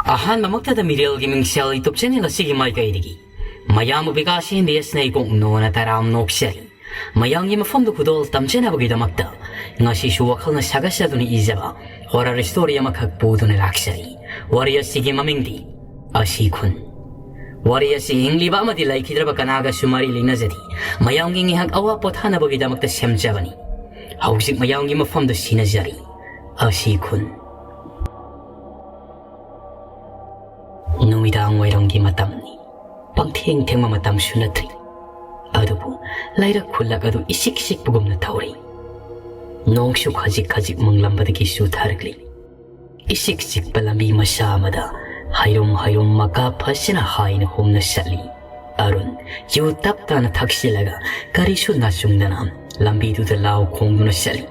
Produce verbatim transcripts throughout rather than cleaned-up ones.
ꯑꯍꯥꯟꯕꯃꯛꯇꯗ ꯃꯤꯔꯦꯜꯒꯤ ꯃꯤꯡꯁꯦꯜ YouTube channel ꯑꯁꯤꯒꯤ ꯃꯥꯏꯀꯩꯗꯒꯤ ꯃꯌꯥꯝꯕꯨ ꯕꯤꯀꯥꯁ ꯍꯦꯟꯗꯦꯁꯅ ꯏꯀꯣꯛ ꯅꯣꯅ ꯇꯔꯥꯝ ꯅꯣꯛꯆꯔꯤ꯫ ꯃꯌꯥꯝꯒꯤ ꯃꯐꯝꯗ ꯈꯨꯗꯣꯜ ꯇꯝꯖꯅꯕꯒꯤꯗꯃꯛꯇ ꯉꯁꯤꯁꯨ ꯋꯥꯈꯜꯅ ꯁꯥꯒꯠꯆꯗꯨꯅ ꯏꯖꯕ horror story ꯑꯃꯈꯛ ꯄꯨꯗꯨꯅ ꯂꯥꯛꯆꯔꯤ꯫ ꯋꯥꯔꯤ ꯑꯁꯤꯒꯤ ꯃꯃꯤꯡꯗꯤ ꯑꯁꯤ ꯈꯨꯟ꯫ ꯋꯥꯔꯤ ꯑꯁꯤ ꯍꯤꯡꯂꯤꯕ ꯑꯃꯗꯤ ꯂꯩꯈꯤꯗ꯭ꯔꯕ ꯀꯅꯥꯒꯁꯨ ꯃꯔꯤ ꯂꯩꯅꯖꯗꯦ꯫ ꯃꯌꯥꯝꯒꯤ ꯉꯥꯏꯍꯥꯛ ꯑꯋꯥ ꯄꯣꯊꯥꯅꯕꯒꯤꯗꯃꯛꯇ ꯁꯦꯝꯖꯕꯅꯤ꯫ ꯍꯧꯖꯤꯛ ꯃꯌꯥꯝꯒꯤ ꯃꯐꯝꯗ ꯁꯤꯟꯅꯖꯔꯤ꯫ ꯑꯁꯤ ꯈꯨꯟ꯫ ꯅꯨꯃꯤꯗꯥꯡ ꯋꯥꯏꯔꯝꯒꯤ ꯃꯇꯝꯅꯤ꯫ ꯄꯪꯊꯦꯡ ꯊꯦꯡꯕ ꯃꯇꯝꯁꯨ ꯅꯠꯇ꯭ꯔꯤ꯫ ꯑꯗꯨꯕꯨ ꯂꯩꯔꯛ ꯈꯨꯜꯂꯛ ꯑꯗꯨ ꯏꯁꯤꯛ ꯁꯤꯛꯄꯒꯨꯝꯅ ꯇꯧꯔꯤ꯫ ꯅꯣꯡꯁꯨ ꯈꯖꯤꯛ ꯈꯖꯤꯛ ꯃꯪꯂꯝꯕꯗꯒꯤ ꯆꯨꯊꯔꯛꯂꯤ꯫ ꯏꯁꯤꯛ ꯁꯤꯛꯄ ꯂꯝꯕꯤ ꯃꯆꯥ ꯑꯃꯗ ꯍꯩꯔꯨꯝ ꯍꯩꯔꯨꯝ ꯃꯀꯥ ꯐꯖꯅ ꯍꯥꯏꯅ ꯍꯣꯝꯅ ꯆꯠꯂꯤ꯫ ꯑꯔꯨꯟ ꯌꯨ ꯇꯞ ꯇꯥꯅ ꯊꯛꯆꯤꯜꯂꯒ ꯀꯔꯤꯁꯨ ꯅꯥꯆꯨꯡꯗꯅ ꯂꯝꯕꯤꯗꯨꯗ ꯂꯥꯎ ꯈꯣꯡꯗꯨꯅ ꯆꯠꯂꯤ꯫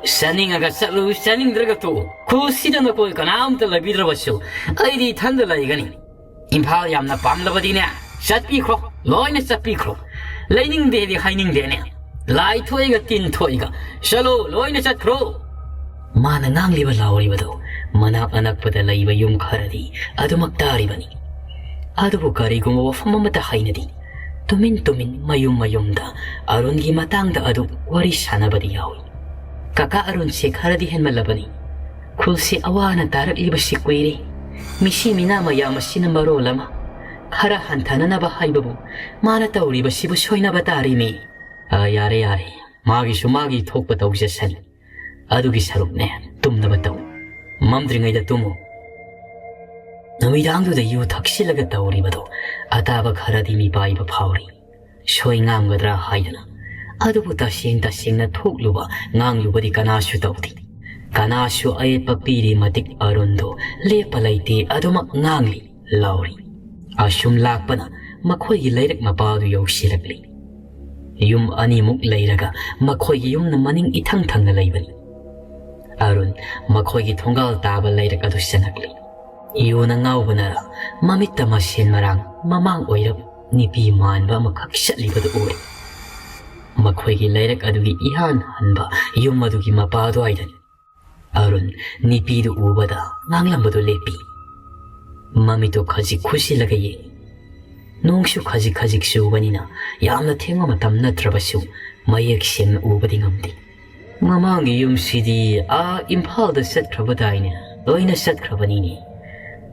"ꯆꯠꯅꯤꯡꯉꯒ ꯆꯠꯂꯨ, ꯆꯠꯅꯤꯡꯗ꯭ꯔꯒ ꯇꯣꯛꯎ꯫ ꯈꯨꯜꯁꯤꯗ ꯅꯈꯣꯏ ꯀꯅꯥꯝꯇ ꯂꯩꯕꯤꯗ꯭ꯔꯕꯁꯨ ꯑꯩꯗꯤ ꯏꯊꯟꯗ ꯂꯩꯒꯅꯤ꯫ ꯏꯝꯐꯥꯜ ꯌꯥꯝꯅ ꯄꯥꯝꯂꯕꯗꯤꯅꯦ, ꯆꯠꯄꯤꯈ꯭ꯔꯣ, ꯂꯣꯏꯅ ꯆꯠꯄꯤꯈ꯭ꯔꯣ꯫ ꯂꯩꯅꯤꯡꯗꯦꯗꯤ ꯍꯥꯏꯅꯤꯡꯗꯦꯅꯦ꯫ ꯂꯥꯏ ꯊꯣꯛꯏꯒ ꯇꯤꯟ ꯊꯣꯛꯏꯒ꯫ ꯆꯠꯂꯣ, ꯂꯣꯏꯅ ꯆꯠꯈ꯭ꯔꯣ!" ꯃꯥꯅ ꯉꯥꯡꯂꯤꯕ ꯂꯥꯎꯔꯤꯕꯗꯨ ꯃꯅꯥꯛ ꯑꯅꯛꯄꯗ ꯂꯩꯕ ꯌꯨꯝ ꯈꯔꯗꯤ ꯑꯗꯨꯃꯛ ꯇꯥꯔꯤꯕꯅꯤ꯫ ꯑꯗꯨꯕꯨ ꯀꯔꯤꯒꯨꯝꯕ ꯋꯥꯐꯝ ꯑꯃꯠꯇ ꯍꯥꯏꯅꯗꯦ꯫ ꯇꯨꯃꯤꯟ ꯇꯨꯃꯤꯟ ꯃꯌꯨꯝ ꯃꯌꯨꯝꯗ ꯑꯔꯨꯟꯒꯤ ꯃꯇꯥꯡꯗ ꯑꯗꯨ ꯋꯥꯔꯤ ꯁꯥꯟꯅꯕꯗꯤ ꯌꯥꯎꯏ꯫ "ꯀꯀꯥ ꯑꯔꯨꯟꯁꯦ ꯈꯔꯗꯤ ꯍꯦꯟꯃꯜꯂꯕꯅꯤ꯫ ꯈꯨꯜꯁꯦ ꯑꯋꯥꯅ ꯇꯥꯔꯛꯂꯤꯕꯁꯤ ꯀꯨꯏꯔꯦ꯫ ꯃꯤꯁꯤ ꯃꯤꯅꯥ ꯃꯌꯥꯝ ꯑꯁꯤꯅ ꯃꯔꯣꯜ ꯑꯃ꯫ ꯈꯔ ꯍꯟꯊꯅꯅꯕ ꯍꯥꯏꯕꯕꯨ ꯃꯥꯅ ꯇꯧꯔꯤꯕꯁꯤꯕꯨ ꯁꯣꯏꯅꯕ ꯇꯥꯔꯤꯅꯦ꯫" "ꯑ, ꯌꯥꯔꯦ, ꯌꯥꯔꯦ꯫ ꯃꯥꯒꯤꯁꯨ ꯃꯥꯒꯤ ꯊꯣꯛꯄ ꯇꯧꯖꯁꯅꯤ꯫ ꯑꯗꯨꯒꯤ ꯁꯔꯨꯛꯅꯦ, ꯇꯨꯝꯅꯕ ꯇꯧ꯫ ꯃꯝꯗ꯭ꯔꯤꯉꯩꯗ ꯇꯨꯝꯃꯨ꯫" ꯅꯨꯃꯤꯗꯥꯡꯗꯨꯗ ꯌꯨ ꯊꯛꯆꯤꯜꯂꯒ ꯇꯧꯔꯤꯕꯗꯣ ꯑꯇꯥꯕ ꯈꯔꯗꯤ ꯃꯤꯄꯥꯏꯕ ꯐꯥꯎꯔꯤ꯫ ꯁꯣꯏ ꯉꯥꯡꯒꯗ꯭ꯔꯥ ꯍꯥꯏꯗꯅ꯫ ꯑꯗꯨꯕꯨ ꯇꯁꯦꯡ ꯇꯁꯦꯡꯅ ꯊꯣꯛꯂꯨꯕ ꯉꯥꯡꯂꯨꯕꯗꯤ ꯀꯅꯥꯁꯨ ꯇꯧꯗꯦ꯫ ꯀꯅꯥꯁꯨ ꯑꯌꯦꯠꯄ ꯄꯤꯔꯤ ꯃꯇꯤꯛ ꯑꯔꯨꯟꯗꯣ ꯂꯦꯞꯄ ꯂꯩꯇꯦ, ꯑꯗꯨꯃꯛ ꯉꯥꯡꯂꯤ, ꯂꯥꯎꯔꯤ꯫ ꯑꯁꯨꯝ ꯂꯥꯛꯄꯅ ꯃꯈꯣꯏꯒꯤ ꯂꯩꯔꯛ ꯃꯄꯥꯗꯨ ꯌꯧꯁꯤꯜꯂꯛꯂꯤ꯫ ꯌꯨꯝ ꯑꯅꯤꯃꯨꯛ ꯂꯩꯔꯒ ꯃꯈꯣꯏꯒꯤ ꯌꯨꯝꯅ ꯃꯅꯤꯡ ꯏꯊꯪ ꯊꯪꯅ ꯂꯩꯕꯅꯤ꯫ ꯑꯔꯨꯟ ꯃꯈꯣꯏꯒꯤ ꯊꯣꯡꯒꯥꯜ ꯇꯥꯕ ꯂꯩꯔꯛ ꯑꯗꯨ ꯆꯪꯉꯛꯂꯤ꯫ ꯌꯨꯅ ꯉꯥꯎꯕꯅꯔ ꯃꯃꯤꯠꯇ ꯃꯁꯦꯟ ꯃꯔꯥꯡ ꯃꯃꯥꯡ ꯑꯣꯏꯔꯞ ꯅꯨꯄꯤ ꯃꯥꯟꯕ ꯑꯃꯈꯛ ꯆꯠꯂꯤꯕꯗꯨ ꯎꯔꯦ꯫ ꯃꯈꯣꯏꯒꯤ ꯂꯩꯔꯛ ꯑꯗꯨꯒꯤ ꯏꯍꯥꯟ ꯍꯥꯟꯕ ꯌꯨꯝ ꯑꯗꯨꯒꯤ ꯃꯄꯥ ꯑꯗꯨꯋꯥꯏꯗꯅꯤ꯫ ꯑꯔꯨꯟ ꯅꯨꯄꯤꯗꯨ ꯎꯕꯗ ꯉꯥꯡꯂꯝꯕꯗꯨ ꯂꯦꯞꯄꯤ꯫ ꯃꯃꯤꯠꯇꯨ ꯈꯖꯤꯛ ꯈꯨꯁꯤꯜꯂꯒ ꯌꯦꯡꯏ꯫ ꯅꯣꯡꯁꯨ ꯈꯖꯤꯛ ꯈꯖꯤꯛ ꯆꯨꯕꯅꯤꯅ ꯌꯥꯝꯅ ꯊꯦꯡꯕ ꯃꯇꯝ ꯅꯠꯇ꯭ꯔꯕꯁꯨ ꯃꯌꯦꯛ ꯁꯦꯡꯅ ꯎꯕꯗꯤ ꯉꯝꯗꯦ꯫ "ꯃꯃꯥꯡꯒꯤ ꯌꯨꯝꯁꯤꯗꯤ ꯑꯥ ꯏꯝꯐꯥꯜꯗ ꯆꯠꯈ꯭ꯔꯕꯗꯥꯏꯅꯦ?" "ꯂꯣꯏꯅ ꯆꯠꯈ꯭ꯔꯕꯅꯤꯅꯦ꯫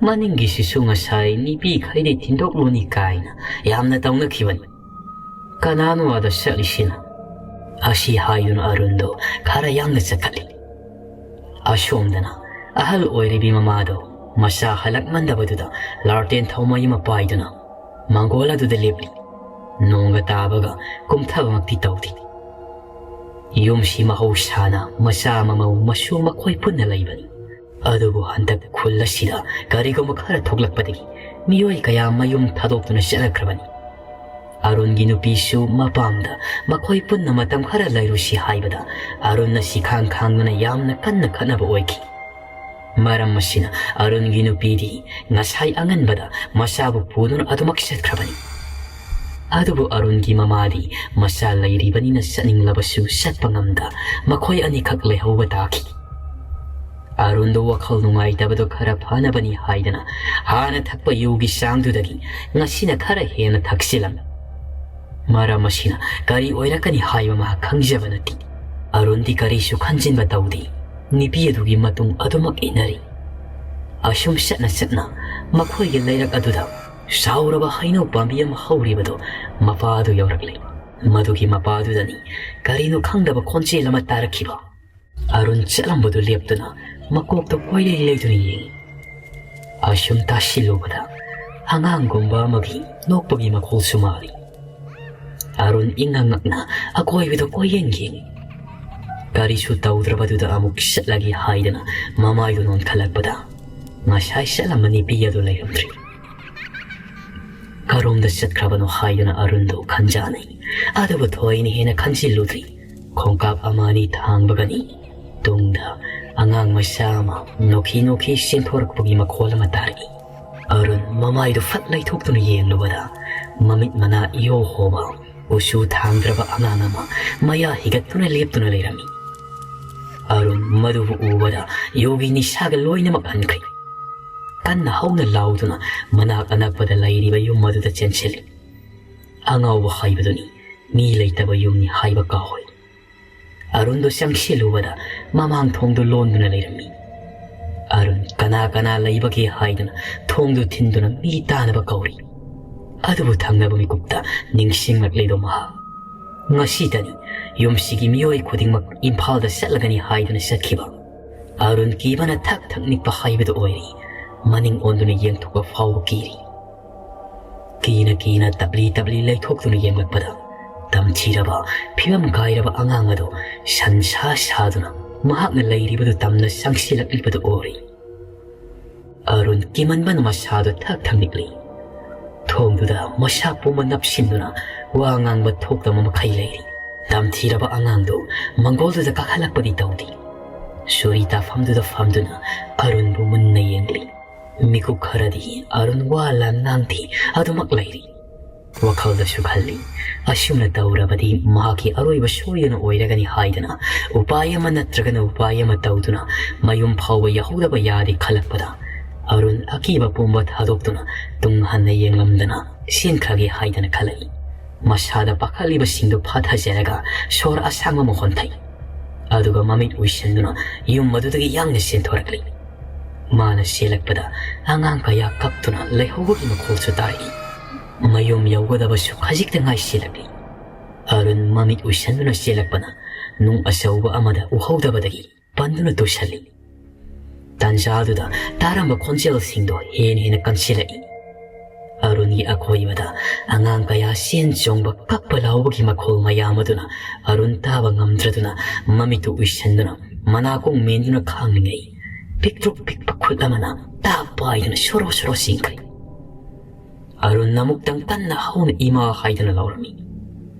ꯃꯅꯤꯡꯒꯤꯁꯤꯁꯨ ꯉꯁꯥꯏ ꯅꯨꯄꯤꯈꯩꯗꯤ ꯊꯤꯟꯗꯣꯛꯂꯨꯅꯤ ꯀꯥꯏꯅ ꯌꯥꯝꯅ ꯇꯧꯅꯈꯤꯕꯅꯤ꯫ ꯀꯅꯥꯅꯣ ꯑꯥꯗ ꯆꯠꯂꯤꯁꯤꯅ?" ꯑꯁꯤ ꯍꯥꯏꯗꯨꯅ ꯑꯔꯨꯟꯗꯣ ꯈꯔ ꯌꯥꯡꯅ ꯆꯠꯈꯠꯂꯤ꯫ ꯑꯁꯣꯝꯗꯅ ꯑꯍꯜ ꯑꯣꯏꯔꯤꯕꯤ ꯃꯃꯥꯗꯣ ꯃꯆꯥ ꯍꯜꯂꯛꯃꯟꯗꯕꯗꯨꯗ ꯂꯥꯔꯇꯦꯟ ꯊꯧꯃꯩ ꯑꯃ ꯄꯥꯏꯗꯨꯅ ꯃꯪꯒꯣꯜ ꯑꯗꯨꯗ ꯂꯦꯞꯂꯤ꯫ ꯅꯣꯡꯒ ꯇꯥꯕꯒ ꯀꯨꯝꯊꯕꯃꯛꯇꯤ ꯇꯧꯗꯦ꯫ ꯌꯨꯝꯁꯤ ꯃꯍꯧꯁꯥꯅ ꯃꯆꯥ ꯃꯃꯧ ꯃꯁꯨ ꯃꯈꯣꯏ ꯄꯨꯟꯅ ꯂꯩꯕꯅꯤ꯫ ꯑꯗꯨꯕꯨ ꯍꯟꯗꯛ ꯈꯨꯜ ꯑꯁꯤꯗ ꯀꯔꯤꯒꯨꯝꯕ ꯈꯔ ꯊꯣꯛꯂꯛꯄꯗꯒꯤ ꯃꯤꯑꯣꯏ ꯀꯌꯥ ꯃꯌꯨꯝ ꯊꯥꯗꯣꯛꯇꯨꯅ ꯆꯠꯅꯈ꯭ꯔꯕꯅꯤ꯫ ꯑꯔꯨꯟꯒꯤ ꯅꯨꯄꯤꯁꯨ ꯃꯄꯥꯝꯗ ꯃꯈꯣꯏ ꯄꯨꯟꯅ ꯃꯇꯝ ꯈꯔ ꯂꯩꯔꯨꯁꯤ ꯍꯥꯏꯕꯗ ꯑꯔꯨꯟꯅ ꯁꯤꯈꯥꯡ ꯈꯥꯡꯗꯨꯅ ꯌꯥꯝꯅ ꯀꯟꯅ ꯈꯠꯅꯕ ꯑꯣꯏꯈꯤ꯫ ꯃꯔꯝ ꯑꯁꯤꯅ ꯑꯔꯨꯟꯒꯤ ꯅꯨꯄꯤꯗꯤ ꯉꯁꯥꯏ ꯑꯉꯟꯕꯗ ꯃꯆꯥꯕꯨ ꯄꯨꯗꯨꯅ ꯑꯗꯨꯃꯛ ꯆꯠꯈ꯭ꯔꯕꯅꯤ꯫ ꯑꯗꯨꯕꯨ ꯑꯔꯨꯟꯒꯤ ꯃꯃꯥꯗꯤ ꯃꯆꯥ ꯂꯩꯔꯤꯕꯅꯤꯅ ꯆꯠꯅꯤꯡꯂꯕꯁꯨ ꯆꯠꯄ ꯉꯝꯗ ꯃꯈꯣꯏ ꯑꯅꯤꯈꯛ ꯂꯩꯍꯧꯕ ꯇꯥꯈꯤ꯫ ꯑꯔꯨꯟꯗꯣ ꯋꯥꯈꯜ ꯅꯨꯡꯉꯥꯏꯇꯕꯗꯣ ꯈꯔ ꯐꯅꯕꯅꯤ ꯍꯥꯏꯗꯅ ꯍꯥꯟꯅ ꯊꯛꯄ ꯌꯨꯒꯤ ꯆꯥꯡꯗꯨꯗꯒꯤ ꯉꯁꯤꯅ ꯈꯔ ꯍꯦꯟꯅ ꯊꯛꯆꯤꯜꯂꯝꯃꯤ꯫ ꯃꯔꯝ ꯑꯁꯤꯅ ꯀꯔꯤ ꯑꯣꯏꯔꯛꯀꯅꯤ ꯍꯥꯏꯕ ꯃꯍꯥꯛ ꯈꯪꯖꯕ ꯅꯠꯇꯦ꯫ ꯑꯔꯨꯟꯗꯤ ꯀꯔꯤꯁꯨ ꯈꯟꯖꯤꯟꯕ ꯇꯧꯗꯦ꯫ ꯅꯨꯄꯤ ꯑꯗꯨꯒꯤ ꯃꯇꯨꯡ ꯑꯗꯨꯃꯛ ꯏꯟꯅꯔꯤ꯫ ꯑꯁꯨꯝ ꯆꯠꯅ ꯆꯠꯅ ꯃꯈꯣꯏꯒꯤ ꯂꯩꯔꯛ ꯑꯗꯨꯗ ꯆꯥꯎꯔꯕ ꯍꯩꯅꯧ ꯄꯥꯝꯕꯤ ꯑꯃ ꯍꯧꯔꯤꯕꯗꯨ ꯃꯄꯥ ꯑꯗꯨ ꯌꯧꯔꯛꯂꯦ꯫ ꯃꯗꯨꯒꯤ ꯃꯄꯥꯗꯨꯗꯅꯤ ꯀꯔꯤꯅꯣ ꯈꯪꯗꯕ ꯈꯣꯟꯖꯦꯜ ꯑꯃ ꯇꯥꯔꯛꯈꯤꯕ꯫ ꯑꯔꯨꯟ ꯆꯠꯂꯝꯕꯗꯨ ꯂꯦꯞꯇꯨꯅ ꯃꯀꯣꯛꯇ ꯀꯣꯏꯂꯩ ꯂꯩꯗꯨꯅ ꯌꯦꯡꯏ꯫ ꯑꯁꯨꯝ ꯇꯥꯁꯤꯜꯂꯨꯕꯗ ꯑꯉꯥꯡꯒꯨꯝꯕ ꯑꯃꯒꯤ ꯅꯣꯛꯄꯒꯤ ꯃꯈꯣꯜꯁꯨ ꯃꯥꯜꯂꯤ꯫ ꯑꯔꯨꯟ ꯏꯉꯛ ꯉꯛꯅ ꯑꯀꯣꯏꯕꯗ ꯀꯣꯏꯌꯦꯡ ꯌꯦꯡꯏ꯫ ꯀꯔꯤꯁꯨ ꯇꯧꯗ꯭ꯔꯕꯗꯨꯗ ꯑꯃꯨꯛ ꯆꯠꯂꯒꯦ ꯍꯥꯏꯗꯅ ꯃꯃꯥꯏꯗꯨ ꯅꯣꯟꯈꯠꯂꯛꯄꯗ ꯉꯁꯥꯏ ꯆꯠꯂꯝꯕ ꯅꯨꯄꯤ ꯑꯗꯨ ꯂꯩꯔꯝꯗ꯭ꯔꯦ꯫ ꯀꯔꯣꯝꯗ ꯆꯠꯈ꯭ꯔꯕꯅꯣ ꯍꯥꯏꯗꯨꯅ ꯑꯔꯨꯟꯗꯨ ꯈꯟꯖꯥꯅꯩ꯫ ꯑꯗꯨꯕꯨ ꯊꯣꯏꯅ ꯍꯦꯟꯅ ꯈꯟꯖꯤꯜꯂꯨꯗ꯭ꯔꯤ꯫ ꯈꯣꯡꯀꯥꯞ ꯑꯃ ꯑꯅꯤ ꯊꯥꯡꯕꯒꯅꯤ ꯇꯨꯡꯗ ꯑꯉꯥꯡ ꯃꯆꯥ ꯑꯃ ꯅꯣꯛꯈꯤ ꯅꯣꯛꯈꯤ ꯆꯦꯟꯊꯣꯔꯛꯄꯒꯤ ꯃꯈꯣꯜ ꯑꯃ ꯇꯥꯔꯛꯏ꯫ ꯑꯔꯨꯟ ꯃꯃꯥꯏꯗꯨ ꯐꯠ ꯂꯩꯊꯣꯛꯇꯨꯅ ꯌꯦꯡꯂꯨꯕꯗ ꯃꯃꯤꯠ ꯃꯅꯥ ꯏꯍꯣ ꯍꯣꯕ, ꯎꯆꯨ ꯊꯥꯡꯗ꯭ꯔꯕ ꯑꯉꯥꯡ ꯑꯃ ꯃꯌꯥ ꯍꯤꯒꯠꯇꯨꯅ ꯂꯦꯞꯇꯨꯅ ꯂꯩꯔꯝꯃꯤ꯫ ꯑꯔꯨꯟ ꯃꯗꯨꯕꯨ ꯎꯕꯗ ꯌꯨꯒꯤ ꯅꯤꯁꯥꯒ ꯂꯣꯏꯅꯃꯛ ꯍꯟꯈ꯭ꯔꯦ꯫ ꯀꯟꯅ ꯍꯧꯅ ꯂꯥꯎꯗꯨꯅ ꯃꯅꯥꯛ ꯑꯅꯛꯄꯗ ꯂꯩꯔꯤꯕ ꯌꯨꯝ ꯑꯗꯨꯗ ꯆꯦꯟꯁꯤꯜꯂꯤ꯫ ꯑꯉꯥꯎꯕ ꯍꯥꯏꯕꯗꯨꯅꯤ, ꯃꯤ ꯂꯩꯇꯕ ꯌꯨꯝꯅꯤ ꯍꯥꯏꯕ ꯀꯥꯎꯏ꯫ ꯑꯔꯨꯟꯗꯨ ꯆꯪꯁꯤꯜꯂꯨꯕꯗ ꯃꯃꯥꯡ ꯊꯣꯡꯗꯨ ꯂꯣꯟꯗꯨꯅ ꯂꯩꯔꯝꯃꯤ꯫ ꯑꯔꯨꯟ ꯀꯅꯥ ꯀꯅꯥ ꯂꯩꯕꯒꯦ ꯍꯥꯏꯗꯨꯅ ꯊꯣꯡꯗꯨ ꯊꯤꯟꯗꯨꯅ ꯃꯤ ꯇꯥꯅꯕ ꯀꯧꯔꯤ꯫ ꯑꯗꯨꯕꯨ ꯊꯪꯅꯕ ꯃꯤꯀꯨꯞꯇ ꯅꯤꯡꯁꯤꯡꯂꯛꯂꯤꯗꯣ ꯃꯍꯥꯛ꯫ ꯉꯁꯤꯗꯅꯤ ꯌꯨꯝꯁꯤꯒꯤ ꯃꯤꯑꯣꯏ ꯈꯨꯗꯤꯡꯃꯛ ꯏꯝꯐꯥꯜꯗ ꯆꯠꯂꯒꯅꯤ ꯍꯥꯏꯗꯨꯅ ꯆꯠꯈꯤꯕ꯫ ꯑꯔꯨꯟ ꯀꯤꯕꯅ ꯊꯛ ꯊꯛ ꯅꯤꯛꯄ ꯍꯥꯏꯕꯗꯨ ꯑꯣꯏꯔꯤ꯫ ꯃꯅꯤꯡ ꯑꯣꯟꯗꯨꯅ ꯌꯦꯡꯊꯣꯛꯄ ꯐꯥꯎꯕ ꯀꯤꯔꯤ꯫ ꯀꯤꯅ ꯀꯤꯅ ꯇꯞꯂꯤ ꯇꯞꯂꯤ ꯂꯩꯊꯣꯛꯇꯨꯅ ꯌꯦꯡꯂꯛꯄꯗ ꯇꯝꯊꯤꯔꯕ, ꯐꯤꯕꯝ ꯀꯥꯏꯔꯕ ꯑꯉꯥꯡ ꯑꯗꯨ ꯁꯟꯁꯥ ꯁꯥꯗꯨꯅ ꯃꯍꯥꯛꯅ ꯂꯩꯔꯤꯕꯗꯨ ꯇꯝꯅ ꯆꯪꯁꯤꯜꯂꯛꯂꯤꯕꯗꯨ ꯎꯔꯤ꯫ ꯑꯔꯨꯟ ꯀꯤꯃꯟꯕꯅ ꯃꯁꯥꯗꯨ ꯊꯛ ꯊꯛ ꯅꯤꯛꯂꯤ꯫ ꯊꯣꯡꯗꯨꯗ ꯃꯁꯥ ꯄꯨꯝꯕ ꯅꯞꯁꯤꯟꯗꯨꯅ ꯋꯥ ꯉꯥꯡꯕ ꯊꯣꯛꯇꯕ ꯃꯈꯩ ꯂꯩꯔꯤ꯫ ꯇꯝꯊꯤꯔꯕ ꯑꯉꯥꯡꯗꯨ ꯃꯪꯒꯣꯜꯗꯨꯗ ꯀꯥꯈꯠꯂꯛꯄꯗꯤ ꯇꯧꯗꯦ꯫ ꯁꯣꯔꯤ ꯇꯥꯐꯝꯗꯨꯗ ꯐꯝꯗꯨꯅ ꯑꯔꯨꯟꯕꯨ ꯃꯨꯟꯅ ꯌꯦꯡꯂꯤ꯫ ꯃꯤꯀꯨꯞ ꯈꯔꯗꯤ ꯑꯔꯨꯟ ꯋꯥ ꯂꯥꯟ ꯉꯥꯡꯗꯦ, ꯑꯗꯨꯃꯛ ꯂꯩꯔꯤ꯫ ꯋꯥꯈꯜꯗꯁꯨ ꯈꯜꯂꯤ, ꯑꯁꯨꯝꯅ ꯇꯧꯔꯕꯗꯤ ꯃꯍꯥꯛꯀꯤ ꯑꯔꯣꯏꯕ ꯁꯣꯏꯗꯅ ꯑꯣꯏꯔꯒꯅꯤ ꯍꯥꯏꯗꯅ ꯎꯄꯥꯏ ꯑꯃ ꯅꯠꯇ꯭ꯔꯒꯅ ꯎꯄꯥꯏ ꯑꯃ ꯇꯧꯗꯨꯅ ꯃꯌꯨꯝ ꯐꯥꯎꯕ ꯌꯧꯍꯧꯗꯕ ꯌꯥꯗꯦ ꯈꯜꯂꯛꯄꯗ ꯑꯔꯨꯟ ꯑꯀꯤꯕ ꯄꯨꯝꯕ ꯊꯥꯗꯣꯛꯇꯨꯅ ꯇꯨꯡ ꯍꯟꯅ ꯌꯦꯡꯂꯝꯗꯅ ꯆꯦꯟꯈ꯭ꯔꯒꯦ ꯍꯥꯏꯗꯅ ꯈꯜꯂꯛꯏ꯫ ꯃꯁꯥꯗ ꯄꯥꯈꯠꯂꯤꯕꯁꯤꯡꯗꯨ ꯐꯥꯊꯖꯔꯒ ꯁꯣꯔ ꯑꯁꯥꯡꯕ ꯑꯃ ꯍꯣꯟꯊꯩ꯫ ꯑꯗꯨꯒ ꯃꯃꯤꯠ ꯎꯏꯁꯟꯗꯨꯅ ꯌꯨꯝ ꯑꯗꯨꯗꯒꯤ ꯌꯥꯡꯅ ꯆꯦꯟꯊꯣꯔꯛꯂꯤ꯫ ꯃꯥꯅ ꯆꯦꯜꯂꯛꯄꯗ ꯑꯉꯥꯡ ꯀꯌꯥ ꯀꯞꯇꯨꯅ ꯂꯩꯍꯧꯕꯒꯤ ꯃꯈꯣꯜꯁꯨ ꯇꯥꯔꯛꯏ꯫ ꯃꯌꯨꯝ ꯌꯧꯒꯗꯕꯁꯨ ꯈꯖꯤꯛꯇ ꯉꯥꯏꯁꯤꯜꯂꯛꯂꯤ꯫ ꯑꯔꯨꯟ ꯃꯃꯤꯠ ꯎꯏꯁꯟꯗꯨꯅ ꯆꯦꯜꯂꯛꯄꯅ ꯅꯨꯡ ꯑꯆꯧꯕ ꯑꯃꯗ ꯎꯍꯧꯗꯕꯗꯒꯤ ꯄꯟꯗꯨꯅ ꯇꯨꯁꯜꯂꯤ꯫ ꯇꯥꯟꯖꯥꯗꯨꯗ ꯇꯥꯔꯝꯕ ꯈꯣꯟꯖꯦꯜꯁꯤꯡꯗꯣ ꯍꯦꯟꯅ ꯍꯦꯟꯅ ꯀꯟꯁꯤꯜꯂꯛꯏ꯫ ꯑꯔꯨꯟꯒꯤ ꯑꯀꯣꯏꯕꯗ ꯑꯉꯥꯡ ꯀꯌꯥ ꯆꯦꯟ ꯆꯣꯡꯕ, ꯀꯞꯄ ꯂꯥꯎꯕꯒꯤ ꯃꯈꯣꯜ ꯃꯌꯥꯝ ꯑꯗꯨꯅ ꯑꯔꯨꯟ ꯇꯥꯕ ꯉꯝꯗ꯭ꯔꯗꯨꯅ ꯃꯃꯤꯠꯇꯨ ꯎꯏꯁꯟꯗꯨꯅ ꯃꯅꯥꯀꯣꯡ ꯃꯦꯟꯗꯨꯅ ꯈꯥꯡꯂꯤꯉꯩ, ꯄꯤꯛꯇ꯭ꯔꯨꯛ ꯄꯤꯛꯄ ꯈꯨꯠ ꯑꯃꯅ ꯇꯥꯞ ꯄꯥꯏꯗꯨꯅ ꯁꯣꯔꯣ ꯁꯣꯔꯣ ꯆꯦꯟꯈ꯭ꯔꯦ꯫ ꯑꯔꯨꯟ ꯑꯃꯨꯛꯇꯪ ꯀꯟꯅ ꯍꯧꯅ "ꯏꯃꯥ" ꯍꯥꯏꯗꯨꯅ ꯂꯥꯎꯔꯝꯃꯤ꯫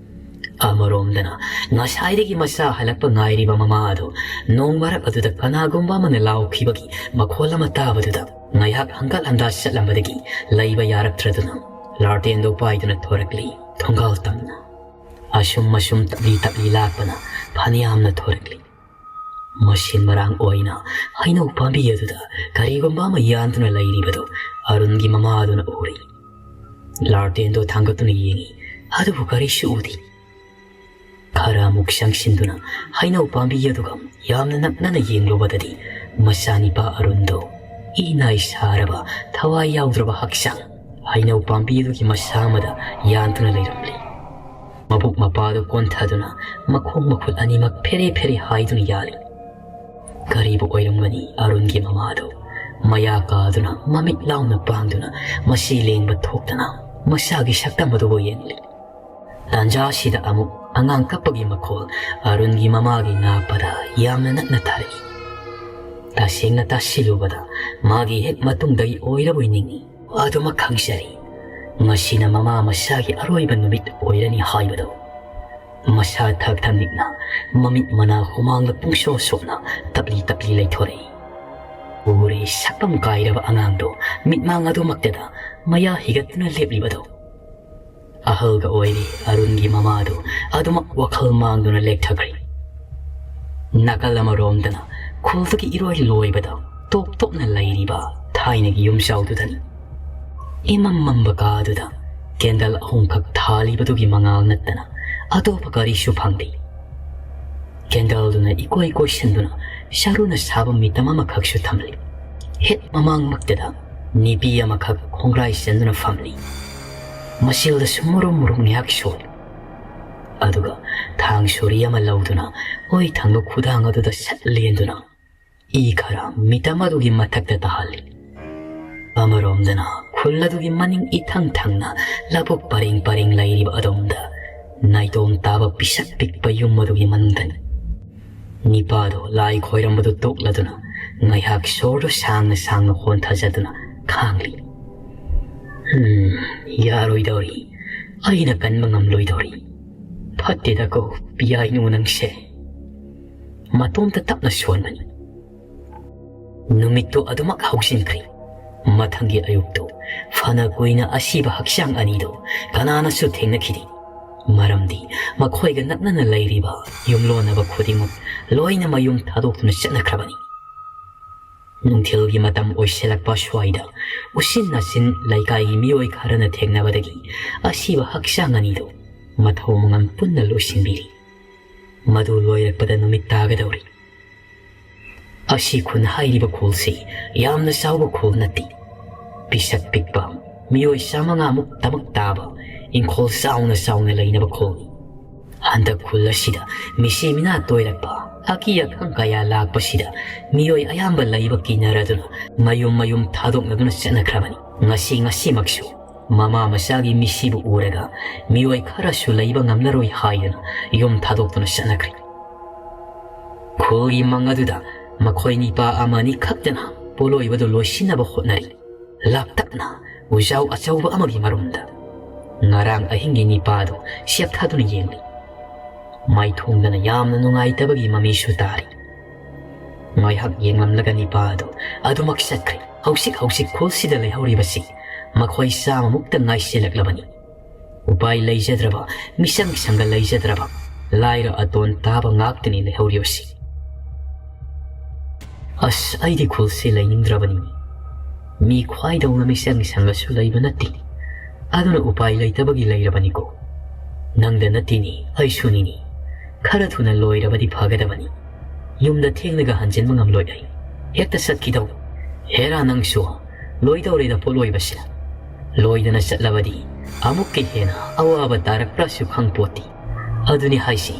ꯑꯃꯔꯣꯝꯗꯅ ꯉꯁꯥꯏꯗꯒꯤ ꯃꯆꯥ ꯍꯜꯂꯛꯄ ꯉꯥꯏꯔꯤꯕ ꯃꯃꯥ ꯑꯗꯨ ꯅꯣꯡ ꯃꯔꯛ ꯑꯗꯨꯗ ꯀꯅꯥꯒꯨꯝꯕ ꯑꯃꯅ ꯂꯥꯎꯈꯤꯕꯒꯤ ꯃꯈꯣꯜ ꯑꯃ ꯇꯥꯕꯗꯨꯗ ꯉꯥꯏꯍꯥꯛ ꯍꯪꯒꯠ ꯍꯟꯗꯥ ꯆꯠꯂꯝꯕꯗꯒꯤ ꯂꯩꯕ ꯌꯥꯔꯛꯇ꯭ꯔꯗꯨꯅ ꯂꯥꯔꯇꯦꯟꯗꯨ ꯄꯥꯏꯗꯨꯅ ꯊꯣꯔꯛꯂꯤ꯫ ꯊꯣꯡꯒꯥꯜ ꯇꯝꯅ ꯑꯁꯨꯝ ꯑꯁꯨꯝ ꯇꯞꯂꯤ ꯇꯞꯂꯤ ꯂꯥꯛꯄꯅ ꯐꯅꯌꯥꯝꯅ ꯊꯣꯔꯛꯂꯤ꯫ ꯃꯁꯤꯟ ꯃꯔꯥꯡ ꯑꯣꯏꯅ ꯍꯩꯅꯧ ꯄꯥꯝꯕꯤ ꯑꯗꯨꯗ ꯀꯔꯤꯒꯨꯝꯕ ꯑꯃ ꯌꯥꯟꯗꯨꯅ ꯂꯩꯔꯤꯕꯗꯨ ꯑꯔꯨꯟꯒꯤ ꯃꯃꯥꯗꯨꯅ ꯎꯔꯤ꯫ ꯂꯥꯔꯇꯦꯟꯗꯣ ꯊꯥꯡꯒꯠꯇꯨꯅ ꯌꯦꯡꯉꯤ, ꯑꯗꯨꯕꯨ ꯀꯔꯤꯁꯨ ꯎꯗꯦ꯫ ꯈꯔ ꯑꯃꯨꯛ ꯆꯪꯁꯤꯟꯗꯨꯅ ꯍꯩꯅꯧ ꯄꯥꯝꯕꯤ ꯑꯗꯨꯒ ꯌꯥꯝꯅ ꯅꯛꯅꯅ ꯌꯦꯡꯂꯨꯕꯗꯗꯤ, ꯃꯆꯥꯅꯤꯄꯥ ꯑꯔꯨꯟꯗꯣ ꯏ ꯅꯥꯏ ꯁꯥꯔꯕ ꯊꯋꯥꯏ ꯌꯥꯎꯗ꯭ꯔꯕ ꯍꯛꯆꯥꯡ ꯍꯩꯅꯧ ꯄꯥꯝꯕꯤ ꯑꯗꯨꯒꯤ ꯃꯁꯥ ꯑꯃꯗ ꯌꯥꯟꯗꯨꯅ ꯂꯩꯔꯝꯂꯤ꯫ ꯃꯕꯨꯛ ꯃꯄꯥꯗꯨ ꯀꯣꯟꯊꯗꯨꯅ ꯃꯈꯣꯡ ꯃꯈꯨꯠ ꯑꯅꯤꯃꯛ ꯐꯦꯔꯦ ꯐꯦꯔꯦ ꯍꯥꯏꯗꯨꯅ ꯌꯥꯜꯂꯤ꯫ ꯀꯔꯤꯕꯨ ꯑꯣꯏꯔꯝꯒꯅꯤ ꯑꯔꯨꯟꯒꯤ ꯃꯃꯥꯗꯣ? ꯃꯌꯥ ꯀꯥꯗꯨꯅ ꯃꯃꯤꯠ ꯂꯥꯎꯅ ꯄꯥꯡꯗꯨꯅ ꯃꯁꯤ ꯂꯦꯡꯕ ꯊꯣꯛꯇꯅ ꯃꯁꯥꯒꯤ ꯁꯛꯇꯝ ꯑꯗꯨꯕꯨ ꯌꯦꯡꯂꯤ꯫ ꯇꯥꯟꯖꯥꯁꯤꯗ ꯑꯃꯨꯛ ꯑꯉꯥꯡ ꯀꯞꯄꯒꯤ ꯃꯈꯣꯜ ꯑꯔꯨꯟꯒꯤ ꯃꯃꯥꯒꯤ ꯅꯥꯄꯗ ꯌꯥꯝꯅ ꯅꯛꯅ ꯊꯥꯔꯛꯏ꯫ ꯇꯁꯦꯡꯅ ꯇꯥꯁꯤꯜꯂꯨꯕꯗ ꯃꯥꯒꯤ ꯍꯦꯛ ꯃꯇꯨꯡꯗꯒꯤ ꯑꯣꯏꯔꯕꯣꯏ ꯅꯤꯡꯏ꯫ ꯑꯗꯨꯃꯛ ꯈꯪꯖꯔꯤ, ꯉꯁꯤꯅ ꯃꯃꯥ ꯃꯁꯥꯒꯤ ꯑꯔꯣꯏꯕ ꯅꯨꯃꯤꯠ ꯑꯣꯏꯔꯅꯤ ꯍꯥꯏꯕꯗꯣ꯫ ꯃꯁꯥ ꯊꯛ ꯊꯛ ꯅꯤꯛꯅ, ꯃꯃꯤꯠ ꯃꯅꯥ ꯍꯨꯃꯥꯡꯅ ꯄꯨꯡꯁꯣ ꯁꯣꯛꯅ ꯇꯞꯂꯤ ꯇꯞꯂꯤ ꯂꯩꯊꯣꯔꯛꯏ꯫ ꯎꯔꯦ, ꯁꯛꯐꯝ ꯀꯥꯏꯔꯕ ꯑꯉꯥꯡꯗꯣ ꯃꯤꯠꯃꯥꯡ ꯑꯗꯨꯃꯛꯇꯗ ꯃꯌꯥ ꯍꯤꯒꯠꯇꯨꯅ ꯂꯦꯞꯂꯤꯕꯗꯣ꯫ ꯑꯍꯜꯒ ꯑꯣꯏꯔꯤ ꯑꯔꯨꯟꯒꯤ ꯃꯃꯥꯗꯨ ꯑꯗꯨꯃꯛ ꯋꯥꯈꯜ ꯃꯥꯡꯗꯨꯅ ꯂꯦꯛꯊꯈ꯭ꯔꯦ꯫ ꯅꯥꯀꯜ ꯑꯃꯔꯣꯝꯗꯅ ꯈꯨꯜꯗꯨꯒꯤ ꯏꯔꯣꯏ ꯂꯣꯏꯕꯗ ꯇꯣꯞ ꯇꯣꯞꯅ ꯂꯩꯔꯤꯕ ꯊꯥꯏꯅꯒꯤ ꯌꯨꯝꯖꯥꯎꯗꯨꯗꯅꯤ꯫ ꯏꯃꯝ ꯃꯝꯕ ꯀꯥꯗꯨꯗ ꯀꯦꯟꯗꯜ ꯑꯍꯨꯝꯈꯛ ꯊꯥꯜꯂꯤꯕꯗꯨꯒꯤ ꯃꯉꯥꯜ ꯅꯠꯇꯅ ꯑꯇꯣꯞꯄ ꯀꯔꯤꯁꯨ ꯐꯪꯗꯦ꯫ ꯀꯦꯟꯗꯜꯗꯨꯅ ꯏꯀꯣꯏ ꯀꯣꯏꯁꯤꯟꯗꯨꯅ ꯆꯔꯨꯅ ꯁꯥꯕ ꯃꯤꯇꯝ ꯑꯃꯈꯛꯁꯨ ꯊꯝꯂꯤ꯫ ꯍꯦꯛ ꯃꯃꯥꯡꯃꯛꯇꯗ ꯅꯨꯄꯤ ꯑꯃꯈꯛ ꯈꯣꯡꯒ꯭ꯔꯥꯏ ꯆꯟꯗꯨꯅ ꯐꯝꯂꯤ꯫ ꯃꯆꯤꯜꯗꯁꯨ ꯃꯨꯔꯨꯝ ꯃꯨꯔꯨꯝ ꯉꯥꯏꯍꯥꯛ ꯁꯣꯜꯂꯤ꯫ ꯑꯗꯨꯒ ꯊꯥꯡ ꯁꯣꯔꯤ ꯑꯃ ꯂꯧꯗꯨꯅ ꯑꯣꯏ ꯊꯪꯕ ꯈꯨꯗꯥꯡ ꯑꯗꯨꯗ ꯁꯠ ꯂꯦꯟꯗꯨꯅ ꯏ ꯈꯔ ꯃꯤꯇꯝ ꯑꯗꯨꯒꯤ ꯃꯊꯛꯇ ꯇꯥꯍꯜꯂꯤ꯫ ꯑꯃꯔꯣꯝꯗꯅ ꯈꯨꯜ ꯑꯗꯨꯒꯤ ꯃꯅꯤꯡ ꯏꯊꯪ ꯊꯪꯅ ꯂꯧꯕꯨꯛ ꯄꯔꯦꯡ ꯄꯔꯦꯡ ꯂꯩꯔꯤꯕ ꯑꯗꯣꯝꯗ ꯅꯥꯏꯇꯣꯝ ꯇꯥꯕ ꯄꯤꯁꯛ ꯄꯤꯛꯄ ꯌꯨꯝ ꯑꯗꯨꯒꯤ ꯃꯅꯨꯡꯗꯅꯤ꯫ ꯅꯤꯄꯥꯗꯣ ꯂꯥꯏ ꯈꯣꯏꯔꯝꯕꯗꯨ ꯇꯣꯛꯂꯗꯨꯅ ꯉꯥꯏꯍꯥꯛ ꯁꯣꯔꯗꯨ ꯁꯥꯡꯅ ꯁꯥꯡꯅ ꯍꯣꯟꯊꯖꯗꯨꯅ ꯈꯥꯡꯂꯤ꯫ "ꯍꯝ, ꯌꯥꯔꯣꯏꯗꯧꯔꯤ꯫ ꯑꯩꯅ ꯀꯟꯕ ꯉꯝꯂꯣꯏꯗꯧꯔꯤ꯫ ꯐꯠꯇꯦꯗꯀꯣ, ꯄꯤꯌꯥꯏꯅꯨ ꯅꯪꯁꯦ꯫" ꯃꯇꯣꯝꯇ ꯇꯞꯅ ꯁꯣꯟꯕꯅꯤ꯫ ꯅꯨꯃꯤꯠꯇꯨ ꯑꯗꯨꯃꯛ ꯍꯧꯖꯤꯟꯈ꯭ꯔꯦ꯫ ꯃꯊꯪꯒꯤ ꯑꯌꯨꯛꯇꯨ ꯐꯅ ꯀꯨꯏꯅ ꯑꯁꯤꯕ ꯍꯛꯆꯥꯡ ꯑꯅꯤꯗꯨ ꯀꯅꯥꯅꯁꯨ ꯊꯦꯡꯅꯈꯤꯗꯦ꯫ ꯃꯔꯝꯗꯤ ꯃꯈꯣꯏꯒ ꯅꯛꯅꯅ ꯂꯩꯔꯤꯕ ꯌꯨꯝꯂꯣꯟꯅꯕ ꯈꯨꯗꯤꯡꯃꯛ ꯂꯣꯏꯅ ꯃꯌꯨꯝ ꯊꯥꯗꯣꯛꯇꯨꯅ ꯆꯠꯅꯈ꯭ꯔꯕꯅꯤ꯫ ꯅꯨꯡꯊꯤꯜꯒꯤ ꯃꯇꯝ ꯑꯣꯏꯁꯤꯜꯂꯛꯄ ꯁ꯭ꯋꯥꯏꯗ ꯎꯆꯤꯟ ꯅꯥꯆꯤꯟ ꯂꯩꯀꯥꯏꯒꯤ ꯃꯤꯑꯣꯏ ꯈꯔꯅ ꯊꯦꯡꯅꯕꯗꯒꯤ ꯑꯁꯤꯕ ꯍꯛꯆꯥꯡ ꯑꯅꯤꯗꯨ ꯃꯊꯧ ꯃꯉꯝ ꯄꯨꯟꯅ ꯂꯣꯏꯁꯤꯟꯕꯤꯔꯤ꯫ ꯃꯗꯨ ꯂꯣꯏꯔꯛꯄꯗ ꯅꯨꯃꯤꯠ ꯇꯥꯒꯗꯧꯔꯤ꯫ ꯑꯁꯤ ꯈꯨꯟ ꯍꯥꯏꯔꯤꯕ ꯈꯨꯜꯁꯤ ꯌꯥꯝꯅ ꯆꯥꯎꯕ ꯈꯨꯜ ꯅꯠꯇꯦ꯫ ꯄꯤꯁꯛ ꯄꯤꯛꯄ, ꯃꯤꯑꯣꯏ ꯆꯥꯃꯉꯥꯃꯨꯛ ꯇꯃꯛ ꯇꯥꯕ ꯏꯪꯈꯣꯜ ꯆꯥꯎꯅ ꯆꯥꯎꯅ ꯂꯩꯅꯕ ꯈꯨꯜꯅꯤ꯫ ꯍꯟꯗꯛ ꯈꯨꯜ ꯑꯁꯤꯗ ꯃꯤꯁꯤ ꯃꯤꯅꯥ ꯇꯣꯏꯔꯛꯄ, ꯑꯀꯤ ꯑꯈꯪ ꯀꯌꯥ ꯂꯥꯛꯄꯁꯤꯗ ꯃꯤꯑꯣꯏ ꯑꯌꯥꯝꯕ ꯂꯩꯕ ꯀꯤꯅꯔꯗꯨꯅ ꯃꯌꯨꯝ ꯃꯌꯨꯝ ꯊꯥꯗꯣꯛꯅꯗꯨꯅ ꯆꯠꯅꯈ꯭ꯔꯕꯅꯤ꯫ ꯉꯁꯤ ꯉꯁꯤꯃꯛꯁꯨ ꯃꯃꯥ ꯃꯆꯥꯒꯤ ꯃꯤꯁꯤꯕꯨ ꯎꯔꯒ ꯃꯤꯑꯣꯏ ꯈꯔꯁꯨ ꯂꯩꯕ ꯉꯝꯂꯔꯣꯏ ꯍꯥꯏꯗꯨꯅ ꯌꯨꯝ ꯊꯥꯗꯣꯛꯇꯨꯅ ꯆꯠꯅꯈ꯭ꯔꯦ꯫ ꯈꯨꯜꯒꯤ ꯃꯪ ꯑꯗꯨꯗ ꯃꯈꯣꯏ ꯅꯤꯄꯥ ꯑꯃꯅꯤ ꯈꯛꯇꯅ ꯄꯣꯠꯂꯣꯏꯕꯗꯨ ꯂꯣꯏꯁꯤꯟꯅꯕ ꯍꯣꯠꯅꯔꯤ꯫ ꯂꯥꯞꯇꯛꯅ ꯎꯖꯥꯎ ꯑꯆꯧꯕ ꯑꯃꯒꯤ ꯃꯔꯨꯝꯗ ꯉꯔꯥꯡ ꯑꯍꯤꯡꯒꯤ ꯅꯤꯄꯥꯗꯨ ꯆꯦꯞꯊꯗꯨꯅ ꯌꯦꯡꯂꯤ꯫ ꯃꯥꯏꯊꯣꯡꯗꯅ ꯌꯥꯝꯅ ꯅꯨꯡꯉꯥꯏꯇꯕꯒꯤ ꯃꯃꯤꯁꯨ ꯇꯥꯔꯤ꯫ ꯉꯥꯏꯍꯥꯛ ꯌꯦꯡꯂꯝꯂꯒ ꯅꯤꯄꯥ ꯑꯗꯨ ꯑꯗꯨꯃꯛ ꯆꯠꯈ꯭ꯔꯦ꯫ ꯍꯧꯖꯤꯛ ꯍꯧꯖꯤꯛ ꯈꯨꯜꯁꯤꯗ ꯂꯩꯍꯧꯔꯤꯕꯁꯤ ꯃꯈꯣꯏ ꯆꯥꯝꯃꯃꯨꯛꯇ ꯉꯥꯏꯁꯤꯜꯂꯛꯂꯕꯅꯤ꯫ ꯎꯄꯥꯏ ꯂꯩꯖꯗ꯭ꯔꯕ, ꯃꯤꯆꯪ ꯁꯪꯒ ꯂꯩꯖꯗ꯭ꯔꯕ, ꯂꯥꯏꯔ ꯑꯇꯣꯟ ꯇꯥꯕ ꯉꯥꯛꯇꯅꯤ ꯂꯩꯍꯧꯔꯤꯕꯁꯤ꯫ ꯑꯁ, ꯑꯩꯗꯤ ꯈꯨꯜꯁꯤ ꯂꯩꯅꯤꯡꯗ꯭ꯔꯕꯅꯤ꯫ ꯃꯤ ꯈ꯭ꯋꯥꯏꯗꯧꯅ ꯃꯤꯆꯪ ꯁꯪꯒꯁꯨ ꯂꯩꯕ ꯅꯠꯇꯦ꯫ ꯑꯗꯨꯅ ꯎꯄꯥꯏ ꯂꯩꯇꯕꯒꯤ ꯂꯩꯔꯕꯅꯤꯀꯣ꯫ ꯅꯪꯗ ꯅꯠꯇꯦꯅꯤ, ꯑꯩꯁꯨꯅꯤꯅꯤ꯫ ꯈꯔ ꯊꯨꯅ ꯂꯣꯏꯔꯕꯗꯤ ꯐꯒꯗꯕꯅꯤ꯫ ꯌꯨꯝꯗ ꯊꯦꯡꯅꯒ ꯍꯟꯖꯤꯟꯕ ꯉꯝꯂꯣꯏ ꯑꯩ꯫ ꯍꯦꯛꯇ ꯆꯠꯈꯤꯗꯧ꯫ ꯍꯦꯔꯥ ꯅꯪꯁꯨ, ꯂꯣꯏꯗꯧꯔꯦꯗ ꯄꯣꯠꯂꯣꯏꯕꯁꯦ꯫ ꯂꯣꯏꯗꯅ ꯆꯠꯂꯕꯗꯤ ꯑꯃꯨꯛꯀ ꯍꯦꯟꯅ ꯑꯋꯥꯕ ꯇꯥꯔꯛꯄ꯭ꯔꯥꯁꯨ ꯈꯪꯄꯣꯠꯇꯦ꯫ ꯑꯗꯨꯅꯤ ꯍꯥꯏꯁꯤ꯫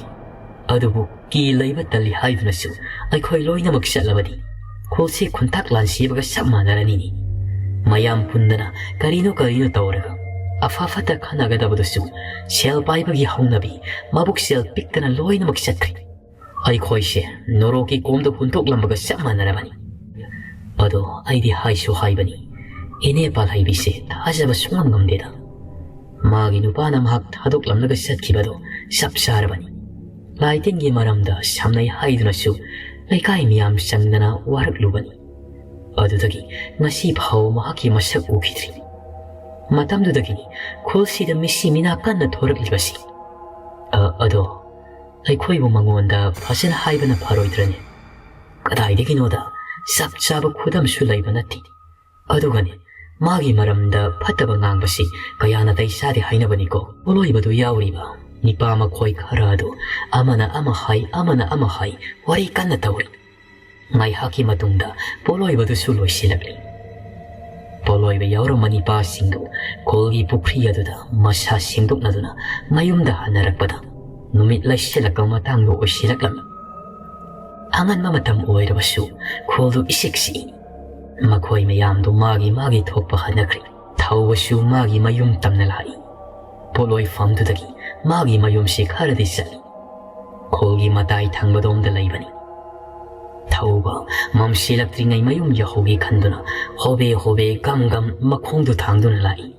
ꯑꯗꯨꯕꯨ ꯀꯤ ꯂꯩꯕ ꯇꯜꯂꯤ ꯍꯥꯏꯗꯨꯅꯁꯨ ꯑꯩꯈꯣꯏ ꯂꯣꯏꯅꯃꯛ ꯆꯠꯂꯕꯗꯤ ꯈꯨꯜꯁꯤ ꯈꯨꯟꯇꯥꯛ ꯂꯥꯟꯁꯤꯕꯒ ꯆꯞ ꯃꯥꯟꯅꯔꯅꯤꯅꯤ꯫ ꯃꯌꯥꯝ ꯄꯨꯟꯗꯅ ꯀꯔꯤꯅꯣ ꯀꯔꯤꯅꯣ ꯇꯧꯔꯒ ꯑꯐ ꯐꯠꯇ ꯈꯟꯅꯒꯗꯕꯗꯨꯁꯨ ꯁꯦꯜ ꯄꯥꯏꯕꯒꯤ ꯍꯧꯅꯕꯤ, ꯃꯕꯨꯛ ꯁꯦꯜ ꯄꯤꯛꯇꯅ ꯂꯣꯏꯅꯃꯛ ꯆꯠꯈ꯭ꯔꯦ꯫ ꯑꯩꯈꯣꯏꯁꯦ ꯅꯣꯔꯣꯛꯀꯤ ꯀꯣꯝꯗ ꯍꯨꯟꯗꯣꯛꯂꯝꯕꯒ ꯆꯞ ꯃꯥꯟꯅꯔꯕꯅꯤ꯫ ꯑꯗꯣ ꯑꯩꯗꯤ ꯍꯥꯏꯁꯨ ꯍꯥꯏꯕꯅꯤ, ꯏꯅꯦ ꯄꯥꯜꯍꯩꯕꯤꯁꯦ ꯊꯥꯖꯕ ꯁꯨꯡꯉꯝ ꯉꯝꯗꯦꯗ꯫ ꯃꯥꯒꯤ ꯅꯨꯄꯥꯅ ꯃꯍꯥꯛ ꯊꯥꯗꯣꯛꯂꯝꯂꯒ ꯆꯠꯈꯤꯕꯗꯣ ꯆꯞ ꯆꯥꯔꯕꯅꯤ꯫ ꯂꯥꯏ ꯇꯤꯟꯒꯤ ꯃꯔꯝꯗ ꯁꯝꯅꯩ ꯍꯥꯏꯗꯨꯅꯁꯨ ꯂꯩꯀꯥꯏ ꯃꯤꯌꯥꯝ ꯆꯪꯗꯅ ꯋꯥꯔꯛꯂꯨꯕꯅꯤ꯫ ꯑꯗꯨꯗꯒꯤ ꯉꯁꯤ ꯐꯥꯎꯕ ꯃꯍꯥꯛꯀꯤ ꯃꯁꯛ ꯎꯈꯤꯗ꯭ꯔꯤ꯫ ꯃꯇꯝꯗꯨꯗꯒꯤꯅꯤ ꯈꯨꯜꯁꯤꯗ ꯃꯤꯁꯤ ꯃꯤꯅꯥ ꯀꯟꯅ ꯊꯣꯔꯛꯂꯤꯕꯁꯤ꯫ ꯑꯩꯈꯣꯏꯕꯨ ꯃꯉꯣꯟꯗ ꯐꯖꯅ ꯍꯥꯏꯕꯅ ꯐꯔꯣꯏꯗ꯭ꯔꯅꯤ? ꯀꯗꯥꯏꯗꯒꯤꯅꯣꯗ, ꯆꯞ ꯆꯥꯕ ꯈꯨꯗꯝꯁꯨ ꯂꯩꯕ ꯅꯠꯇꯦ꯫ ꯑꯗꯨꯒꯅꯤ, ꯃꯥꯒꯤ ꯃꯔꯝꯗ ꯐꯠꯇꯕ ꯉꯥꯡꯕꯁꯤ ꯀꯌꯥ ꯅꯥꯇꯩ ꯆꯥꯗꯦ ꯍꯥꯏꯅꯕꯅꯤꯀꯣ꯫ ꯄꯣꯠꯂꯣꯏꯕꯗꯨ ꯌꯥꯎꯔꯤꯕ ꯅꯤꯄꯥ ꯃꯈꯣꯏ ꯈꯔ ꯑꯗꯨ ꯑꯃꯅ ꯑꯃ ꯍꯥꯏ, ꯑꯃꯅ ꯑꯃ ꯍꯥꯏ, ꯋꯥꯔꯤ ꯀꯟꯅ ꯇꯧꯔꯤ꯫ ꯉꯥꯏꯍꯥꯛꯀꯤ ꯃꯇꯨꯡꯗ ꯄꯣꯠꯂꯣꯏꯕꯗꯨꯁꯨ ꯂꯣꯏꯁꯤꯜꯂꯛꯂꯤ꯫ ꯄꯣꯠꯂꯣꯏꯕ ꯌꯥꯎꯔꯝꯕ ꯅꯤꯄꯥꯁꯤꯡꯗꯨ ꯈꯨꯜꯒꯤ ꯄꯨꯈ꯭ꯔꯤ ꯑꯗꯨꯗ ꯃꯁꯥ ꯁꯦꯡꯗꯣꯛꯅꯗꯨꯅ ꯃꯌꯨꯝꯗ ꯍꯟꯅꯔꯛꯄꯗ, ꯅꯨꯃꯤꯠ ꯂꯩꯁꯤꯜꯂꯛꯄ ꯃꯇꯥꯡꯗ ꯑꯣꯏꯁꯤꯜꯂꯛꯂꯝꯃꯤ꯫ ꯑꯉꯟꯕ ꯃꯇꯝ ꯑꯣꯏꯔꯕꯁꯨ ꯈꯨꯜꯗꯨ ꯏꯆꯤꯛ ꯆꯤꯛꯏ꯫ ꯃꯈꯣꯏ ꯃꯌꯥꯝꯗꯨ ꯃꯥꯒꯤ ꯃꯥꯒꯤ ꯊꯣꯛꯄ ꯍꯟꯅꯈ꯭ꯔꯦ꯫ ꯊꯧꯕꯁꯨ ꯃꯥꯒꯤ ꯃꯌꯨꯝ ꯇꯝꯅ ꯂꯥꯛꯏ꯫ ꯄꯣꯠꯂꯣꯏꯐꯝꯗꯨꯗꯒꯤ ꯃꯥꯒꯤ ꯃꯌꯨꯝꯁꯤ ꯈꯔꯗꯤ ꯆꯠꯂꯤ꯫ ꯈꯨꯜꯒꯤ ꯃꯇꯥꯏ ꯊꯪꯕꯗꯣꯝꯗ ꯂꯩꯕꯅꯤ꯫ ꯊꯧꯕ ꯃꯝꯁꯤꯜꯂꯛꯇ꯭ꯔꯤꯉꯩ ꯃꯌꯨꯝ ꯌꯧꯍꯧꯒꯦ ꯈꯟꯗꯨꯅ ꯍꯣꯕꯦ ꯍꯣꯕꯦ ꯒꯝ ꯒꯝ ꯃꯈꯣꯡꯗꯨ ꯊꯥꯡꯗꯨꯅ ꯂꯥꯛꯏ꯫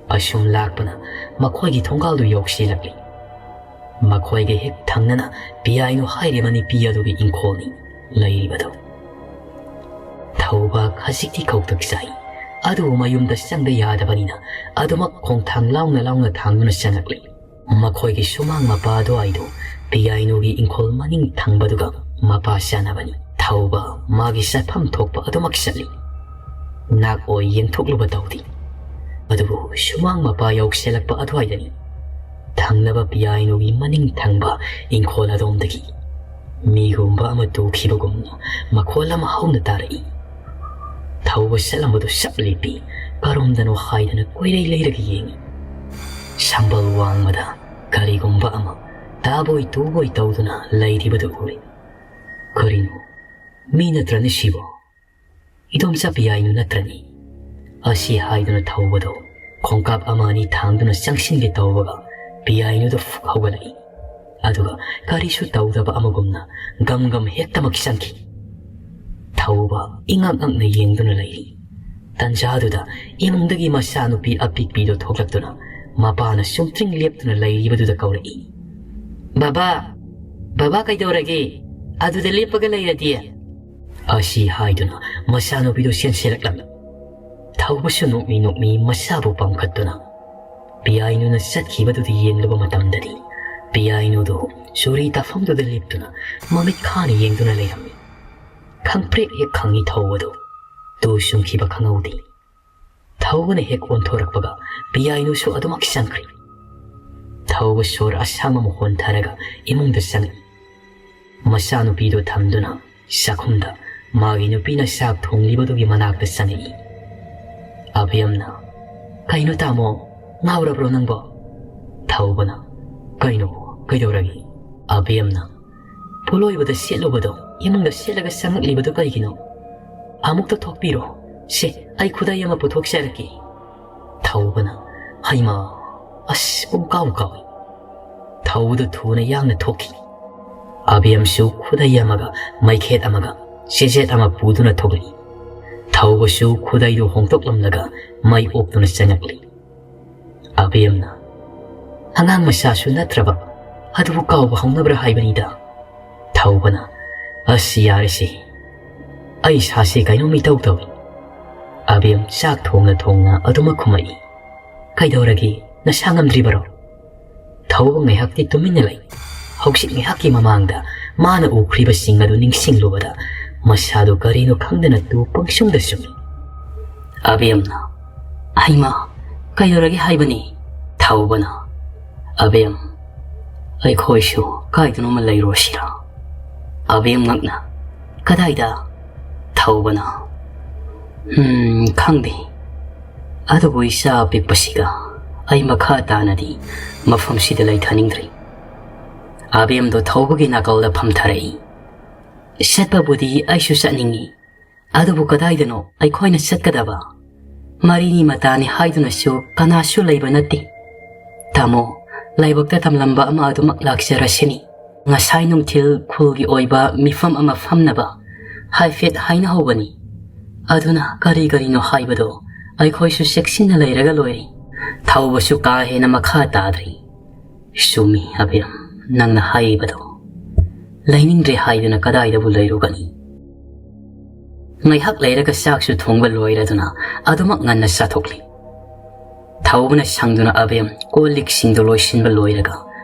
ꯑꯁꯨꯝ ꯂꯥꯛꯄꯅ ꯃꯈꯣꯏꯒꯤ ꯊꯣꯡꯒꯥꯜꯗꯨ ꯌꯧꯁꯤꯜꯂꯛꯂꯤ꯫ ꯃꯈꯣꯏꯒ ꯍꯦꯛ ꯊꯪꯅꯅ ꯄꯤꯌꯥꯏꯅꯨ ꯍꯥꯏꯔꯤꯕ ꯅꯨꯄꯤ ꯑꯗꯨꯒꯤ ꯏꯪꯈꯣꯜꯅꯤ ꯂꯩꯔꯤꯕꯗꯨ꯫ ꯊꯧꯕ ꯈꯖꯤꯛꯇꯤ ꯀꯧꯇꯛ ꯆꯥꯏ, ꯑꯗꯨꯕꯨ ꯃꯌꯨꯝꯗ ꯆꯪꯕ ꯌꯥꯗꯕꯅꯤꯅ ꯑꯗꯨꯃꯛ ꯈꯣꯡꯊꯥꯡ ꯂꯥꯎꯅ ꯂꯥꯎꯅ ꯊꯥꯡꯗꯨꯅ ꯆꯪꯉꯛꯂꯤ꯫ ꯃꯈꯣꯏꯒꯤ ꯁꯨꯃꯥꯡ ꯃꯄꯥ ꯑꯗꯨꯋꯥꯏꯗꯨ ꯄꯤꯌꯥꯏꯅꯨꯒꯤ ꯏꯪꯈꯣꯜ ꯃꯅꯤꯡ ꯊꯪꯕꯗꯨꯒ ꯃꯄꯥ ꯆꯥꯅꯕꯅꯤ꯫ ꯊꯧꯕ ꯃꯥꯒꯤ ꯆꯠꯐꯝ ꯊꯣꯛꯄ ꯑꯗꯨꯃꯛ ꯆꯠꯂꯤ꯫ ꯅꯥꯛ ꯑꯣꯏ ꯌꯦꯡꯊꯣꯛꯂꯨꯕ ꯇꯧꯗꯦ꯫ ꯑꯗꯨꯕꯨ ꯁꯨꯃꯥꯡ ꯃꯄꯥ ꯌꯧꯁꯤꯜꯂꯛꯄ ꯑꯗꯨꯋꯥꯏꯗꯅꯤ ꯊꯪꯅꯕ ꯄꯤꯌꯥꯏꯅꯨꯒꯤ ꯃꯅꯤꯡ ꯊꯪꯕ ꯏꯪꯈꯣꯜ ꯑꯗꯣꯝꯗꯒꯤ ꯃꯤꯒꯨꯝꯕ ꯑꯃ ꯇꯨꯈꯤꯕꯒꯨꯝꯅ ꯃꯈꯣꯜ ꯑꯃ ꯍꯧꯅ ꯇꯥꯔꯛꯏ꯫ ꯊꯧꯕ ꯆꯠꯂꯝꯕꯗꯨ ꯁꯞ ꯂꯦꯞꯄꯤ꯫ ꯀꯔꯣꯝꯗꯅꯣ ꯍꯥꯏꯗꯅ ꯀꯣꯏꯔꯩ ꯂꯩꯔꯒ ꯌꯦꯡꯏ꯫ ꯁꯝꯕꯜ ꯋꯥꯡꯃꯗ ꯀꯔꯤꯒꯨꯝꯕ ꯑꯃ ꯇꯥꯕꯣꯏ ꯇꯨꯕꯣꯏ ꯇꯧꯗꯨꯅ ꯂꯩꯔꯤꯕꯗꯨ ꯎꯔꯦ꯫ "ꯀꯔꯤꯅꯣ? ꯃꯤ ꯅꯠꯇ꯭ꯔꯅꯤ ꯁꯤꯕꯣ? ꯏꯗꯣꯝꯆꯥ ꯄꯤꯌꯥꯏꯅꯨ ꯅꯠꯇ꯭ꯔꯅꯤ?" ꯑꯁꯤ ꯍꯥꯏꯗꯨꯅ ꯊꯧꯕꯗꯨ ꯈꯣꯡꯀꯥꯞ ꯑꯃ ꯑꯅꯤ ꯊꯥꯡꯗꯨꯅ ꯆꯪꯁꯤꯟꯒꯦ ꯇꯧꯕꯒ ꯄꯤꯌꯥꯏꯅꯨꯗꯨ ꯐꯨꯛ ꯍꯧꯒꯠꯂꯛꯏ꯫ ꯑꯗꯨꯒ ꯀꯔꯤꯁꯨ ꯇꯧꯗꯕ ꯑꯃꯒꯨꯝꯅ ꯒꯝ ꯒꯝ ꯍꯦꯛꯇꯃꯛ ꯆꯪꯈꯤ꯫ ꯊꯧꯕ ꯏꯉꯛ ꯉꯛꯅ ꯌꯦꯡꯗꯨꯅ ꯂꯩꯔꯤ꯫ ꯇꯟꯖꯥꯗꯨꯗ ꯏꯃꯨꯡꯗꯒꯤ ꯃꯆꯥꯅꯨꯄꯤ ꯑꯄꯤꯛꯄꯤꯗꯨ ꯊꯣꯛꯂꯛꯇꯨꯅ ꯃꯄꯥꯅ ꯆꯨꯝꯇ꯭ꯔꯤꯡ ꯂꯦꯞꯇꯨꯅ ꯂꯩꯔꯤꯕꯗꯨꯗ ꯀꯧꯔꯛꯏ, "ꯕꯕꯥ, ꯕꯕꯥ ꯀꯩꯗꯧꯔꯒꯦ? ꯑꯗꯨꯗ ꯂꯦꯞꯄꯒ ꯂꯩꯔꯗꯤ?" ꯑꯁꯤ ꯍꯥꯏꯗꯨꯅ ꯃꯆꯥꯅꯨꯄꯤꯗꯨ ꯆꯦꯟꯁꯤꯜꯂꯛꯂꯝꯃꯤ꯫ ꯊꯧꯕꯁꯨ ꯅꯣꯛꯃꯤ ꯅꯣꯛꯃꯤ ꯃꯆꯥꯕꯨ ꯄꯥꯝꯈꯠꯇꯨꯅ ꯄꯤꯌꯥꯏꯅꯨꯅ ꯆꯠꯈꯤꯕꯗꯨꯗ ꯌꯦꯡꯂꯨꯕ ꯃꯇꯝꯗꯗꯤ ꯄꯤꯌꯥꯏꯅꯨꯗꯨ ꯆꯨꯔꯤ ꯇꯥꯐꯝꯗꯨꯗ ꯂꯦꯞꯇꯨꯅ ꯃꯃꯤꯠ ꯈꯥꯅ ꯌꯦꯡꯗꯨꯅ ꯂꯩꯔꯝꯃꯤ꯫ ꯈꯪꯄ꯭ꯔꯦꯛ ꯍꯦꯛ ꯈꯪꯉꯤ ꯊꯧꯕꯗꯨ꯫ ꯇꯨ ꯆꯨꯝꯈꯤꯕ ꯈꯪꯍꯧꯗꯦ꯫ ꯊꯧꯕꯅ ꯍꯦꯛ ꯑꯣꯟꯊꯣꯔꯛꯄꯒ ꯄꯤꯌꯥꯏꯅꯨꯁꯨ ꯑꯗꯨꯃꯛ ꯆꯪꯈ꯭ꯔꯦ꯫ ꯊꯧꯕ ꯁꯣꯔ ꯑꯁꯥꯡꯕ ꯑꯃ ꯍꯣꯟꯊꯔꯒ ꯏꯃꯨꯡꯗ ꯆꯪꯉꯛꯏ꯫ ꯃꯆꯥꯅꯨꯄꯤꯗꯨ ꯊꯝꯗꯨꯅ ꯆꯥꯛꯈꯨꯝꯗ ꯃꯥꯒꯤ ꯅꯨꯄꯤꯅ ꯆꯥꯛ ꯊꯣꯡꯂꯤꯕꯗꯨꯒꯤ ꯃꯅꯥꯛꯇ ꯆꯪꯉꯛꯏ꯫ ꯑꯕꯦꯝꯅ, "ꯀꯩꯅꯣ ꯇꯥꯃꯣ, ꯉꯥꯎꯔꯕ꯭ꯔꯣ ꯅꯪꯕꯣ?" ꯊꯧꯕꯅ, "ꯀꯩꯅꯣ? ꯀꯩꯗꯧꯔꯒꯦ?" ꯑꯕꯦꯝꯅ, "ꯄꯣꯠꯂꯣꯏꯕꯗ ꯁꯦꯠꯂꯨꯕꯗꯣ ꯏꯃꯨꯡꯗ ꯁꯦꯠꯂꯒ ꯆꯪꯉꯛꯂꯤꯕꯗꯨ ꯀꯩꯒꯤꯅꯣ? ꯑꯃꯨꯛꯇ ꯊꯣꯛꯄꯤꯔꯣ꯫ ꯁꯦ, ꯑꯩ ꯈꯨꯗꯩ ꯑꯃ ꯄꯨꯊꯣꯛꯆꯔꯛꯀꯦ꯫" ꯊꯧꯕꯅ, "ꯍꯩꯃꯥ, ꯑꯁ, ꯄꯨꯡ ꯀꯥꯎ ꯀꯥꯎꯏ꯫" ꯊꯧꯕꯗꯨ ꯊꯨꯅ ꯌꯥꯡꯅ ꯊꯣꯛꯈꯤ꯫ ꯑꯕꯦꯝꯁꯨ ꯈꯨꯗꯩ ꯑꯃꯒ ꯃꯩꯈꯦꯠ ꯑꯃꯒ ꯆꯦꯖꯦꯠ ꯑꯃ ꯄꯨꯗꯨꯅ ꯊꯣꯛꯂꯛꯏ꯫ ꯊꯧꯕꯁꯨ ꯈꯨꯗꯩꯗꯨ ꯍꯣꯡꯗꯣꯛꯂꯝꯂꯒ ꯃꯩ ꯑꯣꯛꯇꯨꯅ ꯆꯪꯉꯛꯂꯤ꯫ ꯑꯕꯦꯝꯅ, "ꯑꯉꯥꯡ ꯃꯆꯥꯁꯨ ꯅꯠꯇ꯭ꯔꯕ, ꯑꯗꯨꯕꯨ ꯀꯥꯎꯕ ꯍꯧꯅꯕ꯭ꯔꯥ ꯍꯥꯏꯕꯅꯤꯗ꯫" ꯊꯧꯕꯅ, "ꯑꯁ, ꯌꯥꯔꯦꯁꯦ, ꯑꯩ ꯏꯁꯥꯁꯦ ꯀꯩꯅꯣꯝ ꯏꯇꯧ ꯇꯧꯏ꯫" ꯑꯕꯦꯝ ꯆꯥꯛ ꯊꯣꯡꯅ ꯊꯣꯡꯅ ꯑꯗꯨꯃꯛ ꯈꯨꯝꯃꯛꯏ꯫ "ꯀꯩꯗꯧꯔꯒꯦ? ꯅꯁꯥ ꯉꯝꯗ꯭ꯔꯤꯕꯔꯣ?" ꯊꯧꯕ ꯉꯥꯏꯍꯥꯛꯇꯤ ꯇꯨꯃꯤꯟꯅ ꯂꯩ꯫ ꯍꯧꯖꯤꯛ ꯉꯥꯏꯍꯥꯛꯀꯤ ꯃꯃꯥꯡꯗ ꯃꯥꯅ ꯎꯈ꯭ꯔꯤꯕꯁꯤꯡ ꯑꯗꯨ ꯅꯤꯡꯁꯤꯡꯂꯨꯕꯗ ꯃꯁꯥꯗꯨ ꯀꯔꯤꯅꯣ ꯈꯪꯗꯅ ꯇꯨ ꯄꯪꯁꯨꯝꯗ ꯁꯨꯝꯃꯤ꯫ ꯑꯕꯦꯝꯅ, "ꯍꯩꯃꯥ, ꯀꯩꯗꯧꯔꯒꯦ ꯍꯥꯏꯕꯅꯤ?" ꯊꯧꯕꯅ, "ꯑꯕꯦꯝ, ꯑꯩꯈꯣꯏꯁꯨ ꯀꯥꯏꯗꯅꯣꯃ ꯂꯩꯔꯨꯔꯁꯤꯔꯥ?" ꯑꯕꯦꯝ ꯉꯛꯅ, "ꯀꯗꯥꯏꯗ?" ꯊꯧꯕꯅ, "ꯎꯝ, ꯈꯪꯗꯦ꯫ ꯑꯗꯨꯕꯨ ꯏꯆꯥ ꯑꯄꯤꯛꯄꯁꯤꯒ ꯑꯩ ꯃꯈꯥ ꯇꯥꯅꯗꯤ ꯃꯐꯝꯁꯤꯗ ꯂꯩꯊꯅꯤꯡꯗ꯭ꯔꯤ꯫" ꯑꯕꯦꯝꯗꯣ ꯊꯧꯕꯒꯤ ꯅꯥꯀꯜꯗ ꯐꯝꯊꯔꯛꯏ꯫ "ꯆꯠꯄꯕꯨꯗꯤ ꯑꯩꯁꯨ ꯆꯠꯅꯤꯡꯏ, ꯑꯗꯨꯕꯨ ꯀꯗꯥꯏꯗꯅꯣ ꯑꯩꯈꯣꯏꯅ ꯆꯠꯀꯗꯕ? ꯃꯔꯤꯅꯤ ꯃꯇꯥꯅꯤ ꯍꯥꯏꯗꯨꯅꯁꯨ ꯀꯅꯥꯁꯨ ꯂꯩꯕ ꯅꯠꯇꯦ꯫ ꯇꯥꯃꯣ, ꯂꯥꯏꯕꯛꯇ ꯇꯝꯂꯝꯕ ꯑꯃ ꯑꯗꯨꯃꯛ ꯂꯥꯛꯆꯔꯁꯤꯅꯤ꯫ ꯉꯁꯥꯏ ꯅꯨꯡꯊꯤꯜ ꯈꯨꯜꯒꯤ ꯑꯣꯏꯕ ꯃꯤꯐꯝ ꯑꯃ ꯐꯝꯅꯕ ꯍꯥꯏꯐꯦꯠ ꯍꯥꯏꯅꯍꯧꯕꯅꯤ꯫ ꯑꯗꯨꯅ ꯀꯔꯤ ꯀꯔꯤꯅꯣ ꯍꯥꯏꯕꯗꯣ ꯑꯩꯈꯣꯏꯁꯨ ꯆꯦꯛꯁꯤꯟꯅ ꯂꯩꯔꯒ ꯂꯣꯏꯔꯦ꯫" ꯊꯧꯕꯁꯨ ꯀꯥ ꯍꯦꯟꯅ ꯃꯈꯥ ꯇꯥꯗ꯭ꯔꯤ꯫ "ꯆꯨꯝꯃꯤ ꯑꯕꯦꯝ, ꯅꯪꯅ ꯍꯥꯏꯔꯤꯕꯗꯣ꯫ ꯂꯩꯅꯤꯡꯗ꯭ꯔꯦ ꯍꯥꯏꯗꯨꯅ ꯀꯗꯥꯏꯗꯕꯨ ꯂꯩꯔꯨꯒꯅꯤ?" ꯉꯥꯏꯍꯥꯛ ꯂꯩꯔꯒ ꯆꯥꯛꯁꯨ ꯊꯣꯡꯕ ꯂꯣꯏꯔꯗꯨꯅ ꯑꯗꯨꯃꯛ ꯉꯟꯅ ꯆꯥꯊꯣꯛꯂꯤ꯫ ꯊꯧꯕꯅ ꯁꯪꯗꯨꯅ ꯑꯕꯦꯝ ꯀꯣꯜ ꯂꯤꯛꯁꯤꯡꯗꯨ ꯂꯣꯏꯁꯤꯟꯕ ꯂꯣꯏꯔꯒ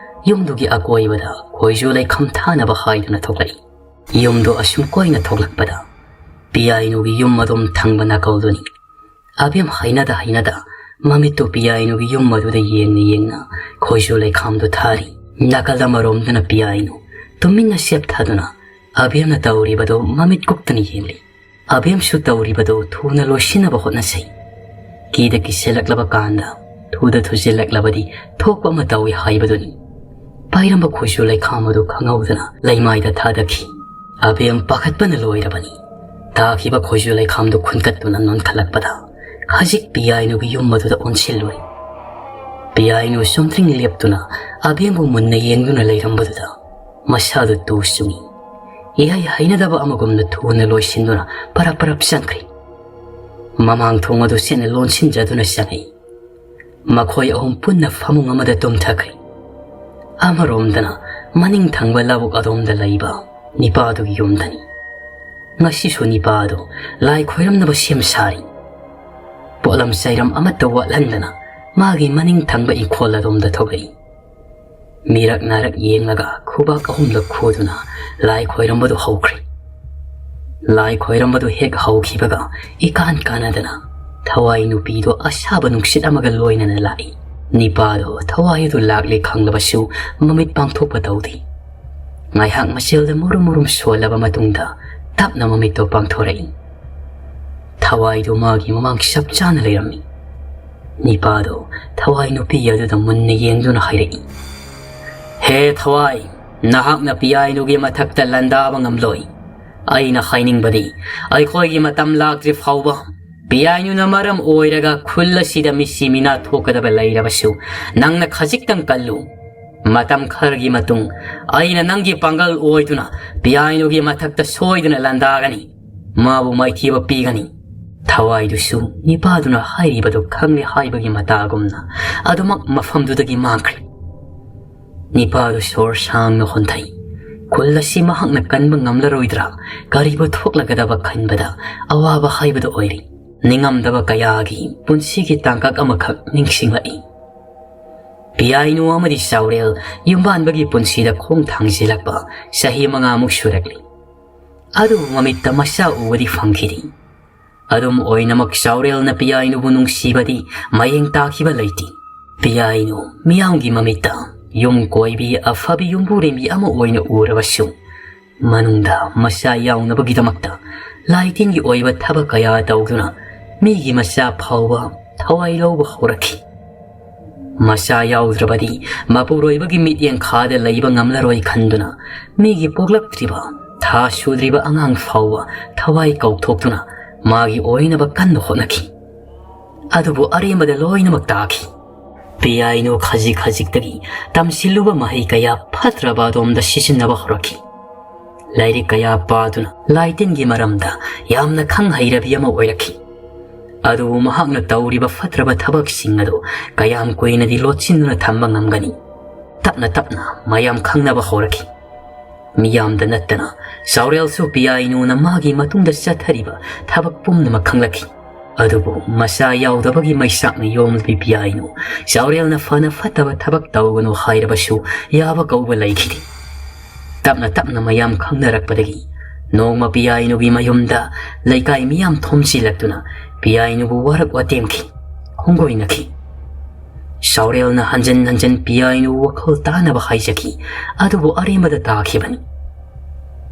ꯌꯨꯝꯗꯨꯒꯤ ꯑꯀꯣꯏꯕꯗ ꯈꯣꯏꯖꯨ ꯂꯩꯈꯥꯝ ꯊꯥꯅꯕ ꯍꯥꯏꯗꯨꯅ ꯊꯣꯛꯂꯛꯏ꯫ ꯌꯨꯝꯗꯨ ꯑꯁꯨꯝ ꯀꯣꯏꯅ ꯊꯣꯛꯂꯛꯄꯗ ꯄꯤꯌꯥꯏꯅꯨꯒꯤ ꯌꯨꯝ ꯑꯗꯨꯝ ꯊꯪꯕ ꯅꯥꯀꯜꯗꯨꯅꯤ꯫ ꯑꯕꯦꯝ ꯍꯩꯅꯗ ꯍꯩꯅꯗ ꯃꯃꯤꯠꯇꯨ ꯄꯤꯌꯥꯏꯅꯨꯒꯤ ꯌꯨꯝ ꯑꯗꯨꯗ ꯌꯦꯡꯅ ꯌꯦꯡꯅ ꯈꯣꯏꯖꯨ ꯂꯩꯈꯥꯝꯗꯨ ꯊꯥꯔꯤ꯫ ꯅꯥꯀꯜ ꯑꯃꯔꯣꯝꯗꯅ ꯄꯤꯌꯥꯏꯅꯨ ꯇꯨꯃꯤꯟꯅ ꯁꯦꯞꯊꯗꯨꯅ ꯑꯕꯦꯝꯅ ꯇꯧꯔꯤꯕꯗꯨ ꯃꯃꯤꯠ ꯀꯨꯞꯇꯅ ꯌꯦꯡꯂꯤ꯫ ꯑꯕꯦꯝꯁꯨ ꯇꯧꯔꯤꯕꯗꯨ ꯊꯨꯅ ꯂꯣꯏꯁꯤꯟꯅꯕ ꯍꯣꯠꯅꯁꯤ꯫ ꯀꯤꯗ ꯀꯤꯁꯤꯜꯂꯛꯂꯕ ꯀꯥꯟꯗ ꯊꯨꯗ ꯊꯨꯖꯤꯜꯂꯛꯂꯕꯗꯤ ꯊꯣꯛꯄ ꯑꯃ ꯇꯧꯏ ꯍꯥꯏꯕꯗꯨꯅꯤ꯫ ꯄꯥꯏꯔꯝꯕ ꯈꯣꯏꯖꯨ ꯂꯩꯈꯥꯝ ꯑꯗꯨ ꯈꯪꯍꯧꯗꯅ ꯂꯩꯃꯥꯏꯗ ꯊꯥꯗꯈꯤ꯫ ꯑꯕꯦꯝ ꯄꯥꯈꯠꯄꯅ ꯂꯣꯏꯔꯕꯅꯤ꯫ ꯇꯥꯈꯤꯕ ꯈꯣꯏꯖꯨ ꯂꯩꯈꯥꯝꯗꯨ ꯈꯨꯟꯀꯠꯇꯨꯅ ꯅꯣꯟꯈꯠꯂꯛꯄꯗ ꯍꯧꯖꯤꯛ ꯄꯤꯌꯥꯏꯅꯨꯒꯤ ꯌꯨꯝ ꯑꯗꯨꯗ ꯑꯣꯟꯁꯤꯜꯂꯨꯔꯦ꯫ ꯄꯤꯌꯥꯏꯅꯨ ꯆꯨꯝꯗ꯭ꯔꯤꯡ ꯂꯦꯞꯇꯨꯅ ꯑꯕꯦꯝꯕꯨ ꯃꯨꯟꯅ ꯌꯦꯡꯗꯨꯅ ꯂꯩꯔꯝꯕꯗꯨꯗ ꯃꯁꯥꯗꯨ ꯇꯨ ꯆꯨꯡꯏ꯫ ꯏꯍꯩ ꯍꯩꯅꯗꯕ ꯑꯃꯒꯨꯝꯅ ꯊꯨꯅ ꯂꯣꯏꯁꯤꯟꯗꯨꯅ ꯄꯔꯞ ꯄꯔꯞ ꯆꯪꯈ꯭ꯔꯦ꯫ ꯃꯃꯥꯡ ꯊꯣꯡ ꯑꯗꯨ ꯆꯦꯠꯅ ꯂꯣꯟꯁꯤꯟꯖꯗꯨꯅ ꯆꯪꯉꯛꯏ꯫ ꯃꯈꯣꯏ ꯑꯍꯨꯝ ꯄꯨꯟꯅ ꯐꯃꯨꯡ ꯑꯃꯗ ꯇꯨꯝꯊꯈ꯭ꯔꯦ꯫ ꯑꯃꯔꯣꯝꯗꯅ ꯃꯅꯤꯡ ꯊꯪꯕ ꯂꯧꯕꯨꯛ ꯑꯗꯣꯝꯗ ꯂꯩꯕ ꯅꯤꯄꯥꯗꯨꯒꯤ ꯌꯨꯝꯗꯅꯤ꯫ ꯉꯁꯤꯁꯨ ꯅꯤꯄꯥꯗꯨ ꯂꯥꯏ ꯈꯣꯏꯔꯝꯅꯕ ꯁꯦꯝ ꯁꯥꯔꯤ꯫ ꯄꯣꯠꯂꯝ ꯆꯩꯔꯝ ꯑꯃꯠꯇ ꯋꯥꯠꯍꯟꯗꯅ ꯃꯥꯒꯤ ꯃꯅꯤꯡ ꯊꯪꯕ ꯏꯪꯈꯣꯜ ꯑꯗꯣꯝꯗ ꯊꯣꯛꯂꯛꯏ꯫ ꯃꯤꯔꯛ ꯅꯥꯔꯛ ꯌꯦꯡꯂꯒ ꯈꯨꯕꯥꯛ ꯑꯍꯨꯝꯂꯛ ꯈꯨꯗꯨꯅ ꯂꯥꯏ ꯈꯣꯏꯔꯝꯕꯗꯨ ꯍꯧꯈ꯭ꯔꯦ꯫ ꯂꯥꯏ ꯈꯣꯏꯔꯝꯕꯗꯨ ꯍꯦꯛ ꯍꯧꯈꯤꯕꯒ ꯏꯀꯥꯟ ꯀꯥꯟꯅꯗꯅ ꯊꯋꯥꯏ ꯅꯨꯄꯤꯗꯣ ꯑꯁꯥꯕ ꯅꯨꯡꯁꯤꯠ ꯑꯃꯒ ꯂꯣꯏꯅꯅ ꯂꯥꯛꯏ꯫ ꯅꯤꯄꯥꯗꯣ ꯊꯋꯥꯏ ꯑꯗꯨ ꯂꯥꯛꯂꯦ ꯈꯪꯂꯕꯁꯨ ꯃꯃꯤꯠ ꯄꯥꯡꯊꯣꯛꯄ ꯇꯧꯗꯦ꯫ ꯉꯥꯏꯍꯥꯛ ꯃꯆꯦꯜꯗ ꯃꯨꯔꯨꯝ ꯃꯨꯔꯨꯝ ꯁꯣꯜꯂꯕ ꯃꯇꯨꯡꯗ ꯇꯞꯅ ꯃꯃꯤꯠꯇꯣ ꯄꯥꯡꯊꯣꯔꯛꯏ꯫ ꯊꯋꯥꯏꯗꯨ ꯃꯥꯒꯤ ꯃꯃꯥꯡ ꯆꯞ ꯆꯥꯅ ꯂꯩꯔꯝꯃꯤ꯫ ꯅꯤꯄꯥꯗꯣ ꯊꯋꯥꯏ ꯅꯨꯄꯤ ꯑꯗꯨꯗ ꯃꯨꯟꯅ ꯌꯦꯡꯗꯨꯅ ꯍꯥꯏꯔꯛꯏ, "ꯍꯦ ꯊꯋꯥꯏ, ꯅꯍꯥꯛꯅ ꯄꯤꯌꯥꯏꯅꯨꯒꯤ ꯃꯊꯛꯇ ꯂꯥꯟꯗꯥꯕ ꯉꯝꯂꯣꯏ꯫ ꯑꯩꯅ ꯍꯥꯏꯅꯤꯡꯕꯗꯤ, ꯑꯩꯈꯣꯏꯒꯤ ꯃꯇꯝ ꯂꯥꯛꯇ꯭ꯔꯤ ꯐꯥꯎꯕ ꯄꯤꯌꯥꯏꯅꯨꯅ ꯃꯔꯝ ꯑꯣꯏꯔꯒ ꯈꯨꯜ ꯑꯁꯤꯗ ꯃꯤꯁꯤ ꯃꯤꯅꯥ ꯊꯣꯛꯀꯗꯕ ꯂꯩꯔꯕꯁꯨ, ꯅꯪꯅ ꯈꯖꯤꯛꯇꯪ ꯀꯜꯂꯨ꯫ ꯃꯇꯝ ꯈꯔꯒꯤ ꯃꯇꯨꯡ ꯑꯩꯅ ꯅꯪꯒꯤ ꯄꯥꯡꯒꯜ ꯑꯣꯏꯗꯨꯅ ꯄꯤꯌꯥꯏꯅꯨꯒꯤ ꯃꯊꯛꯇ ꯁꯣꯏꯗꯅ ꯂꯥꯟꯗꯥꯒꯅꯤ꯫ ꯃꯥꯕꯨ ꯃꯥꯏꯊꯤꯕ ꯄꯤꯒꯅꯤ꯫" ꯊꯋꯥꯏꯗꯨꯁꯨ ꯅꯤꯄꯥꯗꯨꯅ ꯍꯥꯏꯔꯤꯕꯗꯨ ꯈꯪꯂꯦ ꯍꯥꯏꯕꯒꯤ ꯃꯇꯥꯒꯨꯝꯅ ꯑꯗꯨꯃꯛ ꯃꯐꯝꯗꯨꯗꯒꯤ ꯃꯥꯡꯈ꯭ꯔꯦ꯫ ꯅꯤꯄꯥꯗꯨ ꯁꯣꯔ ꯁꯥꯡꯅ ꯍꯣꯟꯊꯩ꯫ ꯈꯨꯜ ꯑꯁꯤ ꯃꯍꯥꯛꯅ ꯀꯟꯕ ꯉꯝꯂꯔꯣꯏꯗ꯭ꯔꯥ, ꯀꯔꯤꯕꯨ ꯊꯣꯛꯂꯒꯗꯕ ꯈꯟꯕꯗ ꯑꯋꯥꯕ ꯍꯥꯏꯕꯗꯨ ꯑꯣꯏꯔꯤ꯫ ꯅꯤꯡꯉꯝꯗꯕ ꯀꯌꯥꯒꯤ ꯄꯨꯟꯁꯤꯒꯤ ꯇꯥꯡꯀꯛ ꯑꯃꯈꯛ ꯅꯤꯡꯁꯤꯡꯂꯛꯏ꯫ ꯄꯤꯌꯥꯏꯅꯨ ꯑꯃꯗꯤ ꯆꯥꯎꯔꯦꯜ ꯌꯨꯝꯕꯥꯟꯕꯒꯤ ꯄꯨꯟꯁꯤꯗ ꯈꯣꯡ ꯊꯥꯡꯖꯤꯜꯂꯛꯄ ꯆꯍꯤ ꯃꯉꯥꯃꯨꯛ ꯁꯨꯔꯛꯂꯤ꯫ ꯑꯗꯨꯕꯨ ꯃꯃꯤꯠꯇ ꯃꯆꯥ ꯎꯕꯗꯤ ꯐꯪꯈꯤꯗꯦ꯫ ꯑꯗꯨꯝ ꯑꯣꯏꯅꯃꯛ ꯆꯥꯎꯔꯦꯜꯅ ꯄꯤꯌꯥꯏꯅꯨꯕꯨ ꯅꯨꯡꯁꯤꯕꯗꯤ ꯃꯌꯦꯡ ꯇꯥꯈꯤꯕ ꯂꯩꯇꯦ꯫ ꯄꯤꯌꯥꯏꯅꯨ ꯃꯤꯌꯥꯝꯒꯤ ꯃꯃꯤꯠꯇ ꯌꯨꯝ ꯀꯣꯏꯕꯤ, ꯑꯐꯕꯤ ꯌꯨꯝꯕꯨꯔꯦꯝꯕꯤ ꯑꯃ ꯑꯣꯏꯅ ꯎꯔꯕꯁꯨ, ꯃꯅꯨꯡꯗ ꯃꯆꯥ ꯌꯥꯎꯅꯕꯒꯤꯗꯃꯛꯇ ꯂꯥꯏꯇꯤꯟꯒꯤ ꯑꯣꯏꯕ ꯊꯕꯛ ꯀꯌꯥ ꯇꯧꯗꯨꯅ ꯃꯤꯒꯤ ꯃꯆꯥ ꯐꯥꯎꯕ ꯊꯋꯥꯏ ꯂꯧꯕ ꯍꯧꯔꯛꯈꯤ꯫ ꯃꯆꯥ ꯌꯥꯎꯗ꯭ꯔꯕꯗꯤ ꯃꯄꯨꯔꯣꯏꯕꯒꯤ ꯃꯤꯠꯌꯦꯡ ꯈꯥꯗ ꯂꯩꯕ ꯉꯝꯂꯔꯣꯏ ꯈꯟꯗꯨꯅ, ꯃꯤꯒꯤ ꯄꯣꯛꯂꯛꯇ꯭ꯔꯤꯕ, ꯊꯥ ꯁꯨꯗ꯭ꯔꯤꯕ ꯑꯉꯥꯡ ꯐꯥꯎꯕ ꯊꯋꯥꯏ ꯀꯧꯊꯣꯛꯇꯨꯅ ꯃꯥꯒꯤ ꯑꯣꯏꯅꯕ ꯀꯟꯅ ꯍꯣꯠꯅꯈꯤ꯫ ꯑꯗꯨꯕꯨ ꯑꯔꯦꯝꯕꯗ ꯂꯣꯏꯅꯃꯛ ꯇꯥꯈꯤ꯫ ꯄꯤꯌꯥꯏꯅꯨ ꯈꯖꯤꯛ ꯈꯖꯤꯛꯇꯒꯤ ꯇꯝꯁꯤꯜꯂꯨꯕ ꯃꯍꯩ ꯀꯌꯥ ꯐꯠꯇ꯭ꯔꯕ ꯑꯗꯣꯝꯗ ꯁꯤꯖꯤꯟꯅꯕ ꯍꯧꯔꯛꯈꯤ꯫ ꯂꯥꯏꯔꯤꯛ ꯀꯌꯥ ꯄꯥꯗꯨꯅ ꯂꯥꯏꯇꯤꯟꯒꯤ ꯃꯔꯝꯗ ꯌꯥꯝꯅ ꯈꯪ ꯍꯩꯔꯕꯤ ꯑꯃ ꯑꯣꯏꯔꯛꯈꯤ꯫ ꯑꯗꯨꯕꯨ ꯃꯍꯥꯛꯅ ꯇꯧꯔꯤꯕ ꯐꯠꯇ꯭ꯔꯕ ꯊꯕꯛꯁꯤꯡ ꯑꯗꯨ ꯀꯌꯥꯝ ꯀꯨꯏꯅꯗꯤ ꯂꯣꯠꯁꯤꯟꯗꯨꯅ ꯊꯝꯕ ꯉꯝꯒꯅꯤ? ꯇꯞꯅ ꯇꯞꯅ ꯃꯌꯥꯝ ꯈꯪꯅꯕ ꯍꯧꯔꯛꯈꯤ꯫ ꯃꯤꯌꯥꯝꯗ ꯅꯠꯇꯅ ꯆꯥꯎꯔꯦꯜꯁꯨ ꯄꯤꯌꯥꯏꯅꯨꯅ ꯃꯥꯒꯤ ꯃꯇꯨꯡꯗ ꯆꯠꯊꯔꯤꯕ ꯊꯕꯛ ꯄꯨꯝꯅꯃꯛ ꯈꯪꯂꯛꯈꯤ꯫ ꯑꯗꯨꯕꯨ ꯃꯆꯥ ꯌꯥꯎꯗꯕꯒꯤ ꯃꯩꯁꯥꯛꯅ ꯌꯣꯝꯂꯕꯤ ꯄꯤꯌꯥꯏꯅꯨ ꯆꯥꯎꯔꯦꯜꯅ ꯐꯅ ꯐꯠꯇꯕ ꯊꯕꯛ ꯇꯧꯒꯅꯨ ꯍꯥꯏꯔꯕꯁꯨ ꯌꯥꯕ ꯀꯧꯕ ꯂꯩꯈꯤꯗꯦ꯫ ꯇꯞꯅ ꯇꯞꯅ ꯃꯌꯥꯝ ꯈꯪꯅꯔꯛꯄꯗꯒꯤ ꯅꯣꯡꯃ ꯄꯤꯌꯥꯏꯅꯨꯒꯤ ꯃꯌꯨꯝꯗ ꯂꯩꯀꯥꯏ ꯃꯤꯌꯥꯝ ꯊꯣꯝꯖꯤꯜꯂꯛꯇꯨꯅ ꯄꯤꯌꯥꯏꯅꯨꯕꯨ ꯋꯥꯔꯛ ꯋꯥꯇꯦꯝꯈꯤ, ꯍꯨꯡꯒꯣꯏꯅꯈꯤ꯫ ꯆꯥꯎꯔꯦꯜꯅ ꯍꯟꯖꯟ ꯍꯟꯖꯟ ꯄꯤꯌꯥꯏꯅꯨꯕꯨ ꯋꯥꯈꯜ ꯇꯥꯅꯕ ꯍꯥꯏꯖꯈꯤ, ꯑꯗꯨꯕꯨ ꯑꯔꯦꯝꯕꯗ ꯇꯥꯈꯤꯕꯅꯤ꯫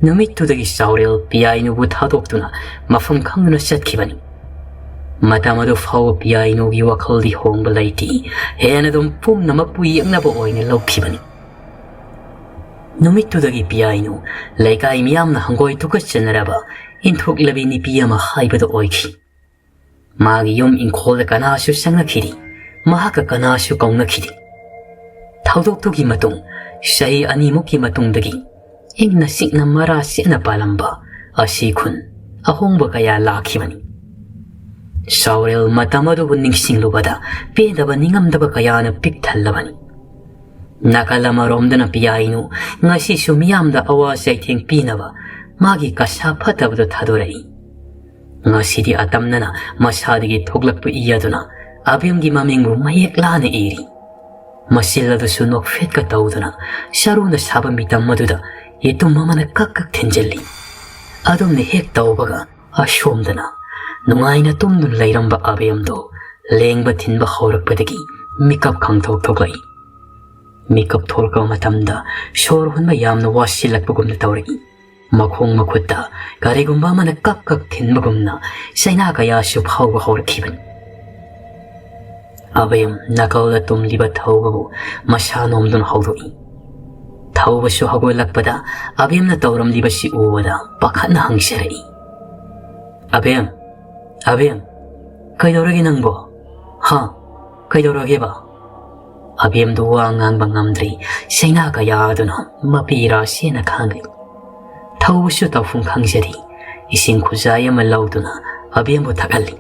ꯅꯨꯃꯤꯠꯇꯨꯗꯒꯤ ꯆꯥꯎꯔꯦꯜ ꯄꯤꯌꯥꯏꯅꯨꯕꯨ ꯊꯥꯗꯣꯛꯇꯨꯅ ꯃꯐꯝ ꯈꯪꯗꯅ ꯆꯠꯈꯤꯕꯅꯤ꯫ ꯃꯇꯝ ꯑꯗꯨ ꯐꯥꯎꯕ ꯄꯤꯌꯥꯏꯅꯨꯒꯤ ꯋꯥꯈꯜꯗꯤ ꯍꯣꯡꯕ ꯂꯩꯇꯦ꯫ ꯍꯦꯟꯅ ꯑꯗꯨꯝ ꯄꯨꯝꯅꯃꯛꯄꯨ ꯌꯦꯛꯅꯕ ꯑꯣꯏꯅ ꯂꯧꯈꯤꯕꯅꯤ꯫ ꯅꯨꯃꯤꯠꯇꯨꯗꯒꯤ ꯄꯤꯌꯥꯏꯅꯨ ꯂꯩꯀꯥꯏ ꯃꯤꯌꯥꯝꯅ ꯍꯪꯒꯣꯏ ꯇꯨꯀꯠꯆꯅꯔꯕ ꯏꯟꯊꯣꯛꯂꯕꯤ ꯅꯨꯄꯤ ꯑꯃ ꯍꯥꯏꯕꯗꯨ ꯑꯣꯏꯈꯤ꯫ ꯃꯥꯒꯤ ꯌꯨꯝ ꯏꯪꯈꯣꯜꯗ ꯀꯅꯥꯁꯨ ꯆꯪꯂꯛꯈꯤꯗꯦ, ꯃꯍꯥꯛꯀ ꯀꯅꯥꯁꯨ ꯀꯧꯅꯈꯤꯗꯦ꯫ ꯊꯧꯗꯣꯛꯇꯨꯒꯤ ꯃꯇꯨꯡ ꯆꯍꯤ ꯑꯅꯤꯃꯨꯛꯀꯤ ꯃꯇꯨꯡꯗꯒꯤ ꯏꯪꯅ ꯆꯤꯛꯅ ꯃꯔꯥ ꯁꯦꯠꯅ ꯄꯥꯜꯂꯝꯕ ꯑꯁꯤ ꯈꯨꯟ ꯑꯍꯣꯡꯕ ꯀꯌꯥ ꯂꯥꯛꯈꯤꯕꯅꯤ꯫ ꯆꯥꯎꯔꯦꯜ ꯃꯇꯝ ꯑꯗꯨꯕꯨ ꯅꯤꯡꯁꯤꯡꯂꯨꯕꯗ ꯄꯦꯟꯗꯕ ꯅꯤꯡꯉꯝꯗꯕ ꯀꯌꯥꯅ ꯄꯤꯛ ꯊꯜꯂꯕꯅꯤ꯫ ꯅꯥꯀꯜ ꯑꯃꯔꯣꯝꯗꯅ ꯄꯤꯌꯥꯏꯅꯨ ꯉꯁꯤꯁꯨ ꯃꯤꯌꯥꯝꯗ ꯑꯋꯥ ꯆꯩꯊꯦꯡ ꯄꯤꯅꯕ ꯃꯥꯒꯤ ꯀꯁꯥ ꯐꯠꯇꯕꯗꯨ ꯊꯥꯗꯣꯔꯛꯏ꯫ ꯉꯁꯤꯗꯤ ꯑꯇꯝꯅꯅ ꯃꯁꯥꯗꯒꯤ ꯊꯣꯛꯂꯛꯄ ꯏ ꯑꯗꯨꯅ ꯑꯕꯦꯝꯒꯤ ꯃꯃꯤꯡꯕꯨ ꯃꯌꯦꯛ ꯂꯥꯅ ꯏꯔꯤ꯫ ꯃꯆꯤꯜ ꯑꯗꯨꯁꯨ ꯅꯣꯛꯐꯦꯠꯀ ꯇꯧꯗꯨꯅ ꯆꯔꯨꯅ ꯁꯥꯕ ꯃꯤꯇꯝ ꯑꯗꯨꯗ ꯌꯦꯇꯨꯝ ꯑꯃꯅ ꯀꯛ ꯀꯛ ꯊꯤꯟꯖꯤꯜꯂꯤ꯫ ꯑꯗꯨꯝꯅ ꯍꯦꯛ ꯇꯧꯕꯒ ꯑꯁꯣꯝꯗꯅ ꯅꯨꯡꯉꯥꯏꯅ ꯇꯨꯝꯗꯨꯅ ꯂꯩꯔꯝꯕ ꯑꯕꯦꯝꯗꯣ ꯂꯦꯡꯕ ꯊꯤꯟꯕ ꯍꯧꯔꯛꯄꯗꯒꯤ ꯃꯤꯀꯞ ꯈꯪꯊꯣꯛ ꯊꯣꯛꯂꯛꯏ꯫ ꯃꯤꯀꯞ ꯊꯣꯛꯂꯛꯄ ꯃꯇꯝꯗ ꯁꯣꯔ ꯍꯣꯟꯕ ꯌꯥꯝꯅ ꯋꯥꯁꯤꯜꯂꯛꯄꯒꯨꯝꯅ ꯇꯧꯔꯛꯏ꯫ ꯃꯈꯣꯡ ꯃꯈꯨꯠꯇ ꯀꯔꯤꯒꯨꯝꯕ ꯑꯃꯅ ꯀꯛ ꯀꯛ ꯊꯤꯟꯕꯒꯨꯝꯅ ꯆꯩꯅꯥ ꯀꯌꯥꯁꯨ ꯐꯥꯎꯕ ꯍꯧꯔꯛꯈꯤꯕꯅꯤ꯫ ꯑꯕꯦꯝ ꯅꯥꯀꯜꯗ ꯇꯨꯝꯂꯤꯕ ꯊꯧꯕꯕꯨ ꯃꯁꯥ ꯅꯣꯝꯗꯨꯅ ꯍꯧꯗꯣꯛꯏ꯫ ꯊꯧꯕꯁꯨ ꯍꯧꯒꯠꯂꯛꯄꯗ ꯑꯕꯦꯝꯅ ꯇꯧꯔꯝꯂꯤꯕꯁꯤ ꯎꯕꯗ ꯄꯥꯈꯠꯅ ꯍꯪꯖꯔꯛꯏ, "ꯑꯕꯦꯝ, ꯑꯕꯦꯝ, ꯀꯩꯗꯧꯔꯒꯦ ꯅꯪꯕꯣ? ꯍꯥ? ꯀꯩꯗꯧꯔꯒꯦꯕ?" ꯑꯕꯦꯝꯗꯨ ꯋꯥ ꯉꯥꯡꯕ ꯉꯝꯗ꯭ꯔꯤ꯫ ꯆꯩꯅꯥ ꯀꯌꯥ ꯑꯗꯨꯅ ꯃꯄꯤ ꯔꯥꯁꯤꯅ ꯈꯥꯡꯂꯤ꯫ ꯊꯧꯕꯁꯨ ꯇꯧꯐꯝ ꯈꯪꯖꯗꯦ꯫ ꯏꯁꯤꯡ ꯈꯨꯖꯥꯏ ꯑꯃ ꯂꯧꯗꯨꯅ ꯑꯕꯦꯝꯕꯨ ꯊꯛꯍꯜꯂꯤ꯫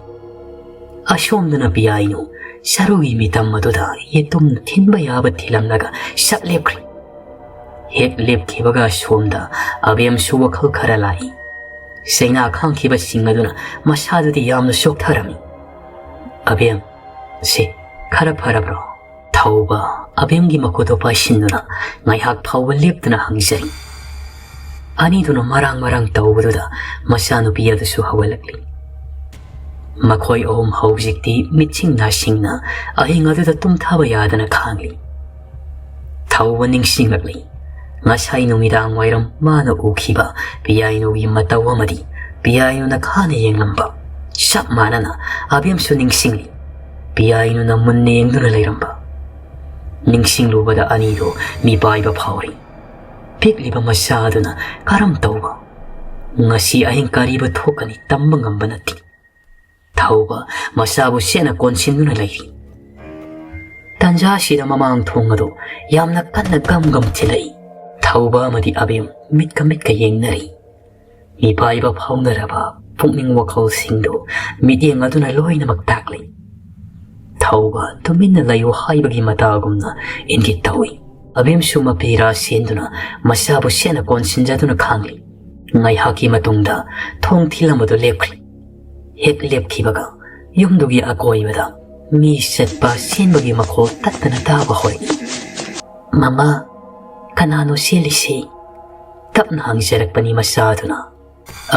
ꯑꯁꯣꯝꯗꯅ ꯄꯤꯌꯥꯏꯅꯨ ꯆꯔꯨꯒꯤ ꯃꯤꯇꯝ ꯑꯗꯨꯗ ꯌꯦꯇꯨꯝꯅ ꯊꯤꯟꯕ ꯌꯥꯕ ꯊꯤꯜꯂꯝꯂꯒ ꯁꯠ ꯂꯦꯞꯈ꯭ꯔꯤ꯫ ꯍꯦꯛ ꯂꯦꯞꯈꯤꯕꯒ ꯑꯁꯣꯝꯗ ꯑꯕꯦꯝꯁꯨ ꯋꯥꯈꯜ ꯈꯔ ꯂꯥꯛꯏ꯫ ꯆꯩꯅꯥ ꯈꯥꯡꯈꯤꯕꯁꯤꯡ ꯑꯗꯨꯅ ꯃꯁꯥꯗꯨꯗꯤ ꯌꯥꯝꯅ ꯆꯣꯛꯊꯔꯝꯃꯤ꯫ "ꯑꯕꯦꯝ, ꯁꯦ, ꯈꯔ ꯐꯔꯕ꯭ꯔꯣ?" ꯊꯧꯕ ꯑꯕꯦꯝꯒꯤ ꯃꯈꯨꯠꯇꯨ ꯄꯥꯏꯁꯤꯟꯗꯨꯅ ꯉꯥꯏꯍꯥꯛ ꯐꯥꯎꯕ ꯂꯦꯞꯇꯅ ꯍꯪꯖꯔꯤ꯫ ꯑꯅꯤꯗꯨꯅ ꯃꯔꯥꯡ ꯃꯔꯥꯡ ꯇꯧꯕꯗꯨꯗ ꯃꯆꯥꯅꯨꯄꯤ ꯑꯗꯨꯁꯨ ꯍꯧꯒꯠꯂꯛꯂꯤ꯫ ꯃꯈꯣꯏ ꯑꯍꯨꯝ ꯍꯧꯖꯤꯛꯇꯤ ꯃꯤꯠꯁꯤꯡ ꯅꯥꯁꯤꯡꯅ ꯑꯍꯤꯡ ꯑꯗꯨꯗ ꯇꯨꯝꯊꯕ ꯌꯥꯗꯅ ꯈꯥꯡꯂꯤ꯫ ꯊꯧꯕ ꯅꯤꯡꯁꯤꯡꯂꯛꯂꯤ꯫ ꯉꯁꯥꯏ ꯅꯨꯃꯤꯗꯥꯡ ꯋꯥꯏꯔꯝ ꯃꯥꯅ ꯎꯈꯤꯕ ꯄꯤꯌꯥꯏꯅꯨꯒꯤ ꯃꯇꯧ ꯑꯃꯗꯤ ꯄꯤꯌꯥꯏꯅꯨꯅ ꯈꯥꯅ ꯌꯦꯡꯂꯝꯕ ꯆꯞ ꯃꯥꯟꯅꯅ ꯑꯕꯦꯝꯁꯨ ꯅꯤꯡꯁꯤꯡꯂꯤ꯫ ꯄꯤꯌꯥꯏꯅꯨꯅ ꯃꯨꯟꯅ ꯌꯦꯡꯗꯨꯅ ꯂꯩꯔꯝꯕ꯫ ꯅꯤꯡꯁꯤꯡꯂꯨꯕꯗ ꯑꯅꯤꯗꯣ ꯃꯤꯄꯥꯏꯕ ꯐꯥꯎꯔꯤ꯫ ꯄꯤꯛꯂꯤꯕ ꯃꯆꯥ ꯑꯗꯨꯅ ꯀꯔꯝ ꯇꯧꯕ? ꯉꯁꯤ ꯑꯍꯤꯡ ꯀꯔꯤꯕꯨ ꯊꯣꯛꯀꯅꯤ ꯇꯝꯕ ꯉꯝꯕ ꯅꯠꯇꯦ꯫ ꯊꯧꯕ ꯃꯆꯥꯕꯨ ꯁꯦꯠꯅ ꯀꯣꯟꯁꯤꯟꯗꯨꯅ ꯂꯩꯔꯤ꯫ ꯇꯟꯖꯥꯁꯤꯗ ꯃꯃꯥꯡ ꯊꯣꯡ ꯑꯗꯨ ꯌꯥꯝꯅ ꯀꯟꯅ ꯒꯝ ꯒꯝ ꯊꯤꯜꯂꯛꯏ꯫ ꯊꯧꯕ ꯑꯃꯗꯤ ꯑꯕꯦꯝ ꯃꯤꯠꯀ ꯃꯤꯠꯀ ꯌꯦꯡꯅꯔꯤ꯫ ꯃꯤꯄꯥꯏꯕ ꯐꯥꯎꯅꯔꯕ ꯄꯨꯛꯅꯤꯡ ꯋꯥꯈꯜꯁꯤꯡꯗꯨ ꯃꯤꯠꯌꯦꯡ ꯑꯗꯨꯅ ꯂꯣꯏꯅꯃꯛ ꯇꯥꯛꯂꯤ꯫ ꯊꯧꯕ ꯇꯨꯃꯤꯟꯅ ꯂꯩꯌꯨ ꯍꯥꯏꯕꯒꯤ ꯃꯇꯥꯒꯨꯝꯅ ꯏꯪꯒꯤꯠ ꯇꯧꯏ꯫ ꯑꯕꯦꯝꯁꯨ ꯃꯄꯤ ꯔꯥ ꯁꯦꯟꯗꯨꯅ ꯃꯆꯥꯕꯨ ꯁꯦꯠꯅ ꯀꯣꯟꯁꯤꯟꯖꯗꯨꯅ ꯈꯥꯡꯂꯤ꯫ ꯉꯥꯏꯍꯥꯛꯀꯤ ꯃꯇꯨꯡꯗ ꯊꯣꯡ ꯊꯤꯜꯂꯝꯕꯗꯨ ꯂꯦꯞꯈ꯭ꯔꯤ꯫ ꯍꯦꯛ ꯂꯦꯞꯈꯤꯕꯒ ꯌꯨꯝꯗꯨꯒꯤ ꯑꯀꯣꯏꯕꯗ ꯃꯤ ꯆꯠꯄ ꯆꯦꯟꯕꯒꯤ ꯃꯈꯣꯜ ꯇꯠꯇꯅ ꯇꯥꯕ ꯍꯧꯔꯛꯏ꯫ "ꯃꯃꯥ, ꯀꯅꯥꯅꯣ ꯆꯦꯜꯂꯤꯁꯤ?" ꯇꯞꯅ ꯍꯪꯖꯔꯛꯄꯅꯤ ꯃꯆꯥꯗꯨꯅ꯫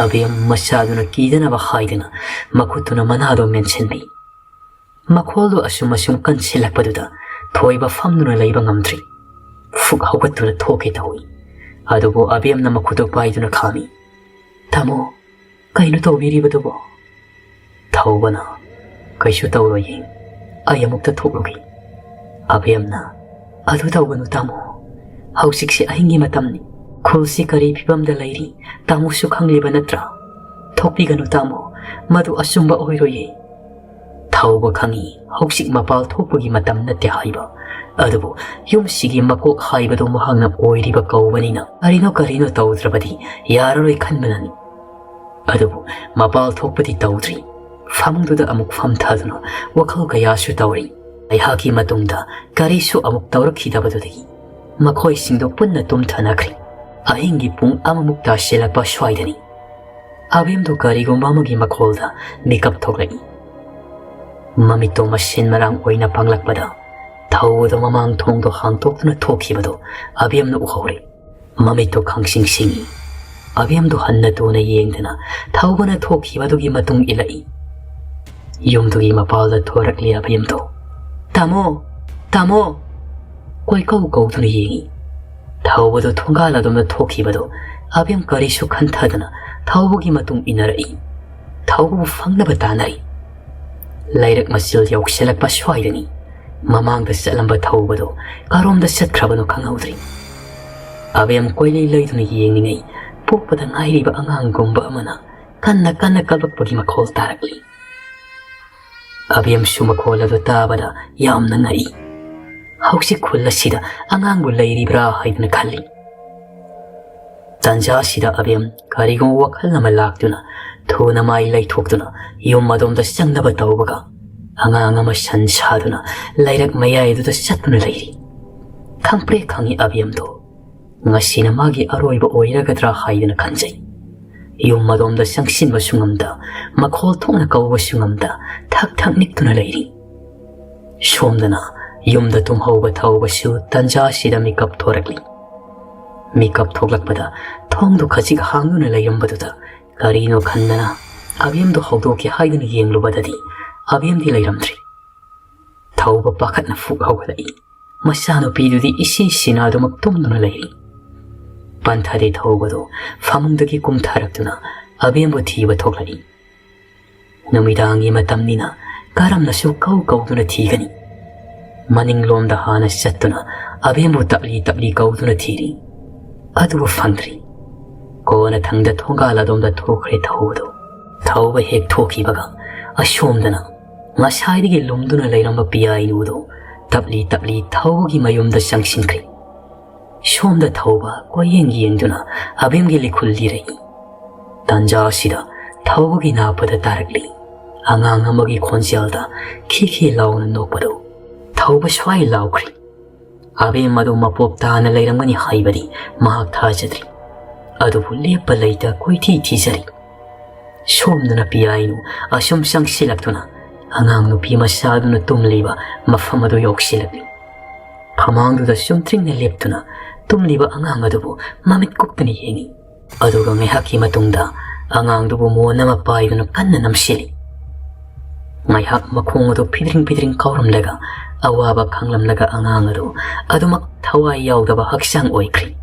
ꯑꯕꯦꯝ ꯃꯆꯥꯗꯨꯅ ꯀꯤꯗꯅꯕ ꯍꯥꯏꯗꯅ ꯃꯈꯨꯠꯇꯨꯅ ꯃꯅꯥꯗꯣ ꯃꯦꯟꯁꯤꯟꯕꯤ꯫ ꯃꯈꯣꯜꯗꯨ ꯑꯁꯨꯝ ꯑꯁꯨꯝ ꯀꯟꯁꯤꯜꯂꯛꯄꯗꯨꯗ ꯊꯣꯏꯕ ꯐꯝꯗꯨꯅ ꯂꯩꯕ ꯉꯝꯗ꯭ꯔꯤ꯫ ꯐꯨꯛ ꯍꯧꯒꯠꯇꯨꯅ ꯊꯣꯛꯀꯦ ꯇꯧꯏ꯫ ꯑꯗꯨꯕꯨ ꯑꯕꯦꯝꯅ ꯃꯈꯨꯠꯇꯨ ꯄꯥꯏꯗꯨꯅ ꯈꯥꯝꯃꯤ꯫ "ꯇꯥꯃꯣ, ꯀꯩꯅꯣ ꯇꯧꯕꯤꯔꯤꯕꯗꯨꯕꯣ?" ꯊꯧꯕꯅ, "ꯀꯩꯁꯨ ꯇꯧꯔꯣꯏꯌꯦ, ꯑꯩ ꯑꯃꯨꯛꯇ ꯊꯣꯛꯂꯨꯒꯦ꯫" ꯑꯕꯦꯝꯅ, "ꯑꯗꯨ ꯇꯧꯒꯅꯨ ꯇꯥꯃꯣ, ꯍꯧꯖꯤꯛꯁꯤ ꯑꯍꯤꯡꯒꯤ ꯃꯇꯝꯅꯤ꯫ ꯈꯨꯜꯁꯤ ꯀꯔꯤ ꯐꯤꯕꯝꯗ ꯂꯩꯔꯤ ꯇꯥꯃꯣꯁꯨ ꯈꯪꯂꯤꯕ ꯅꯠꯇ꯭ꯔꯥ? ꯊꯣꯛꯄꯤꯒꯅꯨ ꯇꯥꯃꯣ, ꯃꯗꯨ ꯑꯆꯨꯝꯕ ꯑꯣꯏꯔꯣꯏꯌꯦ꯫" ꯊꯧꯕ ꯈꯪꯏ ꯍꯧꯖꯤꯛ ꯃꯄꯥꯜ ꯊꯣꯛꯄꯒꯤ ꯃꯇꯝ ꯅꯠꯇꯦ ꯍꯥꯏꯕ, ꯑꯗꯨꯕꯨ ꯌꯨꯝꯁꯤꯒꯤ ꯃꯀꯣꯛ ꯍꯥꯏꯕꯗꯨ ꯃꯍꯥꯛꯅ ꯑꯣꯏꯔꯤꯕ ꯀꯧꯕꯅꯤꯅ ꯀꯔꯤꯅꯣ ꯀꯔꯤꯅꯣ ꯇꯧꯗ꯭ꯔꯕꯗꯤ ꯌꯥꯔꯔꯣꯏ ꯈꯟꯕꯅꯅꯤ꯫ ꯑꯗꯨꯕꯨ ꯃꯄꯥꯜ ꯊꯣꯛꯄꯗꯤ ꯇꯧꯗ꯭ꯔꯤ꯫ ꯐꯃꯨꯡꯗꯨꯗ ꯑꯃꯨꯛ ꯐꯝꯊꯗꯨꯅ ꯋꯥꯈꯜ ꯀꯌꯥꯁꯨ ꯇꯧꯔꯤ꯫ ꯑꯩꯍꯥꯛꯀꯤ ꯃꯇꯨꯡꯗ ꯀꯔꯤꯁꯨ ꯑꯃꯨꯛ ꯇꯧꯔꯛꯈꯤꯗꯕꯗꯨꯗꯒꯤ ꯃꯈꯣꯏꯁꯤꯡꯗꯣ ꯄꯨꯟꯅ ꯇꯨꯝꯊꯅꯈ꯭ꯔꯤ꯫ ꯑꯍꯤꯡꯒꯤ ꯄꯨꯡ ꯑꯃꯃꯨꯛ ꯇꯥꯁꯤꯜꯂꯛꯄ ꯁ꯭ꯋꯥꯏꯗꯅꯤ ꯑꯕꯦꯝꯗꯣ ꯀꯔꯤꯒꯨꯝꯕ ꯑꯃꯒꯤ ꯃꯈꯣꯜꯗ ꯃꯤꯀꯞ ꯊꯣꯛꯂꯛꯏ꯫ ꯃꯃꯤꯠꯇꯣ ꯃꯁꯤꯟ ꯃꯔꯥꯡ ꯑꯣꯏꯅ ꯄꯥꯡꯂꯛꯄꯗ ꯊꯧꯕꯗꯣ ꯃꯃꯥꯡ ꯊꯣꯡꯗꯣ ꯍꯥꯡꯇꯣꯛꯇꯨꯅ ꯊꯣꯛꯈꯤꯕꯗꯣ ꯑꯕꯦꯝꯅ ꯎꯍꯧꯔꯦ꯫ ꯃꯃꯤꯠꯇꯣ ꯈꯪꯁꯤꯡ ꯁꯤꯡꯏ꯫ ꯑꯕꯦꯝꯗꯣ ꯍꯟꯅ ꯇꯨꯅ ꯌꯦꯡꯗꯅ ꯊꯧꯕꯅ ꯊꯣꯛꯈꯤꯕꯗꯨꯒꯤ ꯃꯇꯨꯡ ꯏꯜꯂꯛꯏ꯫ ꯌꯨꯝꯗꯨꯒꯤ ꯃꯄꯥꯜꯗ ꯊꯣꯔꯛꯂꯤ ꯑꯕꯦꯝꯗꯣ꯫ "ꯇꯥꯃꯣ! ꯇꯥꯃꯣ!" ꯀꯣꯏꯀꯧ ꯀꯧꯗꯨꯅ ꯌꯦꯡꯏ꯫ ꯊꯧꯕꯗꯣ ꯊꯣꯡꯒꯥꯜ ꯑꯗꯣꯝꯗ ꯊꯣꯛꯈꯤꯕꯗꯣ ꯑꯕꯦꯝ ꯀꯔꯤꯁꯨ ꯈꯟꯊꯗꯅ ꯊꯧꯕꯒꯤ ꯃꯇꯨꯡ ꯏꯟꯅꯔꯛꯏ꯫ ꯊꯧꯕꯕꯨ ꯐꯪꯅꯕ ꯇꯥꯟꯅꯔꯤ꯫ ꯂꯩꯔꯛ ꯃꯆꯤꯜ ꯌꯧꯁꯤꯜꯂꯛꯄ ꯁ꯭ꯋꯥꯏꯗꯅꯤ ꯃꯃꯥꯡꯗ ꯆꯠꯂꯝꯕ ꯊꯧꯕꯗꯣ ꯀꯔꯣꯝꯗ ꯆꯠꯈ꯭ꯔꯕꯅꯣ ꯈꯪꯍꯧꯗ꯭ꯔꯤ꯫ ꯑꯕꯦꯝ ꯀꯣꯏꯂꯩ ꯂꯩꯗꯨꯅ ꯌꯦꯡꯂꯤꯉꯩ ꯄꯣꯛꯄꯗ ꯉꯥꯏꯔꯤꯕ ꯑꯉꯥꯡꯒꯨꯝꯕ ꯑꯃꯅ ꯀꯟꯅ ꯀꯟꯅ ꯀꯞꯂꯛꯄꯒꯤ ꯃꯈꯣꯜ ꯇꯥꯔꯛꯂꯤ꯫ ꯑꯕꯦꯝꯁꯨ ꯃꯈꯣꯜ ꯑꯗꯨ ꯇꯥꯕꯗ ꯌꯥꯝꯅ ꯉꯛꯏ꯫ ꯍꯧꯖꯤꯛ ꯈꯨꯜ ꯑꯁꯤꯗ ꯑꯉꯥꯡꯕꯨ ꯂꯩꯔꯤꯕ꯭ꯔꯥ ꯍꯥꯏꯗꯨꯅ ꯈꯜꯂꯤ꯫ ꯇꯥꯟꯖꯥ ꯑꯁꯤꯗ ꯑꯕꯦꯝ ꯀꯔꯤꯒꯨꯝꯕ ꯋꯥꯈꯜ ꯑꯃ ꯂꯥꯛꯇꯨꯅ ꯊꯨꯅ ꯃꯥꯏ ꯂꯩꯊꯣꯛꯇꯨꯅ ꯌꯨꯝ ꯑꯗꯣꯝꯗ ꯆꯪꯅꯕ ꯇꯧꯕꯒ ꯑꯉꯥꯡ ꯑꯃ ꯁꯟ ꯁꯥꯗꯨꯅ ꯂꯩꯔꯛ ꯃꯌꯥꯏ ꯑꯗꯨꯗ ꯆꯠꯇꯨꯅ ꯂꯩꯔꯤ꯫ ꯈꯪꯄ꯭ꯔꯦꯛ ꯈꯪꯏ ꯑꯕꯦꯝꯗꯣ꯫ ꯉꯁꯤꯅ ꯃꯥꯒꯤ ꯑꯔꯣꯏꯕ ꯑꯣꯏꯔꯒꯗ꯭ꯔꯥ ꯍꯥꯏꯗꯨꯅ ꯈꯟꯖꯩ꯫ ꯌꯨꯝ ꯑꯗꯣꯝꯗ ꯆꯪꯁꯤꯟꯕꯁꯨ ꯉꯝꯗ, ꯃꯈꯣꯜ ꯊꯣꯛꯅ ꯀꯧꯕꯁꯨ ꯉꯝꯗ, ꯊꯛ ꯊꯛ ꯅꯤꯛꯇꯨꯅ ꯂꯩꯔꯤ꯫ ꯁꯣꯝꯗꯅ ꯌꯨꯝꯗ ꯇꯨꯝꯍꯧꯕ ꯊꯧꯕꯁꯨ ꯇꯟꯖꯥꯁꯤꯗ ꯃꯤꯀꯞ ꯊꯣꯔꯛꯂꯤ꯫ ꯃꯤꯀꯞ ꯊꯣꯛꯂꯛꯄꯗ ꯊꯣꯡꯗꯨ ꯈꯖꯤꯛ ꯍꯥꯡꯗꯨꯅ ꯂꯩꯔꯝꯕꯗꯨꯗ ꯀꯔꯤꯅꯣ ꯈꯟꯗꯅ ꯑꯕꯦꯝꯗꯨ ꯍꯧꯗꯣꯛꯀꯦ ꯍꯥꯏꯗꯨꯅ ꯌꯦꯡꯂꯨꯕꯗꯗꯤ ꯑꯕꯦꯝꯗꯤ ꯂꯩꯔꯝꯗ꯭ꯔꯤ꯫ ꯊꯧꯕ ꯄꯥꯈꯠꯅ ꯐꯨꯛ ꯍꯧꯒꯠꯂꯛꯏ꯫ ꯃꯆꯥꯅꯨꯄꯤꯗꯨꯗꯤ ꯏꯁꯤ ꯁꯤꯅ ꯑꯗꯨꯃꯛ ꯇꯨꯝꯗꯨꯅ ꯂꯩꯔꯤ꯫ ꯄꯟꯊꯗꯦ ꯊꯧꯕꯗꯨ ꯐꯃꯨꯡꯗꯒꯤ ꯀꯨꯝꯊꯔꯛꯇꯨꯅ ꯑꯕꯦꯝꯕꯨ ꯊꯤꯕ ꯊꯣꯛꯂꯛꯏ꯫ ꯅꯨꯃꯤꯗꯥꯡꯒꯤ ꯃꯇꯝꯅꯤꯅ ꯀꯔꯝꯅꯁꯨ ꯀꯧ ꯀꯧꯗꯨꯅ ꯊꯤꯒꯅꯤ꯫ ꯃꯅꯤꯡꯂꯣꯝꯗ ꯍꯥꯟꯅ ꯆꯠꯇꯨꯅ ꯑꯕꯦꯝꯕꯨ ꯇꯞꯂꯤ ꯇꯞꯂꯤ ꯀꯧꯗꯨꯅ ꯊꯤꯔꯤ꯫ ꯑꯗꯨꯕꯨ ꯐꯪꯗ꯭ꯔꯤ꯫ ꯀꯣꯟꯅꯊꯪꯗ ꯊꯣꯡꯒꯥꯜ ꯑꯗꯣꯝꯗ ꯊꯣꯛꯈ꯭ꯔꯦ ꯊꯧꯕꯗꯨ꯫ ꯊꯧꯕ ꯍꯦꯛ ꯊꯣꯛꯈꯤꯕꯒ ꯑꯁꯣꯝꯗꯅ ꯉꯁꯥꯏꯗꯒꯤ ꯂꯨꯝꯗꯨꯅ ꯂꯩꯔꯝꯕ ꯄꯤꯌꯥꯏꯅꯨꯗꯨ ꯇꯞꯂꯤ ꯇꯞꯂꯤ ꯊꯧꯕꯒꯤ ꯃꯌꯨꯝꯗ ꯆꯪꯁꯤꯟꯈ꯭ꯔꯦ꯫ ꯁꯣꯝꯗ ꯊꯧꯕ ꯀꯣꯏꯌꯦꯡ ꯌꯦꯡꯗꯨꯅ ꯑꯕꯦꯝꯒꯤ ꯂꯤꯈꯨꯜ ꯂꯤꯔꯛꯏ꯫ ꯇꯥꯟꯖꯥ ꯑꯁꯤꯗ ꯊꯧꯕꯒꯤ ꯅꯥꯄꯗ ꯇꯥꯔꯛꯂꯤ꯫ ꯑꯉꯥꯡ ꯑꯃꯒꯤ ꯈꯣꯟꯖꯦꯜꯗ ꯈꯤ ꯈꯤ ꯂꯥꯎꯅ ꯅꯣꯛꯄꯗꯨ ꯊꯧꯕ ꯁ꯭ꯋꯥꯏ ꯂꯥꯎꯈ꯭ꯔꯤ꯫ ꯑꯕꯦꯝ ꯑꯗꯨ ꯃꯄꯣꯞ ꯇꯥꯅ ꯂꯩꯔꯝꯒꯅꯤ ꯍꯥꯏꯕꯗꯤ ꯃꯍꯥꯛ ꯊꯥꯖꯗ꯭ꯔꯤ꯫ ꯑꯗꯨꯕꯨ ꯂꯦꯞꯄ ꯂꯩꯇ ꯀꯣꯏꯊꯤ ꯊꯤꯖꯔꯤ꯫ ꯁꯣꯝꯗꯅ ꯄꯤꯌꯥꯏꯅꯨ ꯑꯁꯨꯝ ꯆꯪꯁꯤꯜꯂꯛꯇꯨꯅ ꯑꯉꯥꯡ ꯅꯨꯄꯤ ꯃꯆꯥꯗꯨꯅ ꯇꯨꯝꯂꯤꯕ ꯃꯐꯝ ꯑꯗꯨ ꯌꯧꯁꯤꯜꯂꯛꯂꯤ꯫ ꯐꯃꯥꯡꯗꯨꯗ ꯆꯨꯝꯇ꯭ꯔꯤꯡꯅ ꯂꯦꯞꯇꯨꯅ ꯇꯨꯝꯂꯤꯕ ꯑꯉꯥꯡ ꯑꯗꯨꯕꯨ ꯃꯃꯤꯠ ꯀꯨꯞꯇꯨꯅ ꯌꯦꯡꯏ꯫ ꯑꯗꯨꯒ ꯉꯥꯏꯍꯥꯛꯀꯤ ꯃꯇꯨꯡꯗ ꯑꯉꯥꯡꯗꯨꯕꯨ ꯃꯣꯟ ꯑꯃ ꯄꯥꯏꯗꯨꯅ ꯀꯟꯅ ꯅꯝꯁꯤꯜꯂꯤ꯫ ꯉꯥꯏꯍꯥꯛ ꯃꯈꯣꯡ ꯑꯗꯨ ꯐꯤꯗ꯭ꯔꯤꯡ ꯐꯤꯗ꯭ꯔꯤꯡ ꯀꯥꯎꯔꯝꯂꯒ ꯑꯋꯥꯕ ꯈꯪꯂꯝꯂꯒ ꯑꯉꯥꯡ ꯑꯗꯨ ꯑꯗꯨꯃꯛ ꯊꯋꯥꯏ ꯌꯥꯎꯗꯕ ꯍꯛꯆꯥꯡ ꯑꯣꯏꯈ꯭ꯔꯤ꯫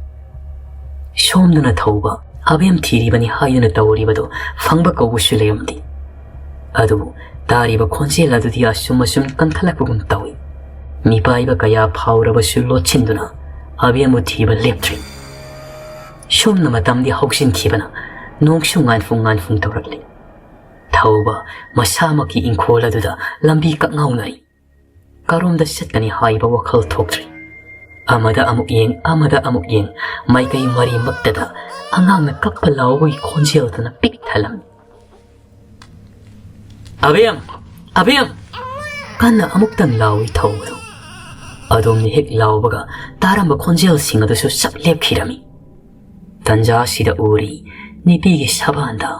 ꯁꯣꯝꯗꯅ ꯊꯧꯕ ꯑꯕꯦꯝ ꯊꯤꯔꯤꯕꯅꯤ ꯍꯥꯏꯗꯨꯅ ꯇꯧꯔꯤꯕꯗꯨ ꯐꯪꯕ ꯀꯧꯕꯁꯨ ꯂꯩꯔꯝꯗꯦ꯫ ꯑꯗꯨꯕꯨ ꯇꯥꯔꯤꯕ ꯈꯣꯟꯖꯦꯜ ꯑꯗꯨꯗꯤ ꯑꯁꯨꯝ ꯑꯁꯨꯝ ꯀꯟꯈꯠꯂꯛꯄꯒꯨꯝ ꯇꯧꯏ꯫ ꯃꯤꯄꯥꯏꯕ ꯀꯌꯥ ꯐꯥꯎꯔꯕꯁꯨ ꯂꯣꯠꯁꯤꯟꯗꯨꯅ ꯑꯕꯦꯝꯕꯨ ꯊꯤꯕ ꯂꯦꯞꯇ꯭ꯔꯤ꯫ ꯁꯣꯝꯅ ꯃꯇꯝꯗꯤ ꯍꯧꯖꯤꯟꯈꯤꯕꯅ ꯅꯣꯡꯁꯨ ꯉꯥꯟꯐꯨꯡ ꯉꯥꯟꯐꯨꯡ ꯇꯧꯔꯛꯂꯤ꯫ ꯊꯧꯕ ꯃꯁꯥꯃꯛꯀꯤ ꯏꯪꯈꯣꯜ ꯑꯗꯨꯗ ꯂꯝꯕꯤ ꯀꯛꯉꯥꯎꯅꯔꯤ꯫ ꯀꯔꯣꯝꯗ ꯆꯠꯀꯅꯤ ꯍꯥꯏꯕ ꯋꯥꯈꯜ ꯊꯣꯛꯇ꯭ꯔꯤ꯫ ꯑꯃꯗ ꯑꯃꯨꯛ ꯌꯦꯡ, ꯑꯃꯗ ꯑꯃꯨꯛ ꯌꯦꯡ, ꯃꯥꯏꯀꯩ ꯃꯔꯤꯃꯛꯇꯗ ꯑꯉꯥꯡꯅ ꯀꯞꯄ ꯂꯥꯎꯕꯒꯤ ꯈꯣꯟꯖꯦꯜꯗꯨꯅ ꯄꯤꯛ ꯊꯜꯂꯝꯃꯤ꯫ "ꯑꯕꯦꯝ! ꯑꯕꯦꯝ!" ꯀꯟꯅ ꯑꯃꯨꯛꯇꯪ ꯂꯥꯎꯏ ꯊꯧꯕꯗꯨ꯫ ꯑꯗꯣꯝꯅ ꯍꯦꯛ ꯂꯥꯎꯕꯒ ꯇꯥꯔꯝꯕ ꯈꯣꯟꯖꯦꯜꯁꯤꯡ ꯑꯗꯨꯁꯨ ꯆꯞ ꯂꯦꯞꯈꯤꯔꯝꯃꯤ꯫ ꯇꯟꯖꯥ ꯑꯁꯤꯗ ꯎꯔꯤ ꯅꯨꯄꯤꯒꯤ ꯁꯕꯥꯟꯗ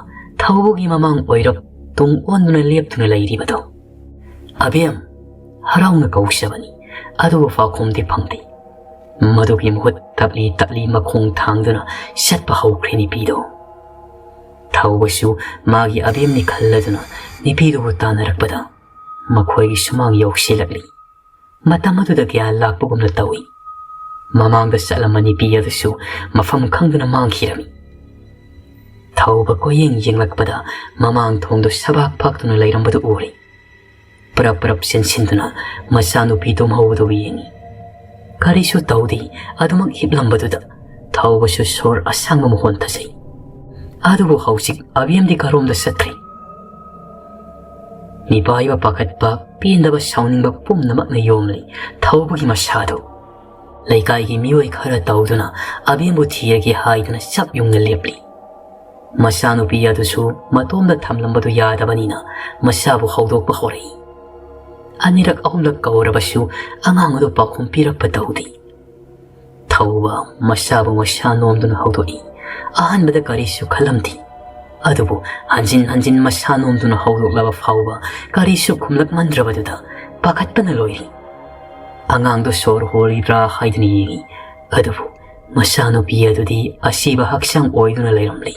ꯊꯧꯕꯒꯤ ꯃꯃꯥꯡ ꯑꯣꯏꯔꯞ ꯇꯨꯡ ꯑꯣꯟꯗꯨꯅ ꯂꯦꯞꯇꯨꯅ ꯂꯩꯔꯤꯕꯗꯨ꯫ "ꯑꯕꯦꯝ! ꯍꯔꯥꯎꯅ ꯀꯧꯖꯕꯅꯤ꯫ ꯑꯗꯨꯕꯨ ꯄꯥꯎꯈꯨꯝꯗꯤ ꯐꯪꯗꯦ꯫ ꯃꯗꯨꯒꯤ ꯃꯍꯨꯠ ꯇꯞꯂꯤ ꯇꯞꯂꯤ ꯃꯈꯣꯡ ꯊꯥꯡꯗꯨꯅ ꯆꯠꯄ ꯍꯧꯈ꯭ꯔꯦ ꯅꯨꯄꯤꯗꯣ꯫ ꯊꯧꯕꯁꯨ ꯃꯥꯒꯤ ꯑꯕꯦꯝꯅꯤ ꯈꯜꯂꯗꯨꯅ ꯅꯨꯄꯤꯗꯨꯕꯨ ꯇꯥꯟꯅꯔꯛꯄꯗ ꯃꯈꯣꯏꯒꯤ ꯁꯨꯃꯥꯡ ꯌꯧꯁꯤꯜꯂꯛꯂꯤ꯫ ꯃꯇꯝ ꯑꯗꯨꯗ ꯒ꯭ꯌꯥꯟ ꯂꯥꯛꯄꯒꯨꯝꯅ ꯇꯧꯏ꯫ ꯃꯃꯥꯡꯗ ꯆꯠꯂꯝꯕ ꯅꯨꯄꯤ ꯑꯗꯨꯁꯨ ꯃꯐꯝ ꯈꯪꯗꯅ ꯃꯥꯡꯈꯤꯔꯝꯃꯤ꯫ ꯊꯧꯕ ꯀꯣꯏꯌꯦꯡ ꯌꯦꯡꯂꯛꯄꯗ ꯃꯃꯥꯡ ꯊꯣꯡꯗꯨ ꯁꯕꯥꯛ ꯐꯥꯛꯇꯨꯅ ꯂꯩꯔꯝꯕꯗꯨ ꯎꯔꯦ꯫ ꯄꯔꯞ ꯄꯔꯞ ꯆꯦꯟꯁꯤꯟꯗꯨꯅ ꯃꯆꯥꯅꯨꯄꯤ ꯇꯨꯝꯍꯧꯕꯗꯨ ꯌꯦꯡꯏ꯫ ꯀꯔꯤꯁꯨ ꯇꯧꯗꯦ꯫ ꯑꯗꯨꯃꯛ ꯍꯤꯞꯂꯝꯕꯗꯨꯗ ꯊꯧꯕꯁꯨ ꯁꯣꯔ ꯑꯁꯥꯡꯕ ꯑꯃ ꯍꯣꯟꯊꯖꯩ꯫ ꯑꯗꯨꯕꯨ ꯍꯧꯖꯤꯛ ꯑꯕꯦꯝꯗꯤ ꯀꯔꯣꯝꯗ ꯆꯠꯈ꯭ꯔꯦ? ꯃꯤꯄꯥꯏꯕ, ꯄꯥꯈꯠꯄ, ꯄꯦꯟꯗꯕ, ꯁꯥꯎꯅꯤꯡꯕ ꯄꯨꯝꯅꯃꯛꯅ ꯌꯣꯝꯂꯤ ꯊꯧꯕꯒꯤ ꯃꯁꯥꯗꯨ꯫ ꯂꯩꯀꯥꯏꯒꯤ ꯃꯤꯑꯣꯏ ꯈꯔ ꯇꯧꯗꯨꯅ ꯑꯕꯦꯝꯕꯨ ꯊꯤꯔꯒꯦ ꯍꯥꯏꯗꯨꯅ ꯆꯞ ꯌꯨꯡꯅ ꯂꯦꯞꯂꯤ꯫ ꯃꯆꯥꯅꯨꯄꯤ ꯑꯗꯨꯁꯨ ꯃꯇꯣꯝꯗ ꯊꯝꯂꯝꯕꯗꯨ ꯌꯥꯗꯕꯅꯤꯅ ꯃꯆꯥꯕꯨ ꯍꯧꯗꯣꯛꯄ ꯍꯧꯔꯛꯏ꯫ ꯑꯅꯤꯔꯛ ꯑꯍꯨꯝꯂꯛ ꯀꯧꯔꯕꯁꯨ ꯑꯉꯥꯡ ꯑꯗꯨ ꯄꯥꯎꯈꯨꯝ ꯄꯤꯔꯛꯄ ꯇꯧꯗꯦ꯫ ꯊꯧꯕ ꯃꯆꯥꯕꯨ ꯃꯁꯥ ꯅꯣꯝꯗꯨꯅ ꯍꯧꯗꯣꯛꯏ꯫ ꯑꯍꯥꯟꯕꯗ ꯀꯔꯤꯁꯨ ꯈꯜꯂꯝꯗꯦ꯫ ꯑꯗꯨꯕꯨ ꯍꯟꯖꯤꯟ ꯍꯟꯖꯤꯟ ꯃꯁꯥ ꯅꯣꯝꯗꯨꯅ ꯍꯧꯗꯣꯛꯂꯕ ꯐꯥꯎꯕ ꯀꯔꯤꯁꯨ ꯈꯨꯝꯂꯛꯃꯟꯗ꯭ꯔꯕꯗꯨꯗ ꯄꯥꯈꯠꯄꯅ ꯂꯣꯏꯔꯤ꯫ ꯑꯉꯥꯡꯗꯨ ꯁꯣꯔ ꯍꯣꯜꯂꯤꯕ꯭ꯔꯥ ꯍꯥꯏꯗꯨꯅ ꯌꯦꯡꯏ꯫ ꯑꯗꯨꯕꯨ ꯃꯆꯥꯅꯨꯄꯤ ꯑꯗꯨꯗꯤ ꯑꯁꯤꯕ ꯍꯛꯆꯥꯡ ꯑꯣꯏꯗꯨꯅ ꯂꯩꯔꯝꯂꯤ꯫